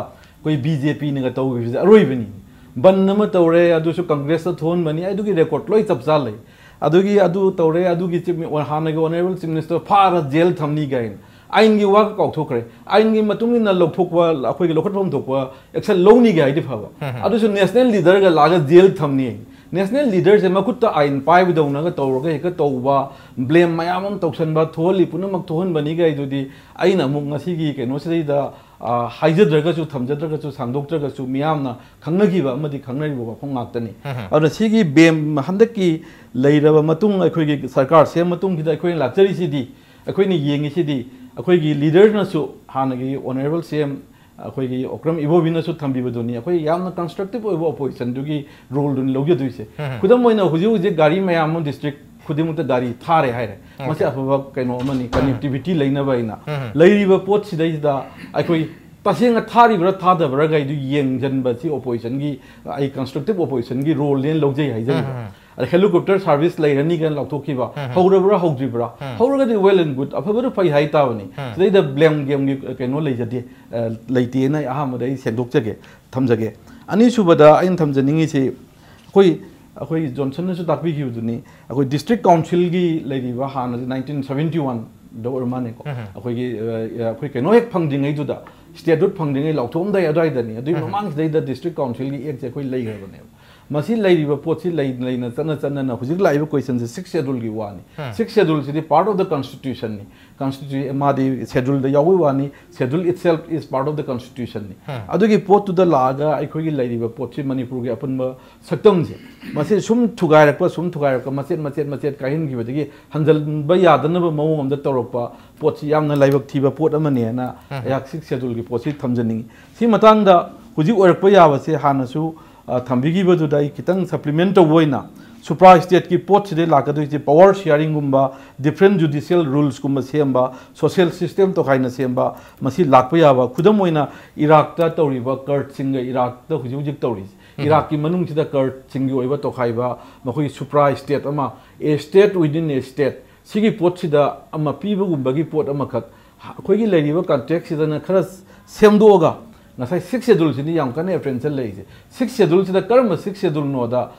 ꯑꯩꯈꯣꯏ BJPꯅꯒ ꯇꯧꯈꯤꯕꯁꯤꯗꯤ ꯑꯔꯣꯏꯕꯅꯤ꯫ ꯕꯟ ꯑꯃ ꯇꯧꯔꯦ, ꯑꯗꯨꯁꯨ Congressꯇ ꯊꯣꯛꯍꯟꯕꯅꯤ, ꯑꯗꯨꯒꯤ record ꯂꯣꯏ ꯆꯞ ꯆꯥ ꯂꯩ꯫ ꯑꯗꯨꯒꯤ ꯑꯗꯨ ꯇꯧꯔꯦ, ꯑꯗꯨꯒꯤ chief mi-, ꯍꯥꯟꯅꯒꯤ honourable chief minister ꯐꯥꯔ jail ꯊꯝꯅꯤ ꯀꯥꯏꯅ꯫ ꯑꯥꯏꯟꯒꯤ ꯋꯥ ꯀꯥꯎꯊꯣꯛꯈ꯭ꯔꯦ꯫ ꯑꯥꯏꯟꯒꯤ ꯃꯇꯨꯡ ꯏꯟꯅ ꯂꯧꯊꯣꯛꯄ, ꯑꯩꯈꯣꯏꯒꯤ ꯂꯧꯈꯠꯐꯝ ꯊꯣꯛꯄ action ꯂꯧꯅꯤꯒꯦ ꯍꯥꯏꯗꯤ ꯐꯕ꯫ ꯎꯝ, ꯎꯝ꯫ ꯑꯗꯨꯁꯨ national leaderꯒ ꯂꯥꯛꯑꯒ jail ꯊꯝꯅꯤ꯫ National leaderꯁꯦ ꯃꯈꯨꯠꯇ ꯑꯥꯏꯟ ꯄꯥꯏꯕꯗꯧꯅꯒ ꯇꯧꯔꯒ ꯍꯦꯛꯇ ꯇꯧꯕ, blame ꯃꯌꯥꯝ ꯑꯃ ꯇꯧꯁꯟꯕ, ꯊꯣꯛꯍꯜꯂꯤ ꯄꯨꯝꯅꯃꯛ ꯊꯣꯛꯍꯟꯕꯅꯤꯒ ꯍꯥꯏꯗꯨꯗꯤ ꯑꯩꯅ ꯑꯃꯨꯛ ꯉꯁꯤꯒꯤ ꯀꯩꯅꯣꯁꯤꯗꯩꯗ ꯑ, ꯍꯥꯏꯖꯗ꯭ꯔꯒꯁꯨ, ꯊꯝꯖꯗ꯭ꯔꯒꯁꯨ, ꯁꯥꯡꯗꯣꯛꯇ꯭ꯔꯒꯁꯨ ꯃꯤꯌꯥꯝꯅ ꯈꯪꯅꯈꯤꯕ ꯑꯃꯗꯤ ꯈꯪꯅꯔꯤꯕ ꯋꯥꯐꯝ ꯉꯥꯛꯇꯅꯤ꯫ ꯑꯗꯨꯅ ꯁꯤꯒꯤ ꯕꯦꯝ ꯍꯟꯗꯛꯀꯤ ꯂꯩꯔꯕ ꯃꯇꯨꯡ, ꯑꯩꯈꯣꯏꯒꯤ ꯁꯔꯀꯥꯔ ꯁꯦꯝ ꯃꯇꯨꯡꯁꯤꯗ ꯑꯩꯈꯣꯏꯅ ꯂꯥꯛꯆꯔꯤꯁꯤꯗꯤ, ꯑꯩꯈꯣꯏꯅ ꯌꯦꯡꯉꯤꯁꯤꯗꯤ, ꯑꯩꯈꯣꯏꯒꯤ ꯂꯤꯗꯔꯅꯁꯨ, ꯍꯥꯟꯅꯒꯤ ꯑꯣꯅꯔꯦꯕꯜ ꯁꯤ ꯑꯦꯝ ꯑꯩꯈꯣꯏꯒꯤ ꯑꯣꯀ꯭ꯔꯝ ꯏꯕꯣꯕꯤꯅꯁꯨ ꯊꯝꯕꯤꯕꯗꯨꯅꯤ, ꯑꯩꯈꯣꯏ ꯌꯥꯝꯅ ꯀꯟꯁꯇ꯭ꯔꯛꯇꯤꯚ ꯑꯣꯏꯕ ꯑꯣꯄꯣꯖꯤꯁꯟꯗꯨꯒꯤ ꯔꯣꯜꯗꯨꯅꯤ ꯂꯧꯖꯗꯣꯏꯁꯦ꯫ ꯈꯨꯗꯝ ꯑꯣꯏꯅ, ꯍꯧꯖꯤꯛ ꯍꯧꯖꯤꯛ ꯒꯥꯔꯤ ꯃꯌꯥꯝ ꯑꯃ ꯗꯤꯁꯇ꯭ꯔꯤꯛ ꯈꯨꯗꯤꯡꯃꯛꯇ ꯒꯥꯔꯤ ꯊꯥꯔꯦ ꯍꯥꯏꯔꯦ, ꯃꯁꯤ ꯑꯐꯕ ꯀꯩꯅꯣ ꯑꯃꯅꯤ, ꯀꯅꯦꯛꯇꯤꯚꯤꯇꯤ ꯂꯩꯅꯕ ꯑꯩꯅ꯫ ꯂꯩꯔꯤꯕ ꯄꯣꯠꯁꯤꯗꯩꯁꯤꯗ ꯑꯩꯈꯣꯏ ꯇꯁꯦꯡꯅ ꯊꯥꯔꯤꯕ꯭ꯔꯥ ꯊꯥꯗꯕ꯭ꯔꯥꯒꯩꯗꯨ ꯌꯦꯡꯁꯤꯟꯕꯁꯤ ꯑꯣꯄꯣꯖꯤꯁꯟꯒꯤ, ꯑꯩ ꯀꯟꯁꯇ꯭ꯔꯛꯇꯤꯚ ꯑꯣꯄꯣꯖꯤꯁꯟꯒꯤ ꯔꯣꯜꯅꯦꯅ ꯂꯧꯖꯩ ꯍꯥꯏꯖꯔꯤꯕ꯫ ꯑꯗ ꯍꯦꯂꯤꯀꯣꯞꯇꯔ ꯁꯥꯔꯚꯤꯁ ꯂꯩꯔꯅꯤ ꯀꯥꯏꯅ ꯂꯥꯎꯊꯣꯛꯈꯤꯕ, ꯍꯧꯔꯕ꯭ꯔꯥ ꯍꯧꯗ꯭ꯔꯤꯕ꯭ꯔꯥ? ꯍꯧꯔꯒꯗꯤ well and good, ꯑꯐꯕꯗꯨ ꯐꯩ ꯍꯥꯏꯇꯥꯕꯅꯤ꯫ ꯁꯤꯗꯩꯗ ꯕ꯭ꯂꯦꯝ ꯒꯦꯝꯒꯤ ꯀꯩꯅꯣ ꯂꯩꯖꯗꯦ, ꯑ, ꯂꯩꯇꯦꯅ ꯑꯩ ꯑꯍꯥꯟꯕꯗ ꯑꯩ ꯁꯦꯡꯗꯣꯛꯆꯒꯦ, ꯊꯝꯖꯒꯦ꯫ ꯑꯅꯤꯁꯨꯕꯗ ꯑꯩꯅ ꯊꯝꯖꯅꯤꯡꯉꯤꯁꯤ, ꯑꯩꯈꯣꯏ, ꯑꯩꯈꯣꯏ ꯖꯣꯟꯁꯟꯅꯁꯨ ꯇꯥꯛꯄꯤꯈꯤꯕꯗꯨꯅꯤ, ꯑꯩꯈꯣꯏ ꯗꯤꯁꯇ꯭ꯔꯤꯛ ꯀꯥꯎꯟꯁꯤꯜꯒꯤ ꯂꯩꯔꯤꯕ ꯍꯥꯟꯅꯗꯤ ꯅꯥꯏꯟꯇꯤꯟ ꯁꯕꯦꯟꯇꯤ ꯋꯥꯟꯗ ꯑꯣꯏꯔ ꯃꯥꯜꯂꯦꯀꯣ, ꯑꯩꯈꯣꯏꯒꯤ, ꯑ, ꯑꯩꯈꯣꯏ ꯀꯩꯅꯣ ꯍꯦꯛ ꯐꯪꯗ꯭ꯔꯤꯉꯩꯗꯨꯗ, ꯁ꯭ꯇꯦꯠꯍꯨꯗ ꯐꯪꯗ꯭ꯔꯤꯉꯩ ꯂꯥꯎꯊꯣꯛꯑꯝꯗꯥꯏ ꯑꯗꯨꯋꯥꯏꯗꯅꯤ, ꯑꯗꯨꯒꯤ ꯃꯃꯥꯡꯁꯤꯗꯩꯗ ꯗꯤꯁꯇ꯭ꯔꯤꯛ ꯀꯥꯎꯟꯁꯤꯜꯒꯤ ꯑꯦꯛꯁꯦ ꯑꯩꯈꯣꯏ ꯂꯩꯈ꯭ꯔꯕꯅꯦꯕ꯫ ꯃꯁꯤ ꯂꯩꯔꯤꯕ ꯄꯣꯠꯁꯤ ꯂꯩ-, ꯂꯩꯅ ꯆꯠꯅ ꯆꯠꯅꯅ ꯍꯧꯖꯤꯛ ꯂꯥꯛꯏꯕ ꯀꯣꯏꯁꯟꯁꯦ ꯁꯤꯛꯁ ꯁꯦꯗꯨꯜꯒꯤ ꯋꯥꯅꯤ꯫ ꯁꯤꯛꯁ ꯁꯦꯗꯨꯜꯁꯤꯗꯤ part of the constitutionꯅꯤ꯫ ꯀꯟꯁꯇꯤꯇ꯭ꯌꯨ-, ꯃꯥꯗꯤ ꯁꯦꯗꯨꯜꯗ ꯌꯥꯎꯕꯒꯤ ꯋꯥꯅꯤ, schedule itself is part of the constitutionꯅꯤ꯫ ꯑꯗꯨꯒꯤ ꯄꯣꯠꯇꯨꯗ ꯂꯥꯛꯑꯒ ꯑꯩꯈꯣꯏꯒꯤ ꯂꯩꯔꯤꯕ ꯄꯣꯠꯁꯤ ꯃꯅꯤꯄꯨꯔꯒꯤ ꯑꯄꯨꯟꯕ ꯁꯛꯇꯝꯁꯦ, ꯃꯁꯤ ꯁꯨꯝ ꯊꯨꯒꯥꯏꯔꯛꯄ, ꯁꯨꯝ ꯊꯨꯒꯥꯏꯔꯛꯄ, ꯃꯆꯦꯠ, ꯃꯆꯦꯠ, ꯃꯆꯦꯠ ꯀꯥꯏꯍꯟꯈꯤꯕꯗꯒꯤ ꯍꯟꯖꯤꯟꯕ ꯌꯥꯗꯅꯕ ꯃꯑꯣꯡ ꯑꯃꯗ ꯇꯧꯔꯛꯄ ꯄꯣꯠꯁꯤ ꯌꯥꯝꯅ ꯂꯥꯏꯕꯛ ꯊꯤꯕ ꯄꯣꯠ ꯑꯃꯅꯦꯅ ꯑꯩꯍꯥꯛ ꯁꯤꯛꯁ ꯁꯦꯗꯨꯜꯒꯤ ꯄꯣꯠꯁꯤ ꯊꯝꯖꯅꯤꯡꯉꯤ꯫ ꯁꯤ ꯃꯇꯥꯡꯗ ꯍꯧꯖꯤꯛ ꯑꯣꯏꯔꯛꯄ ꯌꯥꯕꯁꯦ ꯍꯥꯟꯅꯁꯨ, ꯑ, ꯊꯝꯕꯤꯈꯤꯕꯗꯨꯗ ꯑꯩ ꯈꯤꯇꯪ ꯁꯄ꯭ꯂꯤꯃꯦꯟ ꯇꯧꯕ ꯑꯣꯏꯅ, ꯁꯨꯄ꯭ꯔꯥ ꯁ꯭ꯇꯦꯠꯀꯤ ꯄꯣꯠꯁꯤꯗꯩ ꯂꯥꯛꯀꯗꯣꯏꯁꯦ ꯄꯋꯥꯔ ꯁꯤꯌꯥꯔꯤꯡꯒꯨꯝꯕ, ꯗꯤꯐ꯭ꯔꯦꯟ ꯖꯨꯗꯤꯁꯤꯌꯦꯜ ꯔꯨꯜꯁꯀꯨꯝꯕ ꯁꯦꯝꯕ, ꯁꯣꯁꯤꯌꯦꯜ ꯁꯤꯁꯇꯦꯝ ꯇꯣꯈꯥꯏꯅ ꯁꯦꯝꯕ, ꯃꯁꯤ ꯂꯥꯛꯄ ꯌꯥꯕ꯫ ꯈꯨꯗꯝ ꯑꯣꯏꯅ ꯏꯔꯥꯛꯇ ꯇꯧꯔꯤꯕ ꯀꯔꯠꯁꯤꯡꯒ ꯏꯔꯥꯛꯇ ꯍꯧꯖꯤꯛ ꯍꯧꯖꯤꯛ ꯇꯧꯔꯤꯁꯦ, ꯏꯔꯥꯛꯀꯤ ꯃꯅꯨꯡꯁꯤꯗ ꯀꯔꯠꯁꯤꯡꯒꯤ ꯑꯣꯏꯕ ꯇꯣꯈꯥꯏꯕ, ꯃꯈꯣꯏꯒꯤ ꯁꯨꯄ꯭ꯔꯥ ꯁ꯭ꯇꯦꯠ ꯑꯃ, a state within a state, ꯁꯤꯒꯤ ꯄꯣꯠꯁꯤꯗ ꯑꯃ ꯄꯤꯕꯒꯨꯝꯕꯒꯤ ꯄꯣꯠ ꯑꯃꯈꯛ, ꯑꯩꯈꯣꯏꯒꯤ ꯂꯩꯔꯤꯕ ꯀꯟꯇꯦꯛꯁꯁꯤꯗꯅ ꯈꯔ ꯁꯦꯝꯗꯣꯛꯑꯒ, ꯉꯁꯥꯏ ꯁꯤꯛꯁ ꯁꯦꯗꯨꯜꯁꯤꯅꯤ ꯌꯥꯝ ꯀꯟꯅ ꯑꯦꯄ꯭ꯔꯦꯟꯁꯟ ꯂꯩꯔꯤꯁꯦ꯫ ꯁꯤꯛꯁ ꯁꯦꯗꯨꯜꯁꯤꯗ ꯀꯔꯝꯕ ꯁꯤꯛꯁ ꯁꯦꯗꯨꯜꯅꯣꯗ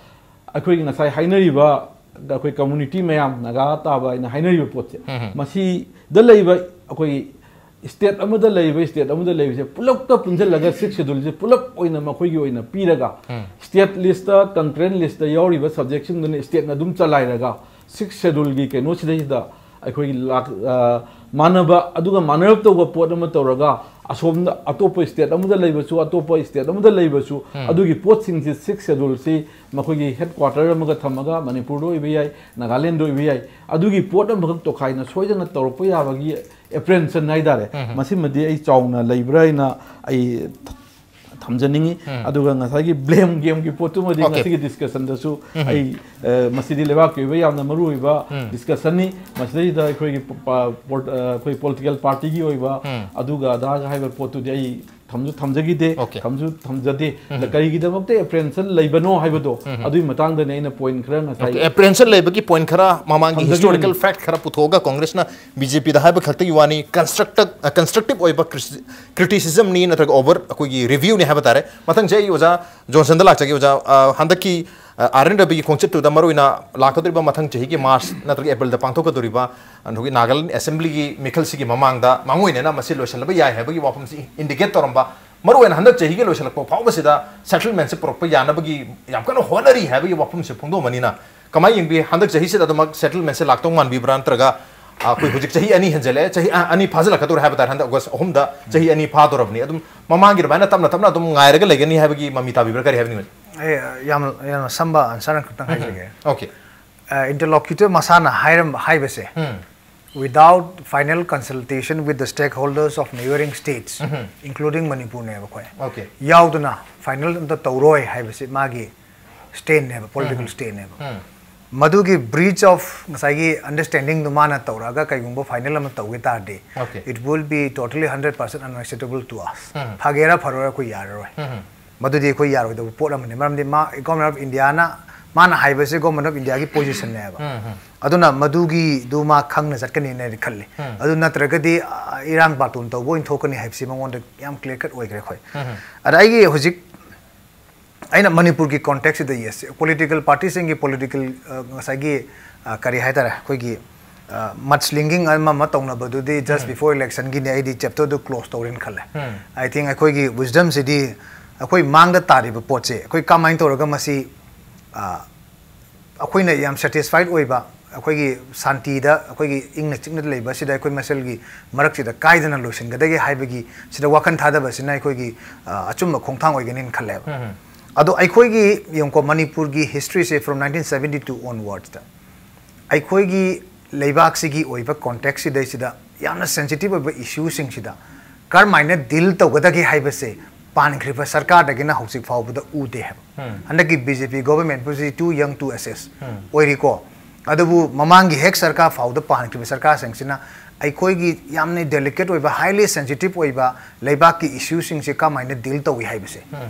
ꯑꯩꯈꯣꯏꯒꯤ ꯉꯁꯥꯏ ꯍꯥꯏꯅꯔꯤꯕ, ꯑꯩꯈꯣꯏ ꯀꯝꯃꯨꯅꯤꯇꯤ ꯃꯌꯥꯝ, ꯅꯥꯒꯥ ꯇꯥꯕ ꯍꯥꯏꯅ ꯍꯥꯏꯅꯔꯤꯕ ꯄꯣꯠꯁꯦ, ꯃꯁꯤꯗ ꯂꯩꯕ ꯑꯩꯈꯣꯏꯒꯤ ꯁ꯭ꯇꯦꯠ ꯑꯃꯗ ꯂꯩꯔꯤꯕ, ꯁ꯭ꯇꯦꯠ ꯑꯃꯗ ꯂꯩꯔꯤꯕꯁꯦ ꯄꯨꯂꯞꯀ ꯄꯨꯟꯁꯤꯜꯂꯒ ꯁꯤꯛꯁ ꯁꯦꯗꯨꯜꯁꯦ ꯄꯨꯂꯞ ꯑꯣꯏꯅ ꯃꯈꯣꯏꯒꯤ ꯑꯣꯏꯅ ꯄꯤꯔꯒ, ꯁ꯭ꯇꯦꯠ ꯂꯤꯁꯇ, ꯀꯟꯀꯔꯦꯟ ꯂꯤꯁꯇ ꯌꯥꯎꯔꯤꯕ ꯁꯕꯖꯦꯛꯁꯤꯡꯗꯨꯅ ꯁ꯭ꯇꯦꯠꯅ ꯑꯗꯨꯝ ꯆꯂꯥꯏꯔꯒ, ꯁꯤꯛꯁ ꯁꯦꯗꯨꯜꯒꯤ ꯀꯩꯅꯣꯁꯤꯗꯩꯁꯤꯗ ꯑꯩꯈꯣꯏꯒꯤ ꯂꯥꯛ-, ꯑ, ꯃꯥꯟꯅꯕ ꯑꯗꯨꯒ ꯃꯥꯟꯅꯔꯞ ꯇꯧꯕ ꯄꯣꯠ ꯑꯃ ꯇꯧꯔꯒ, ꯑꯁꯣꯝꯗ ꯑꯇꯣꯞꯄ state ꯑꯃꯗ ꯂꯩꯕꯁꯨ, ꯑꯇꯣꯞꯄ state ꯑꯃꯗ ꯂꯩꯕꯁꯨ, ꯎꯝ꯫ ꯑꯗꯨꯒꯤ ꯄꯣꯠꯁꯤꯡꯁꯤ Sixth Schedule ꯁꯤ ꯃꯈꯣꯏꯒꯤ headquarter ꯑꯃꯒ ꯊꯝꯃꯒ, ꯃꯅꯤꯄꯨꯔꯗ ꯑꯣꯏꯕ ꯌꯥꯏ, ꯅꯥꯒꯥꯂꯦꯟꯗ ꯑꯣꯏꯕ ꯌꯥꯏ, ꯑꯗꯨꯒꯤ ꯄꯣꯠ ꯑꯃꯈꯛ ꯇꯣꯈꯥꯏꯅ ꯁꯣꯏꯗꯅ ꯇꯧꯔꯛꯄ ꯌꯥꯕꯒꯤ apprehension ꯍꯥꯏꯇꯥꯔꯦ, ꯎꯝ꯫ ꯃꯁꯤꯃꯗꯤ ꯑꯩ ꯆꯥꯎꯅ ꯂꯩꯕ꯭ꯔꯥ ꯍꯥꯏꯅ ꯑꯩ ꯊꯝꯖꯅꯤꯡꯉꯤ꯫ ꯎꯝ꯫ ꯑꯗꯨꯒ ꯉꯁꯥꯏꯒꯤ blame game ꯒꯤ ꯄꯣꯠꯇꯨꯃꯗꯤ Okay꯫ ꯉꯁꯤꯒꯤ discussion ꯗꯁꯨ ꯎꯝ꯫ ꯑꯩ, ꯑ, ꯃꯁꯤꯗꯤ ꯂꯩꯕꯥꯛꯀꯤ ꯑꯣꯏꯕ ꯌꯥꯝꯅ ꯃꯔꯨꯑꯣꯏꯕ ꯎꯝ꯫ Discussion ꯅꯤ꯫ ꯃꯁꯤꯗꯩꯗ ꯑꯩꯈꯣꯏꯒꯤ ꯄ-, ꯄ-, ꯄꯣꯔ-, ꯑ, ꯑꯩꯈꯣꯏ political party ꯒꯤ ꯑꯣꯏꯕ ꯎꯝ꯫ ꯑꯗꯨꯒ ꯑꯗꯥꯒ ꯍꯥꯏꯕ ꯄꯣꯠꯇꯨꯗꯤ ꯑꯩ ꯊꯝꯁꯨ ꯊꯝꯖꯈꯤꯗꯦ, Okay꯫ ꯊꯝꯁꯨ ꯊꯝꯖꯗꯦ꯫ ꯎꯝ꯫ ꯑꯗ ꯀꯔꯤꯒꯤꯗꯃꯛꯇ apprehension ꯂꯩꯕꯅꯣ ꯍꯥꯏꯕꯗꯣ, ꯎꯝ꯫ ꯑꯗꯨꯒꯤ ꯃꯇꯥꯡꯗꯅꯤ ꯑꯩꯅ point ꯈꯔ ꯉꯁꯥꯏ Okay, apprehension ꯂꯩꯕꯒꯤ point ꯈꯔ, ꯃꯃꯥꯡꯒꯤ ꯊꯝꯖꯈꯤꯕꯅꯤ꯫ Historical fact ꯈꯔ ꯄꯨꯊꯣꯛꯑꯒ Congress ꯅ B J P ꯗ ꯍꯥꯏꯕ ꯈꯛꯇꯒꯤ ꯋꯥꯅꯤ, constructive, ꯑ, constructive ꯑꯣꯏꯕ criti-, criticism ꯅꯤ ꯅꯠꯇ꯭ꯔꯒ over ꯑꯩꯈꯣꯏꯒꯤ review ꯅꯤ ꯍꯥꯏꯕ ꯇꯥꯔꯦ꯫ ꯃꯊꯪꯁꯦ ꯑꯩ ꯑꯣꯖꯥ ꯖꯣꯟꯁꯟꯗ ꯂꯥꯛꯆꯒꯦ꯫ ꯑꯣꯖꯥ, ꯑ, ꯍꯟꯗꯛꯀꯤ, ꯑ, R N Ravi ꯒꯤ ꯈꯣꯡꯆꯠꯇꯨꯗ ꯃꯔꯨꯑꯣꯏꯅ ꯂꯥꯛꯀꯗꯧꯔꯤꯕ ꯃꯊꯪ ꯆꯍꯤꯒꯤ March ꯅꯠꯇ꯭ꯔꯒ April ꯗ ꯄꯥꯡꯊꯣꯛꯀꯗꯧꯔꯤꯕ ꯑꯗꯨꯒꯤ Nagaland Assembly ꯒꯤ ꯃꯤꯈꯜꯁꯤꯒꯤ ꯃꯃꯥꯡꯗ ꯃꯥꯡꯑꯣꯏꯅꯅ ꯃꯁꯤ ꯂꯣꯏꯁꯤꯜꯂꯕ ꯌꯥꯏ ꯍꯥꯏꯕꯒꯤ ꯋꯥꯐꯝꯁꯤ indicate ꯇꯧꯔꯝꯕ, ꯃꯔꯨꯑꯣꯏꯅ ꯍꯟꯗꯛ ꯆꯍꯤꯒꯤ ꯂꯣꯏꯁꯤꯜꯂꯛꯄ ꯐꯥꯎꯕꯁꯤꯗ settlement ꯁꯤ ꯄꯨꯔꯛꯄ ꯌꯥꯅꯕꯒꯤ ꯌꯥꯝ ꯀꯟꯅ ꯍꯣꯠꯅꯔꯤ ꯍꯥꯏꯕꯒꯤ ꯋꯥꯐꯝꯁꯤ ꯐꯣꯡꯗꯣꯛꯑꯝꯕꯅꯤꯅ, ꯀꯃꯥꯏꯅ ꯌꯦꯡꯕꯤ? ꯍꯟꯗꯛ ꯆꯍꯤꯁꯤꯗ ꯑꯗꯨꯃꯛ settlement ꯁꯤ ꯂꯥꯛꯇꯧ ꯃꯥꯟꯕꯤꯕ꯭ꯔꯥ? ꯅꯠꯇ꯭ꯔꯒ, ꯑ, ꯑꯩꯈꯣꯏ ꯍꯧꯖꯤꯛ ꯆꯍꯤ ꯑꯅꯤ ꯍꯦꯟꯖꯜꯂꯛꯑꯦ, ꯆꯍꯤ, ꯑ, ꯑꯅꯤ ꯐꯥꯖꯤꯜꯂꯛꯀꯗꯧꯔꯦ ꯍꯥꯏꯕ ꯇꯥꯔꯦ, ꯍꯟꯗꯛ August ꯑꯍꯨꯝꯗ ꯆꯍꯤ ꯑꯅꯤ ꯐꯥꯗꯧꯔꯕꯅꯤ꯫ ꯑꯗꯨꯝ ꯃꯃꯥꯡꯒꯤ ꯑꯗꯨꯃꯥꯏꯅ ꯇꯞꯅ ꯇꯞꯅ ꯑꯗꯨꯝ ꯉꯥꯏꯔꯒ ꯂꯩꯒꯅꯤ ꯍꯥꯏꯕꯒꯤ ꯃꯃꯤ ꯇꯥꯕꯤꯕ꯭ꯔꯥ? ꯀꯔꯤ ꯍꯥꯏꯕꯤꯅꯤꯡꯕ? ꯑꯩ, ꯑ, ꯌꯥꯝ, ꯌꯥꯝꯅ ꯁꯝꯕ answer ꯑꯃꯈꯛꯇꯪ ꯎꯝ꯫ ꯍꯥꯏꯖꯒꯦ꯫ Okay꯫ ꯑ, interlocutor ꯃꯁꯥꯅ ꯍꯥꯏꯔꯝꯕ ꯍꯥꯏꯕꯁꯦ, ꯎꯝ꯫ Without final consultation with the stakeholders of neighboring states, um. Including ꯃꯅꯤꯄꯨꯔꯅꯦꯕ ꯑꯩꯈꯣꯏ꯫ Okay꯫ ꯌꯥꯎꯗꯅ final ꯑꯝꯇ ꯇꯧꯔꯣꯏ ꯍꯥꯏꯕꯁꯤ ꯃꯥꯒꯤ stand ꯅꯦꯕ, political ꯎꯝ꯫ Stand ꯅꯦꯕ꯫ ꯎꯝ꯫ ꯃꯗꯨꯒꯤ breach of ꯉꯁꯥꯏꯒꯤ understanding ꯗꯨ ꯃꯥꯅ ꯇꯧꯔꯛꯑꯒ ꯀꯩꯒꯨꯝꯕ final ꯑꯃ ꯇꯧꯒꯦ ꯇꯥꯔꯗꯤ, Okay꯫ It will be totally hundred percent unacceptable to us꯫ ꯎꯝ꯫ ꯐꯒꯦꯔꯥ ꯐꯔꯣꯏꯔꯥ ꯑꯩꯈꯣꯏ ꯌꯥꯔꯔꯣꯏ꯫ ꯎꯝ꯫ ꯃꯗꯨꯗꯤ ꯑꯩꯈꯣꯏ ꯌꯥꯔꯣꯏꯗꯕ ꯄꯣꯠ ꯑꯃꯅꯤ꯫ ꯃꯔꯝꯗꯤ ꯃꯥ, Government of India ꯅ, ꯃꯥꯅ ꯍꯥꯏꯕꯁꯦ Government of India ꯒꯤ position ꯅꯦꯕ꯫ ꯎꯝ, ꯎꯝ꯫ ꯑꯗꯨꯅ ꯃꯗꯨꯒꯤꯗꯨ ꯃꯥ ꯈꯪꯅ ꯆꯠꯀꯅꯤꯅ ꯑꯩꯗꯤ ꯈꯜꯂꯤ꯫ ꯎꯝ꯫ ꯑꯗꯨ ꯅꯠꯇ꯭ꯔꯒꯗꯤ, ꯑ, ꯏꯔꯥꯡ ꯕꯥꯇꯣꯟ ꯇꯧꯕ ꯑꯣꯏꯅ ꯊꯣꯛꯀꯅꯤ ꯍꯥꯏꯕꯁꯤ ꯃꯉꯣꯟꯗ ꯌꯥꯝ clear cut ꯑꯣꯏꯈ꯭ꯔꯦ ꯑꯩꯈꯣꯏ꯫ ꯎꯝ꯫ ꯑꯗ ꯑꯩꯒꯤ ꯍꯧꯖꯤꯛ ꯑꯩꯅ ꯃꯅꯤꯄꯨꯔꯒꯤ context ꯁꯤꯗ, yes, political party ꯁꯤꯡꯒꯤ political, ꯑ, ꯉꯁꯥꯏꯒꯤ, ꯑ, ꯀꯔꯤ ꯍꯥꯏꯇꯥꯔꯦ, ꯑꯩꯈꯣꯏꯒꯤ, ꯑ, mudslinging ꯑꯃ ꯑꯃ ꯇꯧꯅꯕꯗꯨꯗꯤ just ꯎꯝ꯫ Before election ꯒꯤꯅꯤ, ꯑꯩꯗꯤ chapter ꯗꯨ close ꯇꯧꯔꯦꯅ ꯈꯜꯂꯦ꯫ ꯎꯝ꯫ I think ꯑꯩꯈꯣꯏꯒꯤ wisdom ꯁꯤꯗꯤ ꯑꯩꯈꯣꯏ ꯃꯥꯡꯗ ꯇꯥꯔꯤꯕ ꯄꯣꯠꯁꯦ ꯑꯩꯈꯣꯏ ꯀꯃꯥꯏꯅ ꯇꯧꯔꯒ ꯃꯁꯤ, ꯑ, ꯑꯩꯈꯣꯏꯅ ꯌꯥꯝ satisfied ꯑꯣꯏꯕ, ꯑꯩꯈꯣꯏꯒꯤ ꯁꯥꯟꯇꯤꯗ, ꯑꯩꯈꯣꯏꯒꯤ ꯏꯪꯅ ꯆꯤꯛꯅ ꯂꯩꯕ ꯑꯁꯤꯗ ꯑꯩꯈꯣꯏ ꯃꯁꯦꯜꯒꯤ ꯃꯔꯛꯁꯤꯗ ꯀꯥꯏꯗꯅ ꯂꯣꯏꯁꯤꯟꯒꯗꯒꯦ ꯍꯥꯏꯕꯒꯤ ꯁꯤꯗ ꯋꯥꯈꯜ ꯊꯥꯗꯕꯁꯤꯅ ꯑꯩꯈꯣꯏꯒꯤ, ꯑ, ꯑꯆꯨꯝꯕ ꯈꯣꯡꯊꯥꯡ ꯑꯣꯏꯒꯅꯤꯅ ꯈꯜꯂꯦꯕ꯫ ꯑꯗꯣ ꯑꯩꯈꯣꯏꯒꯤ, ꯌꯦꯡꯉꯨꯀꯣ, ꯃꯅꯤꯄꯨꯔꯒꯤ historyꯁꯦ from nineteen seventy two onwardsꯇ ꯑꯩꯈꯣꯏꯒꯤ ꯂꯩꯕꯥꯛꯁꯤꯒꯤ ꯑꯣꯏꯕ context ꯁꯤꯗꯩꯁꯤꯗ ꯌꯥꯝꯅ sensitive ꯑꯣꯏꯕ issueꯁꯤꯡꯁꯤꯗ ꯀꯔꯝꯍꯥꯏꯅ deal ꯇꯧꯒꯗꯒꯦ ꯍꯥꯏꯕꯁꯦ ꯄꯥꯟꯈ꯭ꯔꯤꯕ ꯁꯔꯀꯥꯔꯗꯒꯤꯅ ꯍꯧꯖꯤꯛ ꯐꯥꯎꯕꯗ ꯎꯗꯦ ꯍꯥꯏꯕ꯫ ꯍꯟꯗꯛꯀꯤ BJP government ꯄꯨꯁꯤ too young to assess ꯑꯣꯏꯔꯤꯀꯣ꯫ ꯑꯗꯨꯕꯨ ꯃꯃꯥꯡꯒꯤ ꯍꯦꯛ ꯁꯔꯀꯥꯔ ꯐꯥꯎꯗ ꯄꯥꯟꯈꯤꯕ ꯁꯔꯀꯥꯔꯁꯤꯡꯁꯤꯅ ꯑꯩꯈꯣꯏꯒꯤ ꯌꯥꯝꯅ delicate ꯑꯣꯏꯕ, highly sensitive ꯑꯣꯏꯕ ꯂꯩꯕꯥꯛꯀꯤ issueꯁꯤꯡꯁꯦ ꯀꯃꯥꯏꯅ deal ꯇꯧꯏ ꯍꯥꯏꯕꯁꯦ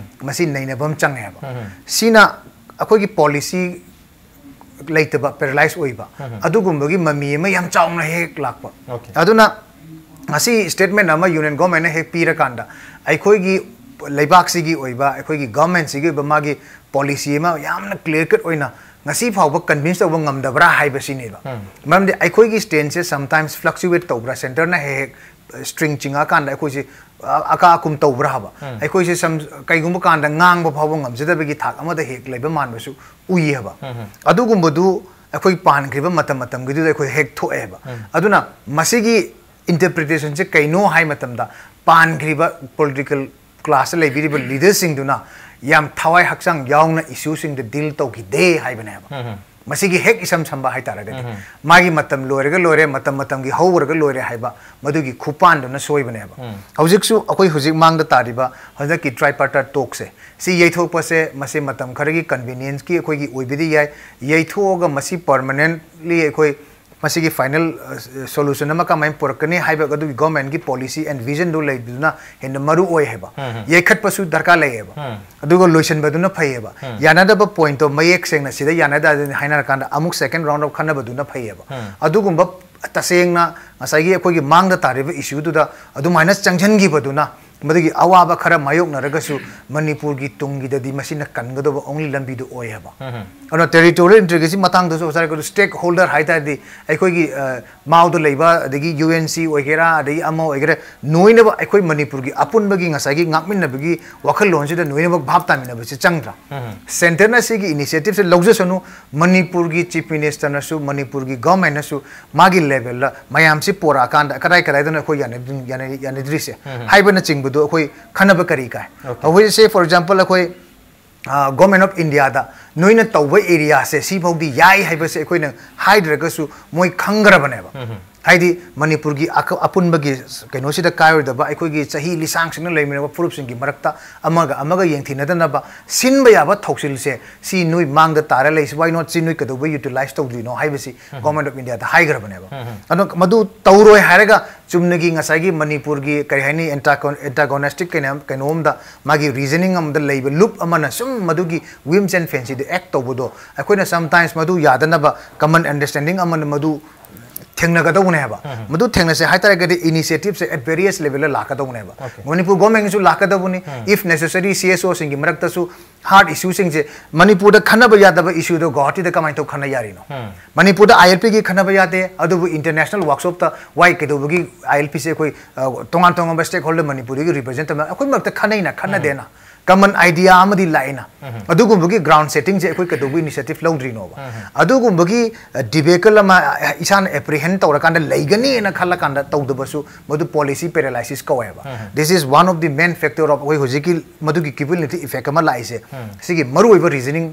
ꯃꯁꯤ ꯅꯩꯅꯕ ꯑꯃ ꯆꯪꯉꯦ ꯍꯥꯏꯕ꯫ ꯁꯤꯅ ꯑꯩꯈꯣꯏꯒꯤ policy ꯂꯩꯇꯕ, paralyze ꯑꯣꯏꯕ, ꯑꯗꯨꯒꯨꯝꯕꯒꯤ ꯃꯃꯤ ꯑꯃ ꯌꯥꯝ ꯆꯥꯎꯅ ꯍꯦꯛ ꯂꯥꯛꯄ꯫ Okay. ꯑꯗꯨꯅ ꯉꯁꯤ statement ꯑꯃ union governmentꯅ ꯍꯦꯛ ꯄꯤꯔꯀꯥꯟꯗ ꯑꯩꯈꯣꯏꯒꯤ ꯂꯩꯕꯥꯛꯁꯤꯒꯤ ꯑꯣꯏꯕ, ꯑꯩꯈꯣꯏꯒꯤ governmentꯁꯤꯒꯤ ꯑꯣꯏꯕ ꯃꯥꯒꯤ policy ꯑꯃ ꯌꯥꯝꯅ clear cut ꯑꯣꯏꯅ ꯉꯁꯤ ꯐꯥꯎꯕ convince ꯇꯧꯕ ꯉꯝꯗꯕ꯭ꯔꯥ ꯍꯥꯏꯕꯁꯤꯅꯦꯕ꯫ ꯃꯔꯝꯗꯤ ꯑꯩꯈꯣꯏꯒꯤ stanceꯁꯦ sometimes fluctuate ꯇꯧꯕ꯭ꯔꯥ, centreꯅ ꯍꯦꯛ ꯍꯦꯛ string ꯆꯤꯡꯉꯛꯑꯀꯥꯟꯗ ꯑꯩꯈꯣꯏꯁꯦ, ꯑ, ꯑꯀꯥ ꯑꯀꯨꯝ ꯇꯧꯕ꯭ꯔꯥ ꯍꯥꯏꯕ꯫ ꯑꯩꯈꯣꯏꯁꯦ ꯁꯝ-, ꯀꯩꯒꯨꯝꯕ ꯀꯥꯟꯗ ꯉꯥꯡꯕ ꯐꯥꯎꯕ ꯉꯝꯖꯗꯕꯒꯤ ꯊꯥꯛ ꯑꯃꯗ ꯍꯦꯛ ꯂꯩꯕ ꯃꯥꯟꯕꯁꯨ ꯎꯏ ꯍꯥꯏꯕ꯫ ꯑꯗꯨꯒꯨꯝꯕꯗꯨ ꯑꯩꯈꯣꯏ ꯄꯥꯟꯈ꯭ꯔꯤꯕ ꯃꯇꯝ ꯃꯇꯝꯒꯤꯗꯨꯗ ꯑꯩꯈꯣꯏ ꯍꯦꯛ ꯊꯣꯛꯑꯦꯕ꯫ ꯑꯗꯨꯅ ꯃꯁꯤꯒꯤ interpretationꯁꯦ ꯀꯩꯅꯣ ꯍꯥꯏ ꯃꯇꯝꯗ, ꯄꯥꯟꯈ꯭ꯔꯤꯕ political classꯇ ꯂꯩꯕꯤꯔꯤꯕ leaderꯁꯤꯡꯗꯨꯅ ꯌꯥꯝ ꯊꯋꯥꯏ ꯍꯛꯆꯥꯡ ꯌꯥꯎꯅ issueꯁꯤꯡꯗ deal ꯇꯧꯈꯤꯗꯦ ꯍꯥꯏꯕꯅꯦꯕ꯫ ꯃꯁꯤꯒꯤ ꯍꯦꯛ ꯏꯁꯝ ꯁꯝꯕ ꯍꯥꯏꯇꯥꯔꯒꯗꯤ, ꯃꯥꯒꯤ ꯃꯇꯝ ꯂꯣꯏꯔꯒ ꯂꯣꯏꯔꯦ, ꯃꯇꯝ ꯃꯇꯝꯒꯤ ꯍꯧꯈ꯭ꯔꯒ ꯂꯣꯏꯔꯦ ꯍꯥꯏꯕ ꯃꯗꯨꯒꯤ ꯈꯨꯄꯥꯟꯗꯨꯅ ꯁꯣꯏꯕꯅꯦꯕ꯫ ꯍꯧꯖꯤꯛꯁꯨ ꯑꯩꯈꯣꯏ ꯍꯧꯖꯤꯛ ꯃꯥꯡꯗ ꯇꯥꯔꯤꯕ ꯍꯟꯗꯛꯀꯤ tripartite talkꯁꯦ, ꯁꯤ ꯌꯩꯊꯣꯛꯄꯁꯦ ꯃꯁꯤ ꯃꯇꯝ ꯈꯔꯒꯤ convenienceꯀꯤ ꯑꯩꯈꯣꯏꯒꯤ ꯑꯣꯏꯕꯗꯤ ꯌꯥꯏ꯫ ꯌꯩꯊꯣꯛꯑꯒ ꯃꯁꯤ permanently ꯑꯩꯈꯣꯏ ꯃꯁꯤꯒꯤ final, ꯑ, solution ꯑꯃ ꯀꯃꯥꯏꯅ ꯄꯨꯔꯛꯀꯅꯤ ꯍꯥꯏꯕ ꯑꯗꯨꯒꯤ governmentꯀꯤ policy and visionꯗꯨ ꯂꯩꯕꯗꯨꯅ ꯍꯦꯟꯅ ꯃꯔꯨ ꯑꯣꯏ ꯍꯥꯏꯕ꯫ ꯌꯩꯈꯠꯄꯁꯨ ꯗꯔꯀꯥꯔ ꯂꯩꯌꯦꯕ꯫ ꯑꯗꯨꯒ ꯂꯣꯏꯁꯤꯟꯕꯗꯨꯅ ꯐꯩꯌꯦꯕ꯫ ꯌꯥꯅꯗꯕ pointꯇꯣ ꯃꯌꯦꯛ ꯁꯦꯡꯅ ꯁꯤꯗ ꯌꯥꯅꯗꯦ ꯍꯥꯏꯅꯔꯀꯥꯟꯗ ꯑꯃꯨꯛ second round of ꯈꯟꯅꯕꯗꯨꯅ ꯐꯩꯌꯦꯕ꯫ ꯑꯗꯨꯒꯨꯝꯕ ꯇꯁꯦꯡꯅ ꯉꯁꯥꯏꯒꯤ ꯑꯩꯈꯣꯏꯒꯤ ꯃꯥꯡꯗ ꯇꯥꯔꯤꯕ issueꯗꯨꯗ ꯑꯗꯨꯃꯥꯏꯅ ꯆꯪꯁꯤꯟꯈꯤꯕꯗꯨꯅ ꯃꯗꯨꯒꯤ ꯑꯋꯥꯕ ꯈꯔ ꯃꯥꯌꯣꯛꯅꯔꯒꯁꯨ ꯃꯅꯤꯄꯨꯔꯒꯤ ꯇꯨꯡꯒꯤꯗꯗꯤ ꯃꯁꯤꯅ ꯀꯟꯒꯗꯕ only ꯂꯝꯕꯤꯗꯨ ꯑꯣꯏ ꯍꯥꯏꯕ꯫ ꯑꯗꯨꯅ territorial integration ꯃꯇꯥꯡꯗꯁꯨ ꯉꯁꯥꯏ ꯑꯩꯈꯣꯏ stakeholder ꯍꯥꯏ ꯇꯥꯔꯗꯤ ꯑꯩꯈꯣꯏꯒꯤ, ꯑ, ꯃꯥꯎꯗ ꯂꯩꯕ, ꯑꯗꯒꯤ U N C ꯑꯣꯏꯒꯦꯔꯥ, ꯑꯗꯒꯤ ꯑꯃ ꯑꯣꯏꯒꯦꯔꯥ, ꯅꯣꯏꯅꯕ ꯑꯩꯈꯣꯏ ꯃꯅꯤꯄꯨꯔꯒꯤ ꯑꯄꯨꯟꯕꯒꯤ ꯉꯁꯥꯏꯒꯤ ꯉꯥꯛꯃꯤꯟꯅꯕꯒꯤ ꯋꯥꯈꯜꯂꯣꯟꯁꯤꯗ ꯅꯣꯏꯅꯃꯛ ꯚꯥꯞ ꯇꯥꯃꯤꯟꯅꯕꯁꯤ ꯆꯪꯗ꯭ꯔꯥ? Centreꯅ ꯁꯤꯒꯤ initiativeꯁꯦ ꯂꯧꯖꯁꯅꯨ, ꯃꯅꯤꯄꯨꯔꯒꯤ Chief Ministerꯅꯁꯨ, ꯃꯅꯤꯄꯨꯔꯒꯤ governmentꯅꯁꯨ ꯃꯥꯒꯤ levelꯗ ꯃꯌꯥꯝꯁꯤ ꯄꯣꯔꯛꯑꯀꯥꯟꯗ ꯀꯗꯥꯏ ꯀꯗꯥꯏꯗꯅꯣ ꯑꯩꯈꯣꯏ ꯌꯥꯅ-, ꯌꯥꯅ-, ꯌꯥꯅꯗ꯭ꯔꯤꯁꯦ ꯍꯥꯏꯕꯅꯆꯤꯡꯕꯗꯣ ꯑꯩꯈꯣꯏ ꯈꯟꯅꯕ ꯀꯔꯤ ꯀꯥꯏ? ꯑꯩꯈꯣꯏꯁꯦ, for example, ꯑꯩꯈꯣꯏ, ꯑ, Government of Indiaꯗ ꯅꯣꯏꯅ ꯇꯧꯕ areaꯁꯦ ꯁꯤꯐꯥꯎꯗꯤ ꯌꯥꯏ ꯍꯥꯏꯕꯁꯦ ꯑꯩꯈꯣꯏꯅ ꯍꯥꯏꯗ꯭ꯔꯒꯁꯨ ꯃꯣꯏ ꯈꯪꯈ꯭ꯔꯕꯅꯦꯕ꯫ ꯍꯥꯏꯗꯤ ꯃꯅꯤꯄꯨꯔꯒꯤ ꯑꯀ-, ꯑꯄꯨꯟꯕꯒꯤ ꯀꯩꯅꯣꯁꯤꯗ ꯀꯥꯏꯔꯣꯏꯗꯕ, ꯑꯩꯈꯣꯏꯒꯤ ꯆꯍꯤ ꯂꯤꯁꯥꯡ ꯁꯤꯡꯅ ꯂꯩꯃꯤꯟꯅꯕ ꯐꯨꯔꯨꯞꯁꯤꯡꯒꯤ ꯃꯔꯛꯇ ꯑꯃꯒ ꯑꯃꯒ ꯌꯦꯡꯊꯤꯅꯗꯅꯕ ꯁꯤꯟꯕ ꯌꯥꯕ ꯊꯧꯁꯤꯜꯁꯦ ꯁꯤ ꯅꯣꯏ ꯃꯥꯡꯗ ꯇꯥꯔ ꯂꯩꯁꯤ, why not ꯁꯤ ꯅꯣꯏ ꯀꯩꯗꯧꯕꯩ utilize ꯇꯧꯗ꯭ꯔꯤꯅꯣ ꯍꯥꯏꯕꯁꯤ Government of Indiaꯗ ꯍꯥꯏꯈ꯭ꯔꯕꯅꯦꯕ꯫ ꯑꯗꯣ ꯃꯗꯨ ꯇꯧꯔꯣꯏ ꯍꯥꯏꯔꯒ ꯆꯨꯝꯅꯒꯤ ꯉꯁꯥꯏꯒꯤ ꯃꯅꯤꯄꯨꯔꯒꯤ ꯀꯔꯤ ꯍꯥꯏꯅꯤ, antagon-, antagonistic ꯀꯩꯅꯣ, ꯀꯩꯅꯣꯝꯗ ꯃꯥꯒꯤ reasoning ꯑꯃꯗ ꯂꯩꯕ loop ꯑꯃꯅ ꯁꯨꯝ ꯃꯗꯨꯒꯤ whims and fancyꯗ act ꯇꯧꯕꯗꯣ ꯑꯩꯈꯣꯏꯅ sometimes ꯃꯗꯨ ꯌꯥꯗꯅꯕ common understanding ꯑꯃꯅ ꯃꯗꯨ ꯊꯦꯡꯅꯒꯗꯧꯕꯅꯦ ꯍꯥꯏꯕ꯫ ꯃꯗꯨ ꯊꯦꯡꯅꯁꯦ ꯍꯥꯏꯇꯥꯔꯒꯗꯤ initiativeꯁꯦ at various levelꯗ ꯂꯥꯛꯀꯗꯧꯕꯅꯦꯕ꯫ Manipur governmentꯒꯤꯁꯨ ꯂꯥꯛꯀꯗꯧꯕꯅꯤ꯫ If necessary, C S Oꯁꯤꯡꯒꯤ ꯃꯔꯛꯇꯁꯨ hard issueꯁꯤꯡꯁꯦ ꯃꯅꯤꯄꯨꯔꯗ ꯈꯟꯅꯕ ꯌꯥꯗꯕ issueꯗꯣ ꯒꯧꯍꯥꯇꯤꯗ ꯀꯃꯥꯏꯅ ꯇꯧ ꯈꯟꯅ ꯌꯥꯔꯤꯅꯣ? ꯃꯅꯤꯄꯨꯔꯗ I L Pꯒꯤ ꯈꯟꯅꯕ ꯌꯥꯗꯦ, ꯑꯗꯨꯕꯨ international workshopꯇ why ꯀꯩꯗꯧꯕꯒꯤ I L Pꯁꯦ ꯑꯩꯈꯣꯏ, ꯑ, ꯇꯣꯉꯥꯟ ꯇꯣꯉꯥꯟꯕ stakeholder ꯃꯅꯤꯄꯨꯔꯗꯒꯤ represent ꯇꯧꯅ ꯑꯩꯈꯣꯏ ꯃꯔꯛꯇ ꯈꯟꯅꯩꯅ ꯈꯟꯅꯗꯦꯅ? Common idea ꯑꯃꯗꯤ ꯂꯥꯛꯏꯅ꯫ ꯑꯗꯨꯒꯨꯝꯕꯒꯤ ground settingꯁꯦ ꯑꯩꯈꯣꯏ ꯀꯩꯗꯧꯕ initiative ꯂꯧꯗ꯭ꯔꯤꯅꯣꯕ? ꯑꯗꯨꯒꯨꯝꯕꯒꯤ, ꯑ, debacle ꯑꯃ, ꯑ, ꯏꯁꯥꯅ apprehend ꯇꯧꯔꯀꯥꯟꯗ ꯂꯩꯒꯅꯤꯅ ꯈꯜꯂꯀꯥꯟꯗ ꯇꯧꯗꯕꯁꯨ ꯃꯗꯨ policy paralysis ꯀꯧꯋꯦꯕ꯫ This is one of the main factor of ꯑꯩꯈꯣꯏ ꯍꯧꯖꯤꯛꯀꯤ ꯃꯗꯨꯒꯤ cumulative effect ꯑꯃ ꯂꯥꯛꯏꯁꯦ꯫ ꯁꯤꯒꯤ ꯃꯔꯨꯑꯣꯏꯕ reasoning,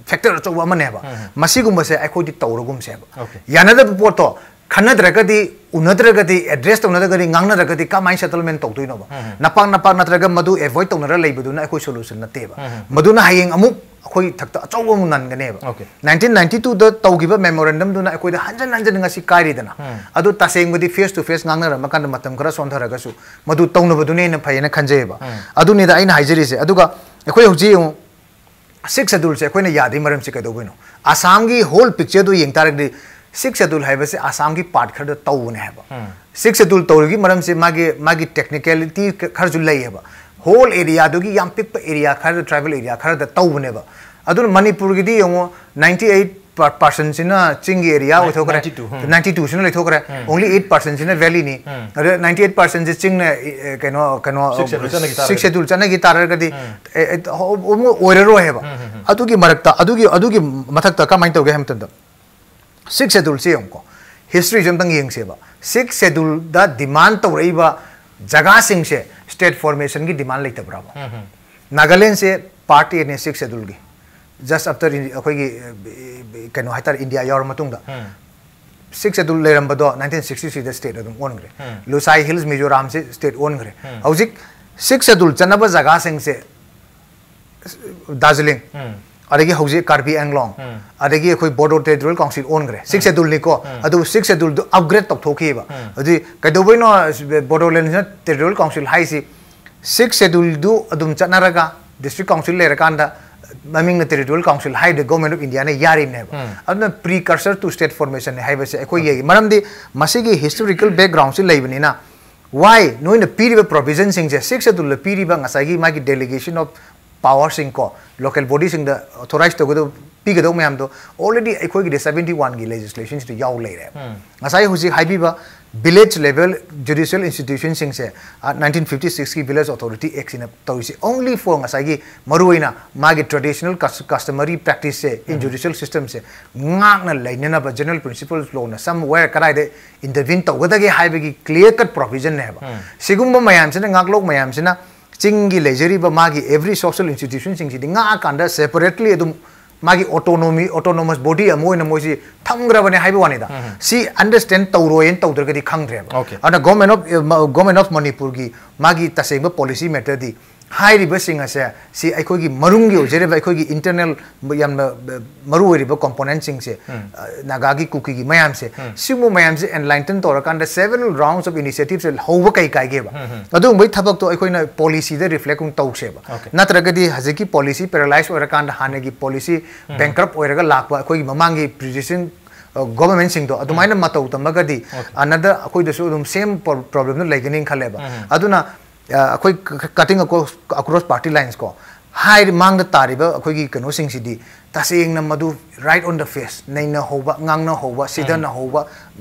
factor ꯑꯆꯧꯕ ꯑꯃꯅꯦꯕ꯫ ꯃꯁꯤꯒꯨꯝꯕꯁꯦ ꯑꯩꯈꯣꯏꯗꯤ ꯇꯧꯔꯒꯨꯝꯁꯦꯕ꯫ ꯌꯥꯅꯗꯕ ꯄꯣꯠꯇꯣ ꯈꯟꯅꯗ꯭ꯔꯒꯗꯤ, ꯎꯅꯗ꯭ꯔꯒꯗꯤ, address ꯇꯧꯅꯗ꯭ꯔꯒꯗꯤ, ꯉꯥꯡꯅꯗ꯭ꯔꯒꯗꯤ ꯀꯃꯥꯏꯅ settlement ꯇꯧꯗꯣꯏꯅꯣꯕ? ꯅꯄꯥꯛ ꯅꯄꯥꯛ ꯅꯠꯇ꯭ꯔꯒ ꯃꯗꯨ avoid ꯇꯧꯅꯔ ꯂꯩꯕꯗꯨꯅ ꯑꯩꯈꯣꯏ solution ꯅꯠꯇꯦꯕ꯫ ꯃꯗꯨꯅ ꯍꯌꯦꯡ ꯑꯃꯨꯛ ꯑꯩꯈꯣꯏ ꯏꯊꯛꯇ ꯑꯆꯧꯕ ꯑꯃ ꯅꯟꯒꯅꯦꯕ꯫ Nineteen ninety twoꯗ ꯇꯧꯈꯤꯕ memorandumꯗꯨꯅ ꯑꯩꯈꯣꯏꯗ ꯍꯟꯖꯟ ꯍꯟꯖꯟ ꯉꯁꯤ ꯀꯥꯏꯔꯤꯗꯅ꯫ ꯑꯗꯨ ꯇꯁꯦꯡꯕꯗꯤ face to face ꯉꯥꯡꯅꯔꯝꯃꯀꯥꯟꯗ ꯃꯇꯝ ꯈꯔ ꯁꯣꯟꯊꯔꯒꯁꯨ ꯃꯗꯨ ꯇꯧꯅꯕꯗꯨꯅ ꯍꯦꯟꯅ ꯐꯩꯌꯦꯅ ꯈꯟꯖꯩꯌꯦꯕ꯫ ꯑꯗꯨꯅꯤꯗ ꯑꯩꯅ ꯍꯥꯏꯖꯔꯤꯁꯦ꯫ ꯑꯗꯨꯒ ꯑꯩꯈꯣꯏ ꯍꯧꯖꯤꯛ ꯌꯦꯡꯉꯨ, Sixth Scheduleꯁꯦ ꯑꯩꯈꯣꯏꯅ ꯌꯥꯗ꯭ꯔꯤ ꯃꯔꯝꯁꯦ ꯀꯩꯗꯧꯕꯩꯅꯣ? ꯑꯁꯥꯝꯒꯤ whole pictureꯗꯨ ꯌꯦꯡ ꯇꯥꯔꯒꯗꯤ Sixth Schedule ꯍꯥꯏꯕꯁꯦ ꯑꯁꯥꯝꯒꯤ part ꯈꯔꯗ ꯇꯧꯕꯅꯦ ꯍꯥꯏꯕ꯫ ꯁꯤꯛꯁ ꯁꯦꯗꯨꯜ ꯇꯧꯔꯤꯒꯤ ꯃꯔꯝꯁꯦ ꯃꯥꯒꯤ ꯃꯥꯒꯤ ꯇꯦꯛꯅꯤꯀꯦꯂꯤꯇꯤ ꯈꯔꯁꯨ ꯂꯩꯌꯦꯕ꯫ ꯍꯣꯜ ꯑꯦꯔꯤꯌꯥꯗꯨꯒꯤ ꯌꯥꯝ ꯄꯤꯛꯄ ꯑꯦꯔꯤꯌꯥ ꯈꯔꯗ, ꯇ꯭ꯔꯥꯏꯕꯦꯜ ꯑꯦꯔꯤꯌꯥ ꯈꯔꯗ ꯇꯧꯕꯅꯦꯕ꯫ ꯑꯗꯨꯅ ꯃꯅꯤꯄꯨꯔꯒꯤꯗꯤ ꯌꯦꯡꯉꯣ, ꯅꯥꯏꯟꯇꯤ ꯑꯩꯠ ꯄꯥꯔꯁꯦꯟꯁꯤꯅ ꯆꯤꯡꯒꯤ ꯑꯦꯔꯤꯌꯥ ꯑꯣꯏꯊꯣꯛꯈ꯭ꯔꯦ꯫ ꯅꯥꯏꯟꯇꯤ ꯇꯨ, ꯎꯝ꯫ ꯅꯥꯏꯟꯇꯤ ꯇꯨꯁꯤꯅ ꯂꯩꯊꯣꯛꯈ꯭ꯔꯦ꯫ ꯎꯝ꯫ ꯑꯣꯡꯂꯤ ꯑꯩꯠ ꯄꯥꯔꯁꯦꯟꯁꯤꯅ ꯚꯦꯂꯤꯅꯤ꯫ ꯎꯝ꯫ ꯑꯗ ꯅꯥꯏꯟꯇꯤ ꯑꯩꯠ ꯄꯥꯔꯁꯦꯟꯁꯦ ꯆꯤꯡꯅ, ꯑꯦ, ꯀꯩꯅꯣ ꯀꯩꯅꯣ ꯁꯤꯛꯁ ꯁꯦꯗꯨꯜ ꯆꯠꯅꯈꯤ ꯇꯥꯔꯒꯗꯤ꯫ ꯁꯤꯛꯁ ꯁꯦꯗꯨꯜ ꯆꯠꯅꯈꯤ ꯇꯥꯔꯒꯗꯤ, ꯎꯝ꯫ ꯑꯦ, ꯑꯦ, ꯑꯃꯨꯛ ꯑꯣꯏꯔꯔꯣꯏ ꯍꯥꯏꯕ꯫ ꯎꯝ, ꯎꯝ, ꯎꯝ꯫ ꯑꯗꯨꯒꯤ ꯃꯔꯛꯇ, ꯑꯗꯨꯒꯤ ꯑꯗꯨꯒꯤ ꯃꯊꯛꯇ ꯀꯃꯥꯏꯅ ꯇꯧꯒꯦ ꯍꯥꯏꯕ ꯃꯇꯝꯗ, ꯁꯤꯛꯁ ꯁꯦꯗꯨꯜꯁꯦ ꯌꯦꯡꯉꯨꯀꯣ, ꯍꯤꯁꯇ꯭ꯔꯤꯁꯦ ꯑꯝꯇꯪ ꯌꯦꯡꯁꯦꯕ꯫ ꯁꯤꯛꯁ ꯁꯦꯗꯨꯜꯗ ꯗꯤꯃꯥꯟ ꯇꯧꯔꯛꯏꯕ ꯖꯒꯥꯁꯤꯡꯁꯦ ꯁ꯭ꯇꯦꯠ ꯐꯣꯔꯃꯦꯁꯟꯒꯤ ꯗꯤꯃꯥꯟ ꯂꯩꯇꯕ꯭ꯔꯕ? ꯎꯝ, ꯎꯝ꯫ ꯅꯥꯒꯥꯂꯦꯟꯁꯦ ꯄꯥꯔꯠ ꯑꯦꯅꯦ ꯁꯤꯛꯁ ꯁꯦꯗꯨꯜꯒꯤ꯫ Just after ꯏꯟ-, ꯑꯩꯈꯣꯏꯒꯤ, ꯑꯦ, ꯀꯩꯅꯣ ꯍꯥꯏꯇꯥꯔꯦ, ꯏꯟꯗꯤꯌꯥ ꯌꯥꯎꯔ ꯃꯇꯨꯡꯗ꯫ ꯎꯝ꯫ ꯁꯤꯛꯁ ꯁꯦꯗꯨꯜ ꯂꯩꯔꯝꯕꯗꯣ ꯅꯥꯏꯟꯇꯤꯟ ꯁꯤꯛꯁꯇꯤ ꯊ꯭ꯔꯤꯗ ꯁ꯭ꯇꯦꯠ ꯑꯗꯨꯝ ꯑꯣꯟꯈ꯭ꯔꯦ꯫ ꯎꯝ꯫ ꯂꯨꯁꯥꯏ ꯍꯤꯜꯁ ꯃꯤꯖꯣꯔꯥꯝꯁꯦ ꯁ꯭ꯇꯦꯠ ꯑꯣꯟꯈ꯭ꯔꯦ꯫ ꯎꯝ꯫ ꯍꯧꯖꯤꯛ ꯁꯤꯛꯁ ꯁꯦꯗꯨꯜ ꯆꯠꯅꯕ ꯖꯒꯥꯁꯤꯡꯁꯦ ꯗꯥꯔꯖꯤꯂꯤꯡ, ꯎꯝ꯫ ꯑꯗꯒꯤ ꯍꯧꯖꯤꯛ ꯀꯥꯔꯕꯤ ꯑꯦꯡꯂꯣꯡ, ꯎꯝ꯫ ꯑꯗꯒꯤ ꯑꯩꯈꯣꯏ ꯕꯣꯗꯣ ꯇꯦꯔꯤꯇꯣꯔꯤꯌꯦꯜ ꯀꯥꯎꯟꯁꯤꯜ ꯑꯣꯟꯈ꯭ꯔꯦ꯫ ꯁꯤꯛꯁ ꯎꯝ꯫ ꯁꯦꯗꯨꯜꯅꯤꯀꯣ, ꯎꯝ꯫ ꯑꯗꯨꯕꯨ ꯁꯤꯛꯁ ꯁꯦꯗꯨꯜꯗꯨ ꯑꯞꯒ꯭ꯔꯦꯗ ꯇꯧꯊꯣꯛꯈꯤꯕ꯫ ꯎꯝ꯫ ꯑꯗꯨꯗꯤ ꯀꯩꯗꯧꯕꯩꯅꯣ ꯕꯣꯗꯣꯂꯦꯟꯁꯤꯅ ꯇꯦꯔꯤꯇꯣꯔꯤꯌꯦꯜ ꯀꯥꯎꯟꯁꯤꯜ ꯍꯥꯏꯁꯤ? ꯁꯤꯛꯁ ꯁꯦꯗꯨꯜꯗꯨ ꯑꯗꯨꯝ ꯆꯠꯅꯔꯒ ꯗꯤꯁꯇ꯭ꯔꯤꯛ ꯀꯥꯎꯟꯁꯤꯜ ꯂꯩꯔꯀꯥꯟꯗ ꯃꯃꯤꯡꯅ ꯇꯦꯔꯤꯇꯣꯔꯤꯌꯦꯜ ꯀꯥꯎꯟꯁꯤꯜ ꯍꯥꯏꯗꯤ ꯒꯣꯔꯃꯦꯟ ꯑꯣꯐ ꯏꯟꯗꯤꯌꯥꯅ ꯌꯥꯔꯤꯕꯅꯦꯕ꯫ ꯎꯝ꯫ ꯑꯗꯨꯅ precursor to state formation ꯅꯦ ꯍꯥꯏꯕꯁꯦ ꯑꯩꯈꯣꯏ ꯌꯥꯏ꯫ ꯃꯔꯝꯗꯤ ꯃꯁꯤꯒꯤ ꯍꯤꯁꯇꯣꯔꯤꯀꯦꯜ ꯕꯦꯛꯒ꯭ꯔꯥꯎꯟꯁꯤ ꯂꯩꯕꯅꯤꯅ, why ꯅꯣꯏꯅ ꯄꯤꯔꯤꯕ ꯄ꯭ꯔꯣꯚꯤꯖꯟꯁꯤꯡꯁꯦ, ꯁꯤꯛꯁ ꯁꯦꯗꯨꯜꯗ ꯄꯤꯔꯤꯕ ꯉꯁꯥꯏꯒꯤ ꯃꯥꯒꯤ ꯗꯦꯂꯤꯒꯦꯁꯟ ꯑꯣꯐ ꯄꯥꯋꯔꯁꯤꯡ ꯀꯣ, ꯂꯣꯀꯦꯜ ꯕꯣꯗꯤꯁꯤꯡꯗ ꯑꯣꯊꯣꯔꯥꯏꯖ ꯇꯧꯒꯗꯕ, ꯄꯤꯒꯗꯧꯕ ꯃꯌꯥꯝꯗꯣ already ꯑꯩꯈꯣꯏꯒꯤ ꯗꯤ ꯁꯕꯦꯟꯇꯤ ꯋꯥꯟꯒꯤ ꯂꯦꯖꯤꯁꯂꯦꯁꯟꯁꯤꯗ ꯌꯥꯎ ꯂꯩꯔꯦꯕ꯫ ꯎꯝ꯫ ꯉꯁꯥꯏ ꯍꯧꯖꯤꯛ ꯍꯥꯏꯕꯤꯕ village level judicial institution ꯁꯤꯡꯁꯦ, ꯑ, ꯅꯥꯏꯟꯇꯤꯟ ꯐꯤꯐꯇꯤ ꯁꯤꯛꯁꯀꯤ Village Authority Act ꯁꯤꯅ ꯇꯧꯔꯤꯁꯤ only for ꯉꯁꯥꯏꯒꯤ ꯃꯔꯨꯑꯣꯏꯅ ꯃꯥꯒꯤ traditional cus-, customary practice say in um. Judicial system ꯁꯦ ꯉꯥꯛꯅ ꯂꯩꯅꯅꯕ general principles law ꯅ somewhere ꯀꯗꯥꯏꯗ intervene ꯇꯧꯒꯗꯒꯦ ꯍꯥꯏꯕꯒꯤ clear cut provision ꯅꯦꯕ꯫ ꯎꯝ꯫ ꯁꯤꯒꯨꯝꯕ ꯃꯌꯥꯝꯁꯤꯅ, ꯉꯥꯛꯂꯣꯛ ꯃꯌꯥꯝꯁꯤꯅ ꯆꯤꯡꯒꯤ ꯂꯩꯖꯔꯤꯕ ꯃꯥꯒꯤ every social institution ꯁꯤꯡꯁꯤꯗꯤ ꯉꯥꯛꯑꯀꯥꯟꯗ separately ꯑꯗꯨꯝ ꯃꯥꯒꯤ autonomy, autonomous body ꯑꯃ ꯑꯣꯏꯅ ꯃꯣꯏꯁꯤ ꯊꯝꯈ꯭ꯔꯕꯅꯦ ꯍꯥꯏꯕ ꯋꯥꯅꯤꯗ꯫ ꯎꯝ꯫ ꯁꯤ understand ꯇꯧꯔꯣꯏꯅ ꯇꯧꯗ꯭ꯔꯒꯗꯤ ꯈꯪꯗ꯭ꯔꯦꯕ꯫ Okay꯫ ꯑꯗꯨꯅ Government of, ꯑ, ꯃ-, Government of ꯃꯅꯤꯄꯨꯔꯒꯤ ꯃꯥꯒꯤ ꯇꯁꯦꯡꯕ policy matter ꯗꯤ ꯍꯥꯏꯔꯤꯕꯁꯤꯡ ꯑꯁꯦ ꯁꯤ ꯑꯩꯈꯣꯏꯒꯤ ꯃꯔꯨꯝꯒꯤ ꯑꯣꯏꯖꯔꯤꯕ ꯑꯩꯈꯣꯏꯒꯤ internal ꯌꯥꯝꯅ, ꯑ, ꯃꯔꯨꯑꯣꯏꯔꯤꯕ component ꯁꯤꯡꯁꯦ, ꯎꯝ꯫ ꯑ, ꯅꯥꯒꯥꯒꯤ, ꯀꯨꯀꯤꯒꯤ ꯃꯌꯥꯝꯁꯦ, ꯎꯝ꯫ ꯁꯤꯒꯨꯝꯕ ꯃꯌꯥꯝꯁꯦ enlighten ꯇꯧꯔꯀꯥꯟꯗ several rounds of initiative ꯁꯦ ꯍꯧꯕ ꯀꯩ ꯀꯥꯏꯒꯦꯕ? ꯎꯝ, ꯎꯝ꯫ ꯑꯗꯨꯒꯨꯝꯕꯒꯤ ꯊꯕꯛꯇꯣ ꯑꯩꯈꯣꯏꯅ policy ꯗ reflect ꯑꯃꯨꯛ ꯇꯧꯁꯦꯕ꯫ Okay꯫ ꯅꯠꯇ꯭ꯔꯒꯗꯤ ꯍꯧꯖꯤꯛꯀꯤ policy paralyze ꯑꯣꯏꯔꯀꯥꯟꯗ ꯍꯥꯟꯅꯒꯤ policy ꯎꯝ꯫ Bankrupt ꯑꯣꯏꯔꯒ ꯂꯥꯛꯄ ꯑꯩꯈꯣꯏꯒꯤ ꯃꯃꯥꯡꯒꯤ precedent ꯒꯣꯚꯔꯟꯃꯦꯟꯠꯁꯤꯡꯗꯣ ꯑꯗꯨꯃꯥꯏꯅ ꯃꯇꯧ ꯇꯝꯃꯒꯗꯤ ꯑꯅꯗꯔ ꯑꯩꯈꯣꯏꯗꯁꯨ ꯑꯗꯨꯝ ꯁꯦꯝ ꯄ꯭ꯔꯣꯕ꯭ꯂꯦꯝꯗꯣ ꯂꯩꯒꯅꯤ ꯈꯜꯂꯦꯕ꯫ ꯑꯗꯨꯅ ꯑ, ꯑꯩꯈꯣꯏ ꯀ- ꯀ- cutting across, across party lines ꯀꯣ, ꯍꯥꯏꯔꯤ ꯃꯥꯡꯗ ꯇꯥꯔꯤꯕ ꯑꯩꯈꯣꯏꯒꯤ ꯀꯩꯅꯣꯁꯤꯡꯁꯤꯗꯤ ꯇꯁꯦꯡꯅ ꯃꯗꯨ right on the face ꯅꯩꯅꯍꯧꯕ, ꯉꯥꯡꯅꯍꯧꯕ, ꯁꯤꯗꯅꯍꯧꯕ,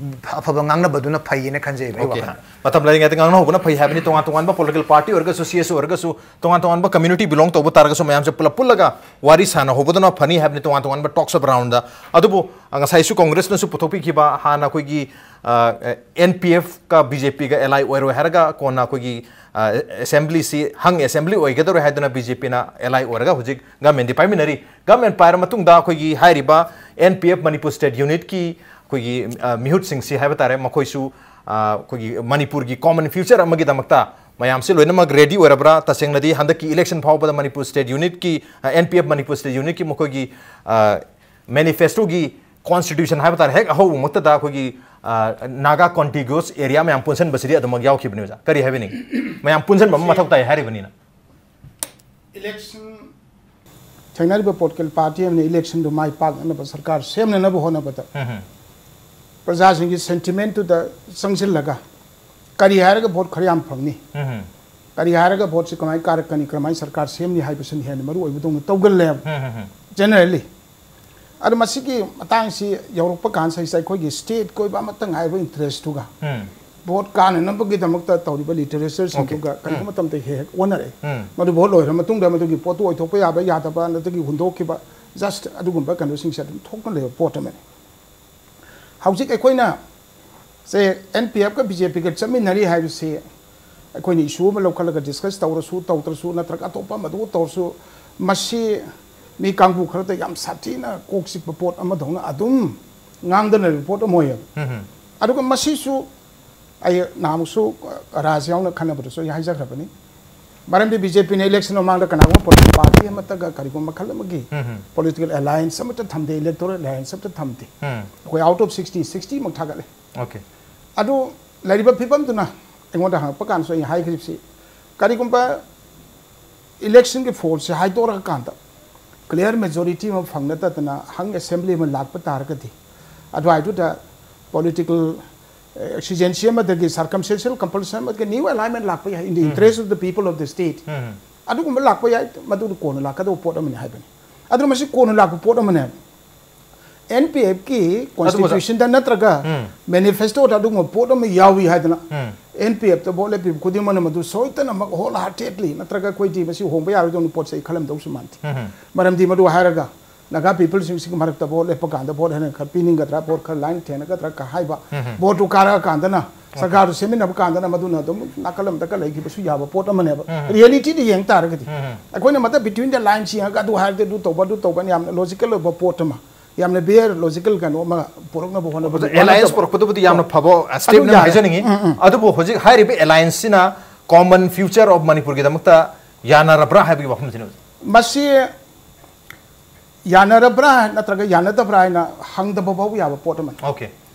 ꯑꯐꯕ ꯉꯥꯡꯅꯕꯗꯨꯅ ꯐꯩꯌꯦꯅ ꯈꯟꯖꯩꯕ ꯑꯩ Okay. ꯋꯥꯈꯜꯗ꯫ ꯃꯇꯝ ꯂꯩꯔꯤꯉꯩꯗ ꯉꯥꯡꯅꯍꯧꯕꯅ ꯐꯩ ꯍꯥꯏꯕꯅꯤ꯫ ꯇꯣꯉꯥꯟ ꯇꯣꯉꯥꯟꯕ ꯄꯣꯂꯤꯇꯤꯀꯦꯜ ꯄꯥꯔꯇꯤ ꯑꯣꯏꯔꯒꯁꯨ, ꯁꯤ ꯑꯦꯁ ꯑꯣꯏꯔꯒꯁꯨ, ꯇꯣꯉꯥꯟ ꯇꯣꯉꯥꯟꯕ ꯀꯝꯃ꯭ꯌꯨꯅꯤꯇꯤ ꯕꯤꯂꯣꯡ ꯇꯧꯕ ꯇꯥꯔꯒꯁꯨ ꯃꯌꯥꯝꯁꯦ ꯄꯨꯂꯞ ꯄꯨꯜꯂꯒ ꯋꯥꯔꯤ ꯁꯥꯟꯅꯍꯧꯕꯗꯨꯅ ꯐꯅꯤ ꯍꯥꯏꯕꯅꯤ ꯇꯣꯉꯥꯟ ꯇꯣꯉꯥꯟꯕ talks of round ꯗ꯫ ꯑꯗꯨꯕꯨ ꯑ, ꯉꯁꯥꯏꯁꯨ ꯀꯣꯡꯒ꯭ꯔꯦꯁꯅꯁꯨ ꯄꯨꯊꯣꯛꯄꯤꯈꯤꯕ ꯍꯥꯟꯅ ꯑꯩꯈꯣꯏꯒꯤ ꯑꯦꯟ ꯄꯤ ꯑꯦꯐꯀ ꯕꯤ ꯖꯦ ꯄꯤꯒ ꯑꯦꯂꯥꯏ ꯑꯣꯏꯔꯣꯏ ꯍꯥꯏꯔꯒ ꯀꯣꯟꯅ ꯑꯩꯈꯣꯏꯒꯤ ꯑꯦꯁꯦꯝꯕ꯭ꯂꯤꯁꯤ ꯍꯪ ꯑꯦꯁꯦꯝꯕ꯭ꯂꯤ ꯑꯣꯏꯒꯗꯧꯔꯦ ꯍꯥꯏꯗꯨꯅ ꯕꯤ ꯖꯦ ꯄꯤꯅ ꯑꯦꯂꯥꯏ ꯑꯣꯏꯔꯒ ꯍꯧꯖꯤꯛ ꯒꯃꯦꯟꯗꯤ ꯄꯥꯏꯃꯤꯟꯅꯔꯤ꯫ ꯒꯃꯦꯟ ꯄꯥꯏꯔ ꯃꯇꯨꯡꯗ ꯑꯩꯈꯣꯏꯒꯤ ꯍꯥꯏꯔꯤꯕ N P F Manipur state ꯌꯨꯅꯤꯠꯀꯤ ꯑꯩꯈꯣꯏꯒꯤ ꯑ, ꯃꯤꯍꯨꯠꯁꯤꯡꯁꯤ ꯍꯥꯏꯕ ꯇꯥꯔꯦ, ꯃꯈꯣꯏꯁꯨ ꯑ, ꯑꯩꯈꯣꯏꯒꯤ ꯃꯅꯤꯄꯨꯔꯒꯤ ꯀꯣꯃꯟ ꯐ꯭ꯌꯨꯆꯔ ꯑꯃꯒꯤꯗꯃꯛꯇ ꯃꯌꯥꯝꯁꯤ ꯂꯣꯏꯅꯃꯛ ꯔꯦꯗꯤ ꯑꯣꯏꯔꯕ꯭ꯔꯥ? ꯇꯁꯦꯡꯅꯗꯤ ꯍꯟꯗꯛꯀꯤ ꯏꯂꯦꯛꯁꯟ ꯐꯥꯎꯕꯗ ꯃꯅꯤꯄꯨꯔ ꯁ꯭ꯇꯦꯠ ꯌꯨꯅꯤꯠꯀꯤ, N P F Manipur state ꯌꯨꯅꯤꯠꯀꯤ ꯃꯈꯣꯏꯒꯤ ꯃꯦꯅꯤꯐꯦꯁꯇꯣꯒꯤ ꯀꯣꯟꯁꯇꯤꯇ꯭ꯌꯨꯁꯟ ꯍꯥꯏꯕ ꯇꯥꯔꯦ, ꯍꯦꯛ ꯑꯍꯧꯕꯃꯛꯇꯗ ꯑꯩꯈꯣꯏꯒꯤ ꯑ, ꯅꯥꯒꯥ ꯀꯣꯟꯇꯤꯒ꯭ꯌꯨꯁ ꯑꯦꯔꯤꯌꯥ ꯃꯌꯥꯝ ꯄꯨꯟꯁꯤꯟꯕꯁꯤꯗꯤ ꯑꯗꯨꯃꯛ ꯌꯥꯎꯈꯤꯕꯅꯤ ꯑꯣꯖꯥ꯫ ꯀꯔꯤ ꯍꯥꯏꯕꯤꯅꯤꯡꯉꯤ? ꯃꯌꯥꯝ ꯄꯨꯟꯁꯤꯟꯕ ꯑꯃ ꯃꯊꯧ ꯇꯥꯏ ꯍꯥꯏꯔꯤꯕꯅꯤꯅ꯫ ꯏꯂꯦꯛꯁꯟ ꯊꯦꯡꯅꯔꯤꯕ ꯄꯣꯂꯤꯇꯤꯀꯦꯜ ꯄꯥꯔꯇꯤ ꯑꯃꯅ ꯏꯂꯦꯛꯁꯟꯗꯨ ꯃꯥꯏ ꯄꯥꯛꯅꯅꯕ ꯁꯔꯀꯥꯔ ꯁꯦꯝꯅꯅꯕ ꯍꯣꯠꯅꯕꯗ ꯄ꯭ꯔꯖꯥꯁꯤꯡꯒꯤ ꯁꯦꯟꯇꯤꯃꯦꯟꯇꯨꯗ ꯆꯪꯁꯤꯜꯂꯒ ꯀꯔꯤ ꯍꯥꯏꯔꯒ ꯚꯣꯠ ꯈꯔ ꯌꯥꯝ ꯐꯪꯅꯤ, ꯀꯔꯤ ꯍꯥꯏꯔꯒ ꯚꯣꯠꯁꯤ ꯀꯃꯥꯏꯅ ꯀꯥꯔꯛꯀꯅꯤ, ꯀꯔꯝꯍꯥꯏꯅ ꯁꯔꯀꯥꯔ ꯁꯦꯝꯅꯤ ꯍꯥꯏꯕꯁꯤꯅ ꯍꯦꯟꯅ ꯃꯔꯨ ꯑꯣꯏꯕꯗꯧꯅ ꯇꯧꯒꯜꯂꯦꯕ ꯖꯦꯅꯔꯦꯜꯂꯤ꯫ ꯑꯗꯣ ꯃꯁꯤꯒꯤ ꯃꯇꯥꯡꯁꯤ ꯌꯧꯔꯛꯄ ꯀꯥꯟꯁꯤꯗꯩꯁꯤꯗ ꯑꯩꯈꯣꯏꯒꯤ ꯁ꯭ꯇꯦꯠꯀꯤ ꯑꯣꯏꯕ ꯑꯃꯠꯇ ꯉꯥꯏꯕ ꯏꯟꯇꯔꯦꯁꯇꯨꯒ ꯚꯣꯠ ꯀꯥꯅꯅꯕꯒꯤꯗꯃꯛꯇ ꯇꯧꯔꯤꯕ ꯂꯤꯇꯔꯦꯆꯔꯁꯤꯡꯗꯨꯒ ꯀꯔꯤꯒꯨꯝꯕ ꯃꯇꯝꯗ ꯍꯦꯛ ꯍꯦꯛ ꯑꯣꯟꯅꯔꯛꯑꯦ꯫ ꯃꯗꯨ ꯚꯣꯠ ꯂꯣꯏꯔ ꯃꯇꯨꯡꯗ ꯃꯗꯨꯒꯤ ꯄꯣꯠꯇꯨ ꯑꯣꯏꯊꯣꯛꯄ ꯌꯥꯕ ꯌꯥꯗꯕ, ꯅꯠꯇ꯭ꯔꯒ ꯍꯨꯟꯗꯣꯛꯈꯤꯕ, ꯖꯁ ꯑꯗꯨꯒꯨꯝꯕ ꯀꯩꯅꯣꯁꯤꯡꯁꯦ ꯑꯗꯨꯝ ꯊꯣꯛꯅ ꯂꯩꯕ ꯄꯣꯠ ꯑꯃꯅꯤ꯫ ꯍꯧꯖꯤꯛ ꯑꯩꯈꯣꯏꯅ ꯁꯦ ꯑꯦꯟ ꯄꯤ ꯑꯦꯐꯀ ꯕꯤ ꯖꯦ ꯄꯤꯒ ꯆꯠꯃꯤꯟꯅꯔꯤ ꯍꯥꯏꯕꯁꯤ ꯑꯩꯈꯣꯏꯅ ꯏꯁꯨ ꯑꯃ ꯂꯧꯈꯠꯂꯒ ꯗꯤꯁꯀꯁ ꯇꯧꯔꯁꯨ ꯇꯧꯗ꯭ꯔꯁꯨ, ꯅꯠꯇ꯭ꯔꯒ ꯑꯇꯣꯞꯄ ꯑꯃꯗꯕꯨ ꯇꯧꯔꯁꯨ, ꯃꯁꯤ ꯃꯤ ꯀꯥꯡꯕꯨ ꯈꯔꯗ ꯌꯥꯝ ꯁꯥꯊꯤꯅ ꯀꯣꯛ ꯆꯤꯛꯄ ꯄꯣꯠ ꯑꯃꯗꯧꯅ ꯑꯗꯨꯝ ꯉꯥꯡꯗꯅ ꯂꯩꯕ ꯄꯣꯠ ꯑꯃ ꯑꯣꯏꯌꯦꯕ꯫ ꯑꯗꯨꯒ ꯃꯁꯤꯁꯨ ꯑꯩ ꯅꯍꯥꯟꯃꯨꯛꯁꯨ ꯔꯥꯖ ꯌꯥꯎꯅ ꯈꯟꯅꯕꯗꯁꯨ ꯑꯩ ꯍꯥꯏꯖꯈ꯭ꯔꯕꯅꯤ꯫ ꯃꯔꯝꯗꯤ ꯕꯤ ꯖꯦ ꯄꯤꯅ ꯏꯂꯦꯛꯁꯟ ꯃꯃꯥꯡꯗ ꯀꯅꯥꯒꯨꯝꯕ ꯄꯣꯂꯤꯇꯤꯀꯦꯜ ꯄꯥꯔꯇꯤ ꯑꯃꯠꯇꯒ ꯀꯔꯤꯒꯨꯝꯕ ꯃꯈꯜ ꯑꯃꯒꯤ ꯄꯣꯂꯤꯇꯤꯀꯦꯜ ꯑꯦꯂꯥꯌꯟꯁ ꯑꯃꯠꯇ ꯊꯝꯗꯦ, ꯏꯂꯦꯛꯇꯣꯔꯦꯜ ꯑꯦꯂꯥꯌꯟꯁ ꯑꯃꯠꯇ ꯊꯝꯗꯦ꯫ ꯑꯩꯈꯣꯏ ꯑꯥꯎꯠ ꯑꯣꯐ ꯁꯤꯛꯁꯇꯤ, ꯁꯤꯛꯁꯇꯤ ꯃꯛ ꯊꯥꯒꯠꯂꯦ꯫ ꯑꯣꯀꯦ꯫ ꯑꯗꯨ ꯂꯩꯔꯤꯕ ꯐꯤꯕꯝꯗꯨꯅ ꯑꯩꯉꯣꯟꯗ ꯍꯪꯉꯛꯄ ꯀꯥꯟꯗꯁꯨ ꯑꯩ ꯍꯥꯏꯈ꯭ꯔꯤꯕꯁꯤ, ꯀꯔꯤꯒꯨꯝꯕ ꯏꯂꯦꯛꯁꯟꯒꯤ ꯐꯣꯜꯁꯦ ꯍꯥꯏꯗꯣꯔꯛꯑꯀꯥꯟꯗ ꯀ꯭ꯂꯤꯌꯥꯔ ꯃꯦꯖꯣꯔꯤꯇꯤ ꯑꯃ ꯐꯪꯅꯗꯗꯅ ꯍꯪ ꯑꯦꯁꯦꯝꯕ꯭ꯂꯤ ꯑꯃ ꯂꯥꯛꯄ ꯇꯥꯔꯒꯗꯤ, ꯑꯗꯨꯋꯥꯏꯗꯨꯗ political exigency ꯑꯃꯗꯒꯤ circumstantial compulsion ꯑꯃꯗꯒꯤ new alignment ꯂꯥꯛꯄ ꯌꯥꯏ in the interest of the people of the state꯫ ꯑꯗꯨꯒꯨꯝꯕ ꯂꯥꯛꯄ ꯌꯥꯏ, ꯃꯗꯨꯗꯨ ꯀꯣꯟꯅ ꯂꯥꯛꯀꯗꯧꯕ ꯄꯣꯠ ꯑꯃꯅꯤ ꯍꯥꯏꯕꯅꯤ꯫ ꯑꯗꯨꯅ ꯃꯁꯤ ꯀꯣꯟꯅ ꯂꯥꯛꯄ ꯄꯣꯠ ꯑꯃꯅꯦꯕ꯫ ꯑꯦꯟ ꯄꯤ ꯑꯦꯐꯀꯤ constitutionꯗ ꯅꯠꯇ꯭ꯔꯒ manifestoꯗ ꯑꯗꯨꯒꯨꯝꯕ ꯄꯣꯠ ꯑꯃ ꯌꯥꯎꯏ ꯍꯥꯏꯗꯅ ꯑꯦꯟ ꯄꯤ ꯑꯦꯐꯇ ꯚꯣꯠ ꯂꯦꯞꯄꯤꯕ ꯈꯨꯗꯤꯡꯃꯛꯅ ꯃꯗꯨ ꯁꯣꯏꯗꯅꯃꯛ whole heartedly ꯅꯠꯇ꯭ꯔꯒ ꯑꯩꯈꯣꯏꯗꯤ ꯃꯁꯤ ꯍꯣꯡꯕ ꯌꯥꯔꯣꯏꯗꯧꯅꯤ ꯄꯣꯠꯁꯦ ꯑꯩ ꯈꯜꯂꯝꯗꯧꯁꯨ ꯃꯥꯟꯗꯦ꯫ ꯃꯔꯝꯗꯤ ꯃꯗꯨ ꯍꯥꯏꯔꯒ ꯅꯥꯒꯥ peopleꯁꯤꯡꯁꯤꯒꯤ ꯃꯔꯛꯇ ꯚꯣꯠ ꯂꯦꯞꯄ ꯀꯥꯟꯗ ꯚꯣꯠ ꯍꯦꯟꯅ ꯈꯔ ꯄꯤꯅꯤꯡꯒꯗ꯭ꯔꯥ, ꯚꯣꯠ ꯈꯔ line ꯊꯦꯡꯅꯒꯗ꯭ꯔꯥ ꯀ ꯍꯥꯏꯕ, ꯚꯣꯠꯇꯨ ꯀꯥꯔꯛꯑꯀꯥꯟꯗꯅ ꯁꯔꯀꯥꯔꯗꯨ ꯁꯦꯝꯃꯤꯟꯅꯕ ꯀꯥꯟꯗꯅ ꯃꯗꯨꯅ ꯑꯗꯨꯝ ꯅꯥꯀꯜ ꯑꯃꯗꯒ ꯂꯩꯈꯤꯕꯁꯨ ꯌꯥꯕ ꯄꯣꯠ ꯑꯃꯅꯦꯕ꯫ Realityꯗ ꯌꯦꯡ ꯇꯥꯔꯒꯗꯤ ꯑꯩꯈꯣꯏꯅ ꯃꯇꯝ between the lines ꯌꯦꯡꯉꯒ ꯑꯗꯨ ꯍꯥꯏꯔꯗꯤ ꯑꯗꯨ ꯇꯧꯕ, ꯑꯗꯨ ꯇꯧꯕ ꯌꯥꯝꯅ logical ꯑꯣꯏꯕ ꯄꯣꯠ ꯑꯃ, ꯌꯥꯝꯅ bare logical ꯀꯩꯅꯣ ꯑꯃ ꯄꯨꯔꯛꯅꯕ ꯍꯣꯠꯅꯕꯗ ꯑꯗꯨ alliance ꯄꯨꯔꯛꯄꯗꯨꯕꯨꯗꯤ ꯌꯥꯝꯅ ꯐꯕ stepꯅꯦ ꯍꯥꯏꯖꯅꯤꯡꯉꯤ꯫ ꯑꯗꯨꯕꯨ ꯍꯧꯖꯤꯛ ꯍꯥꯏꯔꯤꯕ allianceꯁꯤꯅ common future of ꯃꯅꯤꯄꯨꯔꯒꯤꯗꯃꯛꯇ ꯌꯥꯅꯔꯕ꯭ꯔꯥ ꯍꯥꯏꯕꯒꯤ ꯋꯥꯐꯝꯁꯤꯅꯤ꯫ ꯃꯁꯤ ꯌꯥꯅꯔꯕ꯭ꯔꯥ ꯅꯠꯇ꯭ꯔꯒ ꯌꯥꯅꯗꯕ꯭ꯔꯥ ꯍꯥꯏꯅ ꯍꯪꯗꯕ ꯐꯥꯎꯕ ꯌꯥꯕ ꯄꯣꯠ ꯑꯃꯅꯤ꯫ Okay꯫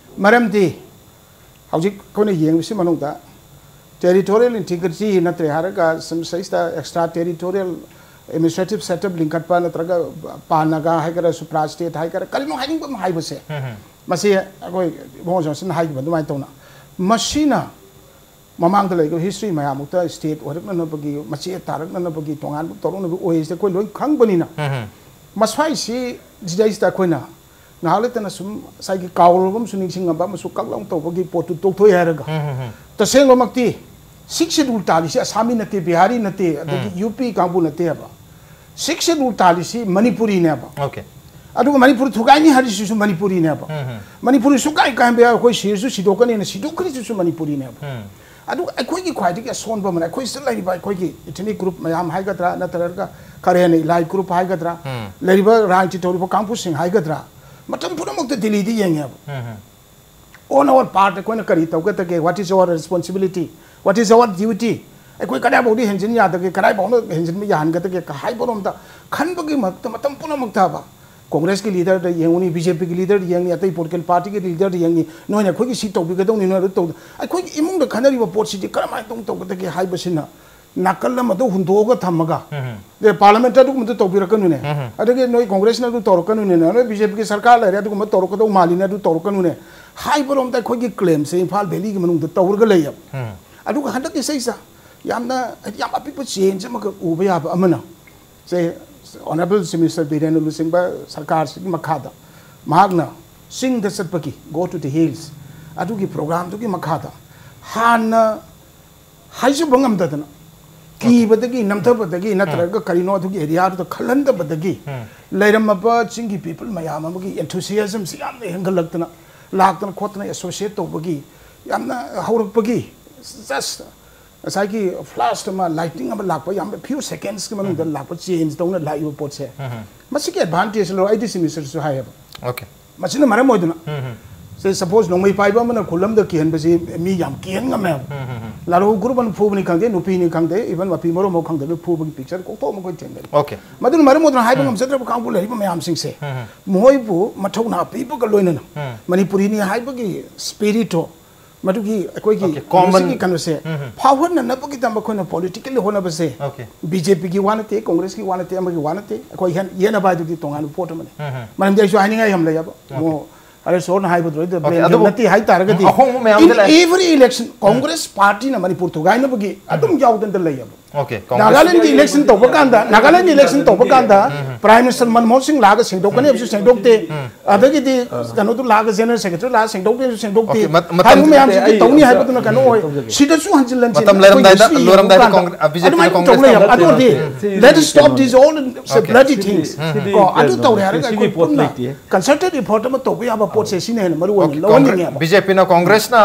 ꯃꯔꯝꯗꯤ ꯍꯧꯖꯤꯛ ꯑꯩꯈꯣꯏꯅ ꯌꯦꯡꯕꯁꯤ ꯃꯅꯨꯡꯗ territorial integrity ꯅꯠꯇ꯭ꯔꯦ ꯍꯥꯏꯔꯒ ꯁꯨꯝ ꯁꯤꯗꯩꯁꯤꯗ extra territorial administrative setup ꯂꯤꯡꯈꯠꯄ ꯅꯠꯇ꯭ꯔꯒ pan Naga ꯍꯥꯏꯒꯦꯔꯥ, supra state ꯍꯥꯏꯒꯦꯔꯥ, ꯀꯔꯤꯅꯣ ꯍꯥꯏꯅꯤꯡꯕ ꯑꯃ ꯍꯥꯏꯕꯁꯦ, ꯃꯁꯤ ꯑꯩꯈꯣꯏ ꯏꯕꯨꯡꯉꯣ ꯖꯣꯟꯁꯟꯅ ꯍꯥꯏꯈꯤꯕ ꯑꯗꯨꯃꯥꯏꯅ ꯇꯧꯅ ꯃꯁꯤꯅ ꯃꯃꯥꯡꯗ ꯂꯩꯈꯤꯕ history ꯃꯌꯥꯝꯃꯛꯇ state ꯑꯣꯏꯔꯛꯅꯅꯕꯒꯤ, ꯃꯆꯦ ꯇꯥꯔꯛꯅꯅꯕꯒꯤ, ꯇꯣꯉꯥꯟꯕ ꯇꯧꯔꯛꯅꯕꯒꯤ ꯑꯣꯏꯔꯤꯁꯦ ꯑꯩꯈꯣꯏ ꯂꯣꯏ ꯈꯪꯕꯅꯤꯅ, ꯃꯁ꯭ꯋꯥꯏꯁꯤ ꯁꯤꯗꯩꯁꯤꯗ ꯑꯩꯈꯣꯏꯅ ꯉꯥꯏꯍꯥꯛ ꯂꯩꯇꯅ ꯁꯨꯝ ꯉꯁꯥꯏꯒꯤ ꯀꯥꯎꯔꯨꯔꯕ ꯑꯃꯁꯨ ꯅꯤꯡꯁꯤꯡꯉꯝꯕ ꯑꯃꯁꯨ ꯀꯛ ꯂꯥꯎ ꯇꯧꯕꯒꯤ ꯄꯣꯠꯇꯨ ꯇꯣꯛꯊꯣꯛꯑꯦ ꯍꯥꯏꯔꯒ, ꯇꯁꯦꯡꯕꯃꯛꯇꯤ Sixth Schedule ꯇꯥꯜꯂꯤꯁꯤ ꯑꯁꯥꯃꯤ ꯅꯠꯇꯦ, ꯕꯤꯍꯥꯔꯤ ꯅꯠꯇꯦ, ꯑꯗꯒꯤ ꯌꯨ ꯄꯤ ꯀꯥꯡꯕꯨ ꯅꯠꯇꯦ ꯍꯥꯏꯕ꯫ Sixth Schedule ꯇꯥꯜꯂꯤꯁꯤ ꯃꯅꯤꯄꯨꯔꯤꯅꯦꯕ꯫ Okay꯫ ꯑꯗꯨꯒ ꯃꯅꯤꯄꯨꯔ ꯊꯨꯒꯥꯏꯅꯤ ꯍꯥꯏꯔꯤꯁꯤꯁꯨ ꯃꯅꯤꯄꯨꯔꯤꯅꯦꯕ꯫ ꯃꯅꯤꯄꯨꯔꯤ ꯁꯨꯡꯀꯥꯏ ꯀꯥꯏꯍꯟꯕ ꯌꯥꯔꯣꯏ, ꯑꯩꯈꯣꯏ ꯁꯤꯔꯁꯨ ꯁꯤꯗꯣꯛꯀꯅꯤꯅ ꯁꯤꯗꯣꯛꯈ꯭ꯔꯤꯁꯤꯁꯨ ꯃꯅꯤꯄꯨꯔꯤꯅꯦꯕ꯫ ꯑꯗꯨ ꯑꯩꯈꯣꯏꯒꯤ ꯈ꯭ꯋꯥꯏꯗꯒꯤ ꯑꯁꯣꯟꯕ ꯑꯃꯅ ꯑꯩꯈꯣꯏ ꯁꯤꯗ ꯂꯩꯔꯤꯕ ꯑꯩꯈꯣꯏꯒꯤ ethnic group ꯃꯌꯥꯝ ꯍꯥꯏꯒꯗ꯭ꯔꯥ, ꯅꯠꯇ꯭ꯔꯒ ꯈꯔ ꯍꯦꯟꯅ ꯏꯂꯥꯏ group ꯍꯥꯏꯒꯗ꯭ꯔꯥ, ꯂꯩꯔꯤꯕ ꯔꯥꯖꯅꯤꯇꯤ ꯇꯧꯔꯤꯕ ꯀꯥꯡꯕꯨꯁꯤꯡ ꯍꯥꯏꯒꯗ꯭ꯔꯥ, ꯃꯇꯝ ꯄꯨꯝꯅꯃꯛꯇ ꯗꯤꯜꯂꯤꯗ ꯌꯦꯡꯉꯦꯕ꯫ On our part ꯑꯩꯈꯣꯏꯅ ꯀꯔꯤ ꯇꯧꯒꯗꯒꯦ? What is our responsibility? What is our duty? ꯑꯩꯈꯣꯏ ꯀꯗꯥꯏꯐꯥꯎꯗꯤ ꯍꯦꯟꯖꯤꯟ ꯌꯥꯗꯒꯦ, ꯀꯗꯥꯏꯐꯥꯎꯅ ꯍꯦꯟꯖꯤꯟꯕ ꯌꯥꯍꯟꯒꯗꯒꯦ ꯀ ꯍꯥꯏꯕꯔꯣꯝꯗ ꯈꯟꯕꯒꯤ ꯃꯍꯨꯠꯇ ꯃꯇꯝ ꯄꯨꯝꯅꯃꯛꯇ ꯍꯥꯏꯕ, Congressꯀꯤ leaderꯗ ꯌꯦꯡꯉꯨꯅꯤ, BJPꯒꯤ leaderꯗ ꯌꯦꯡꯅꯤ, ꯑꯇꯩ political partyꯒꯤ leaderꯗ ꯌꯦꯡꯅꯤ, ꯅꯣꯏꯅ ꯑꯩꯈꯣꯏꯒꯤ ꯁꯤ ꯇꯧꯕꯤꯒꯗꯧꯅꯤ, ꯅꯣꯏ ꯑꯗꯨ ꯇꯧꯗ-, ꯑꯩꯈꯣꯏꯒꯤ ꯏꯃꯨꯡꯗ ꯈꯟꯅꯔꯤꯕ ꯄꯣꯠꯁꯤꯗꯤ ꯀꯔꯝꯍꯥꯏꯅ ꯇꯧ-, ꯇꯧꯒꯗꯒꯦ ꯍꯥꯏꯕꯁꯤꯅ ꯅꯥꯀꯜ ꯑꯃꯗ ꯍꯨꯟꯗꯣꯛꯑꯒ ꯊꯝꯃꯒ, ꯎꯝ꯫ ꯑꯦ, ꯄꯥꯔꯂꯤꯌꯥꯃꯦꯟꯠꯇ ꯑꯗꯨꯒꯨꯝꯕꯗꯨ ꯇꯧꯕꯤꯔꯛꯀꯅꯨꯅꯦ, ꯎꯝ꯫ ꯑꯗꯒꯤ ꯅꯣꯏ ꯀꯣꯡꯒ꯭ꯔꯦꯁꯅ ꯑꯗꯨ ꯇꯧꯔꯛꯀꯅꯨꯅꯦ, ꯅꯣꯏ ꯕꯤ ꯖꯦ ꯄꯤꯒꯤ ꯁꯔꯀꯥꯔ ꯂꯩꯔꯦ, ꯑꯗꯨꯒꯨꯝꯕ ꯇꯧꯔꯛꯀꯗꯧ ꯃꯥꯜꯂꯤꯅꯦ, ꯑꯗꯨ ꯇꯧꯔꯛꯀꯅꯨꯅꯦ ꯍꯥꯏꯕꯔꯣꯝꯗ ꯑꯩꯈꯣꯏꯒꯤ ꯀ꯭ꯂꯦꯝꯁꯦ ꯏꯝꯐꯥꯜ ꯚꯦꯂꯤꯒꯤ ꯃꯅꯨꯡꯗ ꯇꯧꯔꯒ ꯂꯩꯌꯦꯕ꯫ ꯎꯝ꯫ ꯑꯗꯨꯒ ꯍꯟꯗꯛꯀꯤ ꯏꯁꯩꯁꯦ ꯌꯥꯝꯅ, ꯍꯥꯏꯗꯤ, ꯌꯥꯝ ꯑꯄꯤꯛꯄ ꯆꯦꯟꯖ ꯑꯃꯈꯛ ꯎꯕ ꯌꯥꯕ ꯑꯃꯅ, ꯁꯦ, ꯑꯣꯅꯔꯦꯕꯜ ꯆꯤꯐ ꯃꯤꯅꯤꯁꯇꯔ ꯕꯤꯔꯦꯟ ꯂꯨꯆꯤꯡꯕ ꯁꯔꯀꯥꯔꯁꯤꯒꯤ ꯃꯈꯥꯗ ꯃꯍꯥꯛꯅ ꯆꯤꯡꯗ ꯆꯠꯄꯒꯤ, "Go to the hills", ꯑꯗꯨꯒꯤ ꯄ꯭ꯔꯣꯒ꯭ꯔꯥꯝꯗꯨꯒꯤ ꯃꯈꯥꯗ ꯍꯥꯟꯅ ꯍꯥꯏꯖꯕ ꯉꯝꯗꯗꯅ, ꯀꯤꯕꯗꯒꯤ, ꯅꯝꯊꯕꯗꯒꯤ, ꯅꯠꯇ꯭ꯔꯒ ꯀꯔꯤꯅꯣ, ꯑꯗꯨꯒꯤ ꯑꯦꯔꯤꯌꯥꯗꯨꯗ ꯈꯜꯍꯟꯗꯕꯗꯒꯤ ꯎꯝ꯫ ꯂꯩꯔꯝꯃꯕ ꯆꯤꯡꯒꯤ ꯄꯤꯄꯜ ꯃꯌꯥꯝ ꯑꯃꯒꯤ ꯑꯦꯟꯊꯨꯁꯤꯌꯥꯖꯝꯁꯤ ꯌꯥꯝꯅ ꯍꯦꯟꯒꯠꯂꯛꯇꯅ, ꯂꯥꯛꯇꯅ ꯈꯣꯠꯇꯅ ꯑꯦꯁꯣꯁꯤꯌꯦꯠ ꯇꯧꯕꯒꯤ ꯌꯥꯝꯅ ꯍꯧꯔꯛꯄꯒꯤ, ꯖꯁ ꯉꯁꯥꯏꯒꯤ ꯐ꯭ꯂꯥꯁ ꯑꯃ, ꯂꯥꯏꯇꯤꯡ ꯑꯃ ꯂꯥꯛꯄ, ꯌꯥꯝꯅ ꯐ꯭ꯌꯨ ꯁꯦꯀꯦꯟꯁꯀꯤ ꯃꯅꯨꯡꯗ ꯎꯝ꯫ ꯂꯥꯛꯄ ꯆꯦꯟꯖ ꯇꯧꯅ ꯂꯥꯛꯏꯕ ꯄꯣꯠꯁꯦ, ꯎꯝ꯫ ꯃꯁꯤꯒꯤ ꯑꯦꯗꯚꯥꯟꯇꯦꯖ ꯂꯧꯔ ꯑꯩꯗꯤ ꯆꯤꯐ ꯃꯤꯅꯤꯁꯇꯔꯁꯨ ꯍꯥꯏꯌꯦꯕ꯫ ꯑꯣꯀꯦ꯫ ꯃꯁꯤꯅ ꯃꯔꯝ ꯑꯣꯏꯗꯨꯅ, ꯎꯝ, ꯎꯝ꯫ ꯁꯦ, ꯁꯄꯣꯁ, ꯅꯣꯡꯃꯩ ꯄꯥꯏꯕ ꯑꯃꯅ ꯈꯨꯜ ꯑꯃꯗ ꯀꯤꯍꯟꯕꯁꯤ ꯃꯤ ꯌꯥꯝ ꯀꯤꯍꯟ ꯉꯝꯃꯦꯕ꯫ ꯎꯝ, ꯎꯝ, ꯎꯝ꯫ ꯂꯥꯜꯍꯧ ꯒ꯭ꯔꯨꯞ ꯑꯃꯅ ꯐꯨꯕꯅꯤ ꯈꯪꯗꯦ, ꯅꯨꯄꯤꯅꯤ ꯈꯪꯗꯦ, ꯏꯚꯟ ꯃꯐꯤ ꯃꯔꯣꯟ ꯑꯃ ꯈꯪꯗꯕ ꯐꯨꯕꯒꯤ ꯄꯤꯛꯆꯔ ꯀꯣꯛꯊꯣꯛ ꯑꯃ ꯑꯩꯈꯣꯏ ꯊꯦꯡꯅꯔꯤ꯫ ꯑꯣꯀꯦ꯫ ꯃꯗꯨꯅ ꯃꯔꯝ ꯑꯣꯏꯗꯨꯅ ꯍꯥꯏꯕ ꯎꯝ꯫ ꯉꯝꯖꯗ꯭ꯔꯕ ꯀꯥꯡꯕꯨ ꯂꯩꯔꯤꯕ ꯃꯌꯥꯝꯁꯤꯡꯁꯦ, ꯎꯝ, ꯎꯝ꯫ ꯃꯈꯣꯏꯕꯨ ꯃꯊꯧꯅꯥ ꯄꯤꯕꯒ ꯂꯣꯏꯅꯅ ꯎꯝ꯫ ꯃꯅꯤꯄꯨꯔꯤꯅꯤ ꯍꯥꯏꯕꯒꯤ ꯁ꯭ꯄꯤꯔꯤꯠꯇꯣ, ꯃꯗꯨꯒꯤ ꯑꯩꯈꯣꯏꯒꯤ ꯑꯣꯀꯦ, ꯀꯣꯃꯟ ꯃꯁꯤꯒꯤ ꯀꯩꯅꯣꯁꯦ ꯎꯝ, ꯎꯝ꯫ ꯐꯥꯎꯍꯟꯅꯅꯕꯒꯤꯗꯃꯛ ꯑꯩꯈꯣꯏꯅ ꯄꯣꯂꯤꯇꯤꯀꯦꯜꯂꯤ ꯍꯣꯠꯅꯕꯁꯦ ꯑꯣꯀꯦ꯫ ꯕꯤ ꯖꯦ ꯄꯤꯒꯤ ꯋꯥ ꯅꯠꯇꯦ, ꯀꯣꯡꯒ꯭ꯔꯦꯁꯀꯤ ꯋꯥ ꯅꯠꯇꯦ, ꯑꯃꯒꯤ ꯋꯥ ꯅꯠꯇꯦ, ꯑꯩꯈꯣꯏ ꯍꯦꯟ-, ꯌꯦꯠꯅꯕ ꯍꯥꯏꯗꯨꯗꯤ ꯇꯣꯉꯥꯟꯕ ꯄꯣꯠ ꯑꯃꯅꯤ꯫ ꯎꯝ, ꯎꯝ꯫ ꯃꯔꯝꯗꯤ ꯑꯩꯁꯨ ꯍꯥꯏꯅꯤꯡꯉꯥꯏ ꯌꯥꯝ ꯂꯩꯌꯦꯕ꯫ ꯑꯣꯀꯦ꯫ ꯑꯃꯨꯛ ꯍꯔꯦꯁ ꯁꯣꯔꯅ ꯍꯥꯏꯕꯗꯨ ꯑꯩꯗ ꯑꯣꯀꯦ, ꯕ꯭ꯂꯦꯝ ꯑꯗꯨꯕꯨ ꯅꯠꯇꯦ ꯍꯥꯏ ꯇꯥꯔꯒꯗꯤ, ꯑꯍꯣꯡꯕ ꯃꯌꯥꯝ ꯑꯃꯗꯤ in ꯂꯥꯛꯑꯦ꯫ Every election, ꯎꯝ꯫ ꯀꯣꯡꯒ꯭ꯔꯦꯁ ꯄꯥꯔꯇꯤꯅ ꯃꯅꯤꯄꯨꯔ ꯊꯨꯒꯥꯏꯅꯕꯒꯤ ꯑꯗꯨꯝ ꯎꯝ꯫ ꯌꯥꯎꯗꯅ ꯂꯩꯌꯦꯕ꯫ ꯑꯣꯀꯦ, ꯀꯣꯡꯒ꯭ꯔꯦꯁ ꯅꯥꯒꯥꯂꯦꯟꯒꯤ ꯏꯂꯦꯛꯁꯟ ꯇꯧꯕ ꯀꯥꯟꯗ, ꯅꯥꯒꯥꯂꯦꯟꯒꯤ ꯏꯂꯦꯛꯁꯟ ꯇꯧꯕ ꯀꯥꯟꯗ, ꯎꯝ꯫ ꯄ꯭ꯔꯥꯏꯝ ꯃꯤꯅꯤꯁꯇꯔ ꯃꯟꯃꯣꯍꯟ ꯁꯤꯡ ꯂꯥꯛꯑꯒ ꯁꯦꯡꯗꯣꯛꯀꯅꯤ ꯍꯥꯏꯕꯁꯨ ꯁꯦꯡꯗꯣꯛꯇꯦ꯫ ꯎꯝ꯫ ꯑꯗꯒꯤꯗꯤ ꯀꯩꯅꯣꯗꯨ ꯂꯥꯛꯑꯒ, ꯖꯦꯅꯔꯦꯜ ꯁꯦꯀ꯭ꯔꯦꯇꯔꯤ ꯂꯥꯛꯑꯒ ꯁꯦꯡꯗꯣꯛꯀꯅꯤ ꯍꯥꯏꯕꯁꯨ ꯁꯦꯡꯗꯣꯛꯇꯦ꯫ ꯑꯣꯀꯦ, ꯃꯠ-, ꯃꯇꯝ ꯍꯥꯏꯔꯤꯕ ꯃꯌꯥꯝꯁꯤꯡꯁꯦ ꯑꯩ ꯇꯧꯅꯤ ꯍꯥꯏꯕꯗꯨꯅ ꯀꯩꯅꯣ ꯑꯣꯏ꯫ ꯎꯝ꯫ ꯁꯤꯗꯁꯨ ꯍꯟꯖꯤꯟ ꯍꯟꯖꯤꯟ ꯃꯇꯝ ꯑꯩꯈꯣꯏ ꯂꯣꯏꯔꯝꯗꯥꯏꯗ, history ꯂꯣꯏꯔꯝꯗꯥꯏꯗ ꯌꯦꯡꯕ ꯀꯥꯟꯗ ꯀꯣꯡꯒ꯭ꯔꯦꯁ, ꯑ, ꯕꯤ ꯖꯦ ꯄꯤꯅ ꯑꯗꯨꯃꯥꯏꯅ ꯀꯣꯡꯒ꯭ꯔꯦꯁ ꯇꯧꯕ ꯌꯥꯕ꯫ ꯇꯧꯕ ꯑꯗꯨ ꯑꯣꯏꯔꯗꯤ, ꯅꯠꯇꯦ꯫ ꯁꯤꯗꯤ let us stop ꯀꯩꯅꯣ these all the okay. bloody things꯫ ꯁꯤꯗꯤ ꯀꯣ, ꯑꯗꯨ ꯀꯩꯅꯣ ꯇꯧꯔꯦ ꯍꯥꯏꯔꯒ ꯁꯤꯒꯤ ꯑꯩꯈꯣꯏ ꯄꯣꯠ ꯄꯨꯟꯅ ꯂꯩꯇꯦ꯫ ꯀꯟꯁꯔꯇꯦꯠ ꯏꯐꯣꯔꯠ ꯑꯃ ꯇꯧꯕ ꯌꯥꯕ ꯄꯣꯠꯁꯦ ꯁꯤꯅ ꯍꯦꯟꯅ ꯃꯔꯨ ꯑꯣꯏꯅ ꯑꯣꯀꯦ, ꯂꯧꯍꯟꯅꯤꯡꯉꯦꯕ꯫ ꯀꯣꯡꯒ꯭ꯔꯦꯁ, ꯕꯤ ꯖꯦ ꯄꯤꯅ ꯀꯣꯡꯒ꯭ꯔꯦꯁꯅ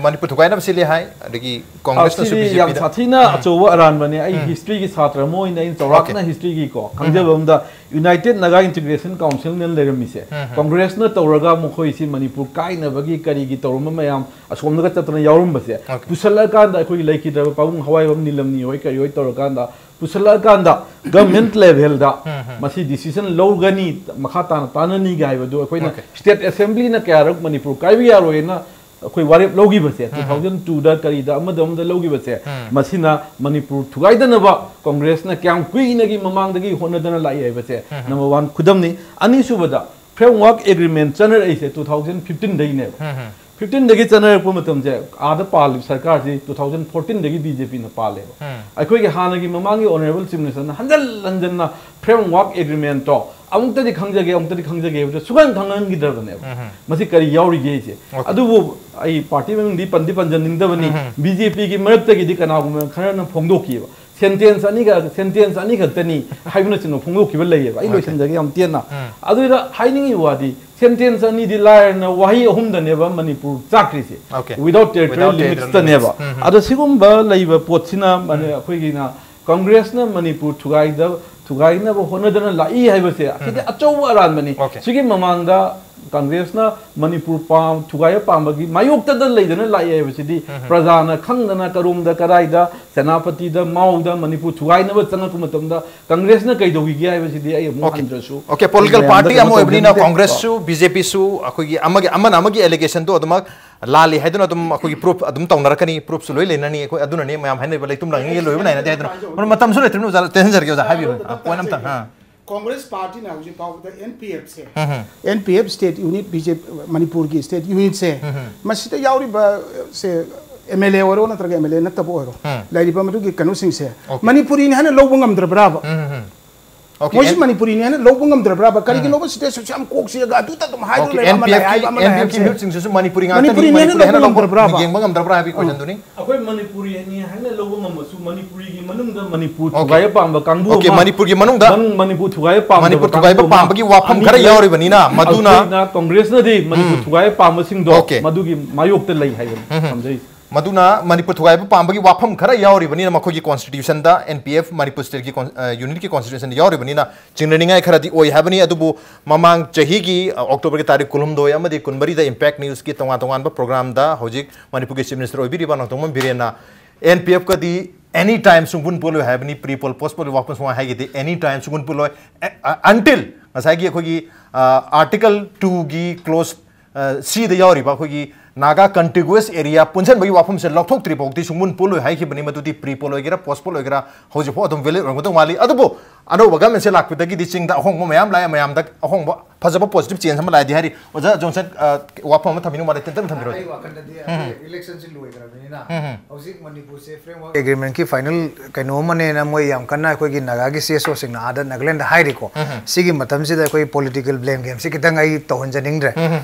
ꯃꯅꯤꯄꯨꯔ ꯊꯨꯒꯥꯏꯅꯕ ꯁꯤꯜꯂꯤ ꯍꯥꯏ, ꯑꯗꯒꯤ ꯑ, ꯀꯣꯡꯒ꯭ꯔꯦꯁꯅꯁꯨ ꯁꯤꯗꯤ ꯌꯥꯝ ꯕꯤ ꯖꯦ ꯄꯤꯗ ꯁꯥꯊꯤꯅ ꯎꯝ꯫ ꯑꯆꯧꯕ ꯑꯔꯥꯟꯕꯅꯦ꯫ ꯑꯩ ꯎꯝ꯫ ꯍꯤꯁꯇ꯭ꯔꯤꯒꯤ ꯁꯥꯇ꯭ꯔ ꯑꯃ ꯑꯣꯏꯅ ꯑꯩꯅ ꯆꯥꯎꯔꯥꯛꯅ ꯑꯣꯀꯦ꯫ ꯍꯤꯁꯇ꯭ꯔꯤꯒꯤꯀꯣ ꯎꯝ꯫ ꯈꯪꯖꯕ ꯑꯃꯗ United Naga Integration Councilꯅ ꯂꯩꯔꯝꯃꯤꯁꯦ꯫ ꯎꯝ, ꯎꯝ꯫ ꯀꯣꯡꯒ꯭ꯔꯦꯁꯅ ꯇꯧꯔꯒ ꯃꯈꯣꯏꯁꯤ ꯃꯅꯤꯄꯨꯔ ꯀꯥꯏꯅꯕꯒꯤ ꯀꯔꯤꯒꯤ ꯇꯧꯔꯝꯕ ꯃꯌꯥꯝ ꯑꯁꯣꯝꯗꯒ ꯆꯠꯇꯅ ꯌꯥꯎꯔꯝꯕꯁꯦ ꯑꯣꯀꯦ꯫ ꯄꯨꯁꯜꯂꯛꯑꯀꯥꯟꯗ ꯑꯩꯈꯣꯏꯒꯤ ꯂꯩꯈꯤꯗ꯭ꯔꯕ ꯄꯥꯕꯨꯡ ꯍꯋꯥꯏꯕꯝ ꯅꯤꯂꯝꯅꯤ ꯍꯣꯏ ꯀꯔꯤ ꯍꯣꯏ ꯇꯧꯔꯀꯥꯟꯗ ꯄꯨꯁꯜꯂꯛꯑꯀꯥꯟꯗ government levelꯗ ꯎꯝ, ꯎꯝ꯫ ꯃꯁꯤ decision ꯂꯧꯒꯅꯤ, ꯃꯈꯥ ꯇꯥꯅ ꯇꯥꯅꯅꯤꯒ ꯍꯥꯏꯕꯗꯨ ꯑꯩꯈꯣꯏꯅ ꯑꯣꯀꯦ꯫ State Assemblyꯅ ꯀꯌꯥꯔꯛ ꯃꯅꯤꯄꯨꯔ ꯀꯥꯏꯕ ꯌꯥꯔꯣꯏꯅ ꯑꯩꯈꯣꯏ ꯋꯥꯔꯦꯞ ꯂꯧꯈꯤꯕꯁꯦ, ꯇꯨ ꯊꯥꯎꯖꯟ ꯇꯨꯗ ꯀꯔꯤꯗ ꯑꯃꯗ ꯑꯃꯗ ꯂꯧꯈꯤꯕꯁꯦ, ꯃꯁꯤꯅ ꯃꯅꯤꯄꯨꯔ ꯊꯨꯒꯥꯏꯗꯅꯕ ꯀꯣꯡꯒ꯭ꯔꯦꯁꯅ ꯀꯌꯥꯝ ꯀꯨꯏꯅꯒꯤ ꯃꯃꯥꯡꯗꯒꯤ ꯍꯣꯠꯅꯗꯅ ꯂꯥꯛꯏ ꯍꯥꯏꯕꯁꯦ number one ꯈꯨꯗꯝꯅꯤ꯫ ꯑꯅꯤꯁꯨꯕꯗ, framework agreement ꯆꯠꯅꯔꯛꯏꯁꯦ ꯇꯨ ꯊꯥꯎꯖꯟ ꯐꯤꯐꯇꯤꯟꯗꯒꯤꯅꯦꯕ꯫ ꯐꯤꯐꯇꯤꯟꯗꯒꯤ ꯆꯠꯅꯔꯛꯄ ꯃꯇꯝꯁꯦ, ꯑꯥꯗ ꯄꯥꯜꯂꯤꯕ ꯁꯔꯀꯥꯔꯁꯤ ꯇꯨ ꯊꯥꯎꯖꯟ ꯐꯣꯔꯇꯤꯟꯗꯒꯤ ꯕꯤ ꯖꯦ ꯄꯤꯅ ꯄꯥꯜꯂꯦꯕ꯫ ꯑꯩꯈꯣꯏꯒꯤ ꯍꯥꯟꯅꯒꯤ ꯃꯃꯥꯡꯒꯤ honourable chief ministerꯅ ꯍꯟꯖꯟ ꯍꯟꯖꯟꯅ framework agreementꯇꯣ ꯑꯃꯨꯛꯇꯗꯤ ꯈꯪꯖꯒꯦ, ꯑꯃꯨꯛꯇꯗꯤ ꯈꯪꯖꯒꯦ ꯍꯥꯏꯕꯗ ꯁꯨꯈꯪ ꯈꯪꯍꯟꯈꯤꯗ꯭ꯔꯕꯅꯦꯕ꯫ ꯃꯁꯤ ꯀꯔꯤ ꯌꯥꯎꯔꯤꯒꯦ ꯍꯥꯏꯁꯦ꯫ ꯑꯗꯨꯕꯨ ꯑꯩ ꯄꯥꯔꯇꯤ ꯃꯃꯤꯡꯗꯤ ꯄꯟꯗꯤ ꯄꯟꯖꯅꯤꯡꯗꯕꯅꯤ꯫ ꯕꯤ ꯖꯦ ꯄꯤꯒꯤ ꯃꯔꯛꯇꯒꯤꯗꯤ ꯀꯅꯥꯒꯨꯝꯕ ꯈꯔꯅ ꯐꯣꯡꯗꯣꯛꯈꯤꯕ, sentence ꯑꯅꯤꯒ, sentence ꯑꯅꯤꯈꯛꯇꯅꯤ ꯍꯥꯏꯕꯅꯆꯤꯡꯕ ꯐꯣꯡꯗꯣꯛꯈꯤꯕ ꯂꯩꯌꯦꯕ꯫ ꯑꯩ ꯂꯣꯏꯁꯤꯟꯖꯒꯦ ꯌꯥꯝ ꯇꯦꯟꯅ꯫ ꯑꯗꯨꯗ ꯍꯥꯏꯅꯤꯡꯉꯤꯕ ꯋꯥꯗꯤ, sentence ꯑꯅꯤꯗꯤ ꯂꯥꯏꯔꯅ ꯋꯥꯍꯩ ꯑꯍꯨꯝꯗꯅꯦꯕ ꯃꯅꯤꯄꯨꯔ ꯆꯥꯛꯈ꯭ꯔꯤꯁꯦ꯫ Okay. Without territorial limitsꯇꯅꯦꯕ꯫ ꯑꯗꯣ ꯁꯤꯒꯨꯝꯕ ꯂꯩꯕ ꯄꯣꯠꯁꯤꯅ ꯃꯅꯤ-, ꯑꯩꯈꯣꯏꯒꯤꯅ ꯀꯪꯒ꯭ꯔꯦꯁꯅ ꯃꯅꯤꯄꯨꯔ ꯊꯨꯒꯥꯏꯗ-, ꯊꯨꯒꯥꯏꯅꯕ ꯍꯣꯠꯅꯗꯅ ꯂꯥꯛꯏ ꯍꯥꯏꯕꯁꯦ ꯑꯁꯤꯗꯤ ꯑꯆꯧꯕ ꯑꯔꯥꯟꯕꯅꯤ꯫ Okay. ꯁꯤꯒꯤ ꯃꯃꯥꯡꯗ ꯀꯪꯒ꯭ꯔꯦꯁꯅ ꯃꯅꯤꯄꯨꯔ ꯄꯥꯝ-, ꯊꯨꯒꯥꯏꯕ ꯄꯥꯝꯕꯒꯤ ꯃꯥꯌꯣꯛꯇꯗ ꯂꯩꯗꯅ ꯂꯥꯛꯏ ꯍꯥꯏꯕꯁꯤꯗꯤ ꯄ꯭ꯔꯖꯥꯅ ꯈꯪꯗꯅ ꯀꯔꯣꯝꯗ ꯀꯗꯥꯏꯗ ꯁꯦꯅꯥꯄꯇꯤꯗ, ꯃꯥꯎꯗ ꯃꯅꯤꯄꯨꯔ ꯊꯨꯒꯥꯏꯅꯕ ꯆꯪꯉꯛꯄ ꯃꯇꯝꯗ ꯀꯪꯒ꯭ꯔꯦꯁꯅ ꯀꯩꯗꯧꯈꯤꯒꯦ ꯍꯥꯏꯕꯁꯤꯗꯤ ꯑꯩ ꯑꯃꯨꯛ Okay. ꯍꯟꯗ꯭ꯔꯁꯨ Okay, political ꯃꯌꯥꯝꯗ party ꯀꯩꯅꯣ ꯑꯃ ꯑꯣꯏꯕꯅꯤꯅ ꯇꯧꯖꯅꯤꯡꯗꯦ꯫ ꯀꯣ꯫ ꯀꯪꯒ꯭ꯔꯦꯁꯁꯨ ꯕꯤ ꯖꯦ ꯄꯤꯁꯨ ꯑꯩꯈꯣꯏꯒꯤ ꯑꯃꯒꯤ, ꯑꯃꯅ ꯑꯃꯒꯤ allegation ꯗꯣ ꯑꯗꯨꯃꯛ ꯂꯥꯜꯂꯤ ꯍꯥꯏꯗꯨꯅ ꯑꯗꯨꯝ ꯑꯩꯈꯣꯏꯒꯤ proof ꯑꯗꯨꯝ ꯇꯧꯅꯔꯛꯀꯅꯤ, proofꯁꯨ ꯂꯣꯏ ꯂꯩꯅꯅꯤ꯫ ꯑꯩꯈꯣꯏ ꯑꯗꯨꯅꯅꯦ ꯃꯌꯥꯝ ꯍꯥꯏꯅꯔꯤꯕ ꯂꯩꯇꯨꯝ ꯂꯥꯡꯉꯤꯒ ꯂꯣꯏꯕ ꯅꯥꯏꯅꯗꯦ ꯍꯥꯏꯗꯨꯅ꯫ ꯃꯔꯝ ꯃꯇꯝꯁꯨ ꯂꯩꯇ꯭ꯔꯕꯅꯤꯅ ꯑꯣꯖꯥ ꯇꯦꯟꯍꯟꯖꯔꯒꯦ, ꯑꯣꯖꯥ ꯍꯥꯏꯕꯤꯌꯨ꯫ ꯑꯥ, point ꯑꯝꯇꯪ꯫ ꯑꯥ꯫ ꯀꯣꯡꯒ꯭ꯔꯦꯁ ꯄꯥꯔꯇꯤꯅ ꯍꯧꯖꯤꯛ ꯐꯥꯎꯕꯗ ꯑꯦꯟ ꯄꯤ ꯑꯦꯐꯁꯦ, ꯎꯝ ꯍꯝ꯫ N P F state unit, B J P, ꯃꯅꯤꯄꯨꯔꯒꯤ state unitꯁꯦ, ꯎꯝ ꯍꯝ꯫ ꯃꯁꯤꯗ ꯌꯥꯎꯔꯤꯕ, ꯁꯦ, ꯑꯦꯝ ꯑꯦꯜ ꯑꯦ ꯑꯣꯏꯔꯣ ꯅꯠꯇ꯭ꯔꯒ ꯑꯦꯝ ꯑꯦꯜ ꯑꯦ ꯅꯠꯇꯕ ꯑꯣꯏꯔꯣ, ꯎꯝ꯫ ꯂꯩꯔꯤꯕ ꯃꯗꯨꯒꯤ ꯀꯩꯅꯣꯁꯤꯡꯁꯦ Okay. ꯃꯅꯤꯄꯨꯔꯤꯅꯤ ꯍꯥꯏꯅ ꯂꯧꯕ ꯉꯝꯗ꯭ꯔꯕ꯭ꯔꯥꯕ? ꯎꯝ ꯍꯝ ꯍꯝ꯫ Okay, ꯃꯣꯏꯁꯤ ꯑꯦꯟ- ꯃꯅꯤꯄꯨꯔꯤꯅꯤ ꯍꯥꯏꯅ ꯂꯧꯕ ꯉꯝꯗ꯭ꯔꯕ꯭ꯔꯥꯕ? ꯀꯔꯤꯒꯤꯅꯣꯕ ꯁꯤꯗ ꯑꯁꯨꯛ ꯌꯥꯝ ꯀꯣꯛ ꯆꯤꯛꯑꯒ ꯑꯗꯨꯇ ꯑꯗꯨꯝ ꯍꯥꯏꯗꯨꯅ Okay, ꯂꯩꯕ, ꯑꯃ ꯂꯩ ꯑꯦꯟ ꯄꯤ ꯑꯦꯐꯀꯤ, ꯍꯥꯏꯕ, ꯑꯃ ꯂꯩ ꯑꯦꯟ ꯄꯤ ꯑꯦꯐꯀꯤ ꯍꯥꯏꯕꯁꯦ? ꯃꯤꯍꯨꯠꯁꯤꯡꯁꯤꯁꯨ ꯃꯅꯤꯄꯨꯔꯤ ꯉꯥꯛꯇꯅꯤ, ꯃꯅꯤꯄꯨꯔꯤꯅꯤ ꯍꯥꯏꯅ ꯃꯅꯤꯄꯨꯔꯤ ꯍꯥꯏꯅ ꯂꯧꯕ ꯂꯧꯕ ꯉꯝꯗ꯭ꯔꯕ꯭ꯔꯥꯕ? ꯉꯝꯗ꯭ꯔꯕ꯭ꯔꯥ ꯍꯥꯏꯕꯒꯤ ꯎꯝ꯫ Questionꯗꯨꯅꯤ꯫ ꯑꯩꯈꯣꯏ ꯃꯅꯤꯄꯨꯔꯤꯅꯤ ꯍꯥꯏꯅ ꯂꯧꯕ ꯉꯝꯃꯁꯨ ꯃꯅꯤꯄꯨꯔꯤꯒꯤ ꯃꯅꯨꯡꯗ ꯃꯅꯤꯄꯨꯔ Okay. ꯊꯨꯒꯥꯏꯕ ꯄꯥꯝꯕ ꯀꯥꯡꯕꯨ Okay, ꯑꯃ, ꯃꯅꯤꯄꯨꯔꯒꯤ ꯃꯅꯨꯡꯗ ꯃꯅꯨꯡ-, ꯃꯅꯤꯄꯨꯔ ꯊꯨꯒꯥꯏꯕ ꯄꯥꯝꯗꯕ ꯃꯅꯤꯄꯨꯔ ꯊꯨꯒꯥꯏꯕ ꯀꯥꯡꯕꯨ ꯑꯃ, ꯄꯥꯝꯕꯒꯤ ꯋꯥꯐꯝ ꯑꯅꯤ ꯈꯔ ꯂꯩ꯫ ꯌꯥꯎꯔꯤꯕꯅꯤꯅ ꯃꯗꯨꯅ ꯑꯩꯈꯣꯏꯅ ꯀꯪꯒ꯭ꯔꯦꯁꯅꯗꯤ ꯃꯅꯤꯄꯨꯔ ꯎꯝ꯫ ꯊꯨꯒꯥꯏꯕ ꯄꯥꯝꯕꯁꯤꯡꯗꯣ Okay. ꯃꯗꯨꯒꯤ ꯃꯥꯌꯣꯛꯇ ꯂꯩ ꯍꯥꯏꯕꯅꯤ ꯎꯝ꯫ ꯊꯝꯖꯔꯤꯁꯦ꯫ ꯃꯗꯨꯅ ꯃꯅꯤꯄꯨꯔ ꯊꯨꯒꯥꯏꯕ ꯄꯥꯝꯕꯒꯤ ꯋꯥꯐꯝ ꯈꯔ ꯌꯥꯎꯔꯤꯕꯅꯤꯅ ꯃꯈꯣꯏꯒꯤ constitutionꯗ, ꯑꯦꯟ ꯄꯤ ꯑꯦꯐ ꯃꯅꯤꯄꯨꯔ stateꯀꯤ con-, ꯑ, unitꯀꯤ constitutionꯗ ꯌꯥꯎꯔꯤꯕꯅꯤꯅ ꯆꯤꯡꯅꯅꯤꯡꯉꯥꯏ ꯈꯔꯗꯤ ꯑꯣꯏ ꯍꯥꯏꯕꯅꯤ꯫ ꯑꯗꯨꯕꯨ ꯃꯃꯥꯡ ꯆꯍꯤꯒꯤ, ꯑ, Octoberꯒꯤ ꯇꯥꯔꯤꯛ ꯀꯨꯟꯍꯨꯝꯗꯣꯏ ꯑꯃꯗꯤ ꯀꯨꯟꯃꯔꯤꯗ Impact Newsꯀꯤ ꯇꯣꯉꯥꯟ ꯇꯣꯉꯥꯟꯕ programꯗ ꯍꯧꯖꯤꯛ ꯃꯅꯤꯄꯨꯔꯒꯤ Chief Minister ꯑꯣꯏꯕꯤꯔꯤꯕ ꯅꯣꯡꯊꯣꯝꯕꯝ ꯕꯤꯔꯦꯟꯅ ꯑꯦꯟ ꯄꯤ ꯑꯦꯐꯀꯗꯤ any time ꯁꯨꯡꯄꯨꯟ ꯄꯨꯜꯂꯣꯏ ꯍꯥꯏꯕꯅꯤ꯫ Pre poll, post pollꯒꯤ ꯋꯥꯐꯝ ꯁꯨꯃꯥꯏꯅ ꯍꯥꯏꯈꯤꯗꯦ, any time ꯁꯨꯡꯄꯨꯟ ꯄꯨꯜꯂꯣꯏ꯫ ꯑ, ꯑ, until ꯉꯁꯥꯏꯒꯤ ꯑꯩꯈꯣꯏꯒꯤ, ꯑ, Article twoꯒꯤ clause ꯑ, Cꯗ ꯌꯥꯎꯔꯤꯕ ꯑꯩꯈꯣꯏꯒꯤ, ꯅꯥꯒꯥ contiguous area ꯄꯨꯟꯁꯤꯟꯕꯒꯤ ꯋꯥꯐꯝꯁꯦ ꯂꯧꯊꯣꯛꯇ꯭ꯔꯤ ꯐꯥꯎꯗꯤ ꯁꯨꯡꯃꯨꯟ ꯄꯨꯜꯂꯣꯏ ꯍꯥꯏꯈꯤꯕꯅꯤ꯫ ꯃꯗꯨꯗꯤ pre poll ꯑꯣꯏꯒꯦꯔꯥ post poll ꯑꯣꯏꯒꯦꯔꯥ ꯍꯧꯖꯤꯛꯐꯥꯎ ꯑꯗꯨꯝ valid ꯑꯣꯏꯔꯝꯒꯗꯧ ꯃꯥꯜꯂꯤ꯫ ꯑꯗꯨꯕꯨ ꯑꯅꯧꯕ government ꯁꯦ ꯂꯥꯛꯄꯗꯒꯤꯗꯤ ꯆꯤꯡꯗ ꯑꯍꯣꯡꯕ ꯃꯌꯥꯝ ꯂꯥꯛꯑꯦ, ꯃꯌꯥꯝꯗ ꯑꯍꯣꯡꯕ ꯐꯖꯕ positive change ꯑꯃ ꯂꯥꯛꯑꯦꯗꯤ ꯍꯥꯏꯔꯤ꯫ ꯑꯣꯖꯥ ꯖꯣꯟꯁꯟ, ꯑ, ꯋꯥꯐꯝ ꯑꯃ ꯊꯝꯕꯤꯅꯤꯡꯕ ꯃꯥꯜꯂꯦ, ꯇꯦꯟꯇꯛꯅ ꯊꯝꯕꯤꯔꯣ꯫ ꯑꯩ ꯋꯥꯈꯜꯗꯗꯤ ꯑꯩꯈꯣꯏ election ꯁꯤ ꯂꯣꯏꯈ꯭ꯔꯕꯅꯤꯅ ꯍꯧꯖꯤꯛ ꯃꯅꯤꯄꯨꯔꯁꯦ framework agreement ꯀꯤ final ꯀꯩꯅꯣ ꯑꯃꯅꯦꯅ ꯃꯣꯏ ꯌꯥꯝ ꯀꯟꯅ ꯑꯩꯈꯣꯏꯒꯤ ꯅꯥꯒꯥꯒꯤ C S O ꯁꯤꯡꯅ ꯑꯥꯗ ꯅꯥꯒꯥꯂꯦꯟꯗ ꯍꯥꯏꯔꯤꯀꯣ꯫ ꯁꯤꯒꯤ ꯃꯇꯝꯁꯤꯗ ꯑꯩꯈꯣꯏ political blame game ꯁꯤ ꯈꯤꯇꯪ ꯑꯩ ꯇꯧꯍꯟꯖꯅꯤꯡꯗ꯭ꯔꯦ꯫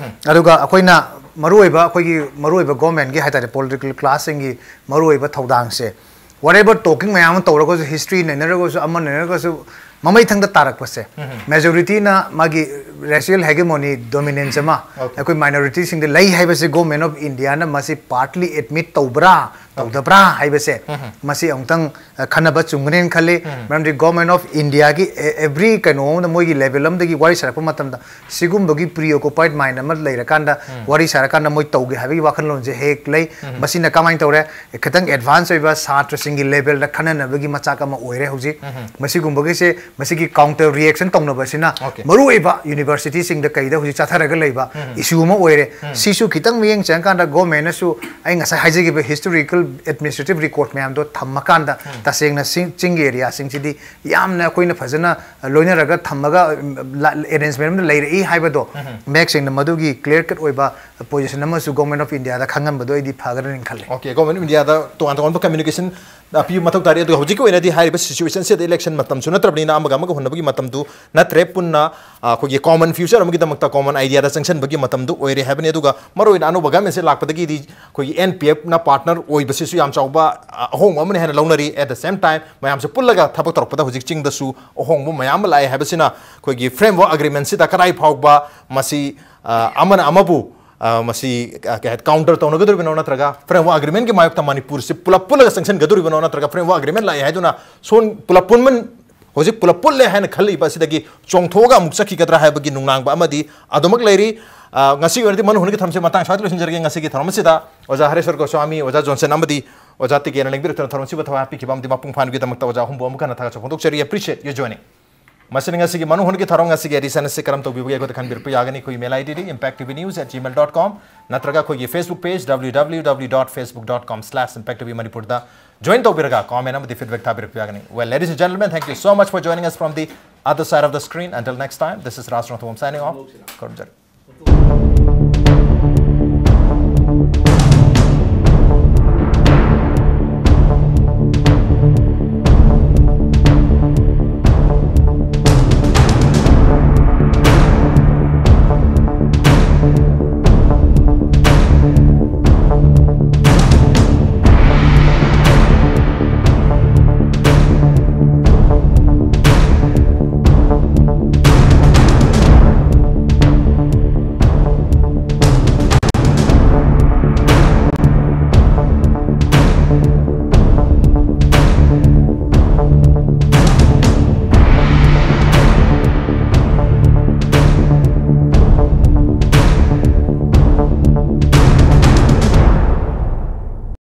ꯑꯗꯨꯒ ꯑꯩꯈꯣꯏꯅ ꯃꯔꯨꯑꯣꯏꯕ ꯑꯩꯈꯣꯏꯒꯤ ꯃꯔꯨꯑꯣꯏꯕ government ꯀꯤ ꯍꯥꯏꯇꯥꯔꯦ, political class ꯁꯤꯡꯒꯤ ꯃꯔꯨꯑꯣꯏꯕ ꯊꯧꯗꯥꯡꯁꯦ, whatever talking ꯃꯌꯥꯝ ꯑꯃ ꯇꯧꯔꯒꯁꯨ, history ꯅꯩꯅꯔꯒꯁꯨ, ꯑꯃ ꯅꯩꯅꯔꯒꯁꯨ, ꯃꯃꯩ ꯊꯪꯗ ꯇꯥꯔꯛꯄꯁꯦ, majority ꯅ ꯃꯥꯒꯤ racial hegemony, dominance ꯑꯃ ꯑꯩꯈꯣꯏ minority ꯁꯤꯡꯗ ꯂꯩ ꯍꯥꯏꯕꯁꯦ Government of India ꯅ ꯃꯁꯤ partly admit ꯇꯧꯕ꯭ꯔꯥ ꯇꯧꯗꯕ꯭ꯔꯥ ꯍꯥꯏꯕꯁꯦ, ꯃꯁꯤ ꯑꯃꯨꯛꯇꯪ, ꯑ, ꯈꯟꯅꯕ ꯆꯨꯝꯒꯅꯦꯅ ꯈꯜꯂꯤ꯫ ꯃꯔꯝꯗꯤ Government of India ꯒꯤ e-, every ꯀꯩꯅꯣ ꯑꯃꯗ ꯃꯣꯏꯒꯤ level ꯑꯃꯗꯒꯤ ꯋꯥꯔꯤ ꯁꯥꯔꯛꯄ ꯃꯇꯝꯗ ꯁꯤꯒꯨꯝꯕꯒꯤ preoccupied mind ꯑꯃ ꯂꯩꯔꯀꯥꯟꯗ, ꯋꯥꯔꯤ ꯁꯥꯔꯀꯥꯟꯗ ꯃꯣꯏ ꯇꯧꯒꯦ ꯍꯥꯏꯕꯒꯤ ꯋꯥꯈꯜꯂꯣꯟꯁꯦ ꯍꯦꯛ ꯂꯩ꯫ ꯃꯁꯤꯅ ꯀꯃꯥꯏꯅ ꯇꯧꯔꯦ? ꯈꯤꯇꯪ advance ꯑꯣꯏꯕ ꯁꯥꯇ꯭ꯔꯁꯤꯡꯒꯤ level ꯗ ꯈꯟꯅꯅꯕꯒꯤ ꯃꯆꯥꯛ ꯑꯃ ꯑꯣꯏꯔꯦ ꯍꯧꯖꯤꯛ꯫ ꯃꯁꯤꯒꯨꯝꯕꯒꯤꯁꯦ, ꯃꯁꯤꯒꯤ counter reaction ꯇꯧꯅꯕꯁꯤꯅ ꯃꯔꯨꯑꯣꯏꯕ university ꯁꯤꯡꯗ ꯀꯩꯗ ꯍꯧꯖꯤꯛ ꯆꯠꯊꯔꯒ ꯂꯩꯕ issue ꯑꯃ ꯑꯣꯏꯔꯦ꯫ ꯁꯤꯁꯨ ꯈꯤꯇꯪ ꯃꯤꯠꯌꯦꯡ ꯆꯪꯉꯀꯥꯟꯗ government ꯅꯁꯨ ꯑꯩ ꯉꯁꯥꯏ ꯍꯥꯏꯖꯈꯤꯕ historical administrative record ꯃꯌꯥꯝꯗꯣ ꯊꯝꯃꯀꯥꯟꯗ ꯇꯁꯦꯡꯅ ꯁꯤ-, ꯆꯤꯡꯒꯤ area ꯁꯤꯡꯁꯤꯗꯤ ꯌꯥꯝꯅ ꯑꯩꯈꯣꯏꯅ ꯐꯖꯅ ꯂꯣꯏꯅꯔꯒ ꯊꯝꯃꯒ, ꯎꯝ, ꯂ-, arrangement ꯑꯃꯗ ꯂꯩꯔꯛꯏ ꯍꯥꯏꯕꯗꯣ ꯃꯌꯦꯛ ꯁꯦꯡꯅ ꯃꯗꯨꯒꯤ clear cut ꯑꯣꯏꯕ position ꯑꯃꯁꯨ Government of India ꯗ ꯈꯪꯍꯟꯕꯗꯣ ꯑꯩꯗꯤ ꯐꯒꯗ꯭ꯔꯅ ꯈꯜꯂꯦ꯫ Okay, Government of India ꯗ ꯇꯣꯉꯥꯟ ꯇꯣꯉꯥꯟꯕ communication, ꯑ, ꯄꯤꯕ ꯃꯊꯧ ꯇꯥꯔꯤ꯫ ꯑꯗꯨꯒ ꯍꯧꯖꯤꯛꯀꯤ ꯑꯣꯏꯅꯗꯤ ꯍꯥꯏꯔꯤꯕ situation ꯁꯤꯗ election ꯃꯇꯝꯁꯨ ꯅꯠꯇ꯭ꯔꯕꯅꯤꯅ ꯑꯃꯒ ꯑꯃꯒ ꯍꯨꯟꯅꯕꯒꯤ ꯃꯇꯝꯗꯨ ꯅꯠꯇ꯭ꯔꯦ꯫ ꯄꯨꯟꯅ, ꯑ, ꯑꯩꯈꯣꯏꯒꯤ common future ꯑꯃꯒꯤꯗꯃꯛꯇ common idea ꯗ ꯆꯪꯁꯤꯟꯕꯒꯤ ꯃꯇꯝꯗꯨ ꯑꯣꯏꯔꯦ ꯍꯥꯏꯕꯅꯤ꯫ ꯑꯗꯨꯒ ꯃꯔꯨꯑꯣꯏꯅ ꯑꯅꯧꯕ government ꯁꯦ ꯂꯥꯛꯄꯗꯒꯤꯗꯤ ꯑꯩꯈꯣꯏꯒꯤ N P F ꯅ partner ꯑꯣꯏꯕꯁꯤꯁꯨ ꯌꯥꯝ ꯆꯥꯎꯕ, ꯑ, ꯑꯍꯣꯡꯕ ꯑꯃꯅꯤ ꯍꯥꯏꯅ ꯂꯧꯅꯔꯤ꯫ At the same time, ꯃꯌꯥꯝꯁꯦ ꯄꯨꯜꯂꯒ ꯊꯕꯛ ꯇꯧꯔꯛꯄꯗ ꯍꯧꯖꯤꯛ ꯆꯤꯡꯗꯁꯨ ꯑꯍꯣꯡꯕ ꯃꯌꯥꯝ ꯑꯃ ꯂꯥꯛꯑꯦ ꯍꯥꯏꯕꯁꯤꯅ ꯑꯩꯈꯣꯏꯒꯤ framework agreement ꯁꯤꯗ ꯀꯗꯥꯏ ꯐꯥꯎꯕ ꯃꯁꯤ, ꯑ, ꯑꯃꯅ ꯑꯃꯕꯨ, ꯑ, ꯃꯁꯤ, ꯑ, ꯀꯩ ꯍꯥꯏ, counter ꯇꯧꯅꯒꯗꯧꯔꯤꯕꯅꯣ, ꯅꯠꯇ꯭ꯔꯒ framework agreement ꯀꯤ ꯃꯥꯌꯣꯛꯇ ꯃꯅꯤꯄꯨꯔꯁꯤ ꯄꯨꯂꯞ ꯄꯨꯜꯂꯒ ꯆꯪꯁꯤꯟꯒꯗꯧꯔꯤꯕꯅꯣ, ꯅꯠꯇ꯭ꯔꯒ framework agreement ꯂꯥꯛꯑꯦ ꯍꯥꯏꯗꯨꯅ ꯁꯣꯟ-, ꯄꯨꯂꯞ ꯄꯨꯟꯃꯟ-, ꯍꯧꯖꯤꯛ ꯄꯨꯂꯞ ꯄꯨꯜꯂꯦ ꯍꯥꯏꯅ ꯈꯜꯂꯤꯕ ꯑꯁꯤꯗꯒꯤ ꯆꯣꯡꯊꯣꯛꯑꯒ ꯑꯃꯨꯛ ꯆꯠꯈꯤꯒꯗ꯭ꯔꯥ ꯍꯥꯏꯕꯒꯤ ꯅꯨꯡꯅꯥꯡꯕ ꯑꯃꯗꯤ ꯑꯗꯨꯃꯛ ꯂꯩꯔꯤ꯫ ꯑ, ꯉꯁꯤꯒꯤ ꯑꯣꯏꯅꯗꯤ ꯃꯅꯨ ꯍꯨꯟꯒꯤ ꯊꯧꯔꯝꯁꯤ ꯃꯇꯥꯡ ꯁ꯭ꯋꯥꯏꯗ ꯂꯣꯏꯁꯤꯟꯖꯔꯒꯦ꯫ ꯉꯁꯤꯒꯤ ꯊꯧꯔꯝ ꯑꯁꯤꯗ ꯑꯣꯖꯥ ꯍꯔꯦꯁ꯭ꯋꯔ ꯒꯣꯁ꯭ꯋꯥꯃꯤ, ꯑꯣꯖꯥ ꯖꯣꯟꯁꯟ ꯑꯃꯗꯤ ꯑꯣꯖꯥ ꯇꯤꯀꯦꯟꯅ ꯂꯦꯡꯕꯤꯔꯛꯇꯨꯅ ꯊꯧꯔꯝꯁꯤꯕꯨ ꯊꯋꯥꯏ ꯍꯥꯞꯄꯤꯈꯤꯕ ꯑꯃꯗꯤ ꯃꯄꯨꯡ ꯐꯥꯍꯟꯕꯒꯤꯗꯃꯛꯇ ꯑꯣꯖꯥ ꯑꯍꯨꯝꯕꯨ ꯑꯃꯨꯛ ꯍꯟꯅ ꯊꯥꯒꯠꯆꯕ ꯐꯣꯡꯗꯣꯛꯆꯔꯤ꯫ Appreciate your joining. ꯃꯁꯤꯅ ꯉꯁꯤꯒꯤ ꯃꯅꯨꯡ ꯍꯨꯟꯒꯤ ꯊꯧꯔꯝ ꯉꯁꯤꯒꯤ edition ꯑꯁꯤ ꯀꯔꯝ ꯇꯧꯕꯤꯕꯒꯦ ꯑꯩꯈꯣꯏꯗ ꯈꯟꯕꯤꯔꯛꯄ ꯌꯥꯒꯅꯤ꯫ ꯑꯩꯈꯣꯏꯒꯤ email I D D impact T V news at gmail dot com ꯅꯠꯇ꯭ꯔꯒ ꯑꯩꯈꯣꯏꯒꯤ Facebook page W W W dot facebook dot com slash impact T V Manipur ꯗ join ꯇꯧꯕꯤꯔꯒ comment ꯑꯃꯗꯤ feedback ꯊꯥꯕꯤꯔꯛꯄ ꯌꯥꯒꯅꯤ꯫ Well, ladies and gentlemen, thank you so much for joining us from the other side of the screen. Until next time, this is Raj Rongthawam signing off. ꯈꯨꯔꯨꯝꯖꯔꯤ꯫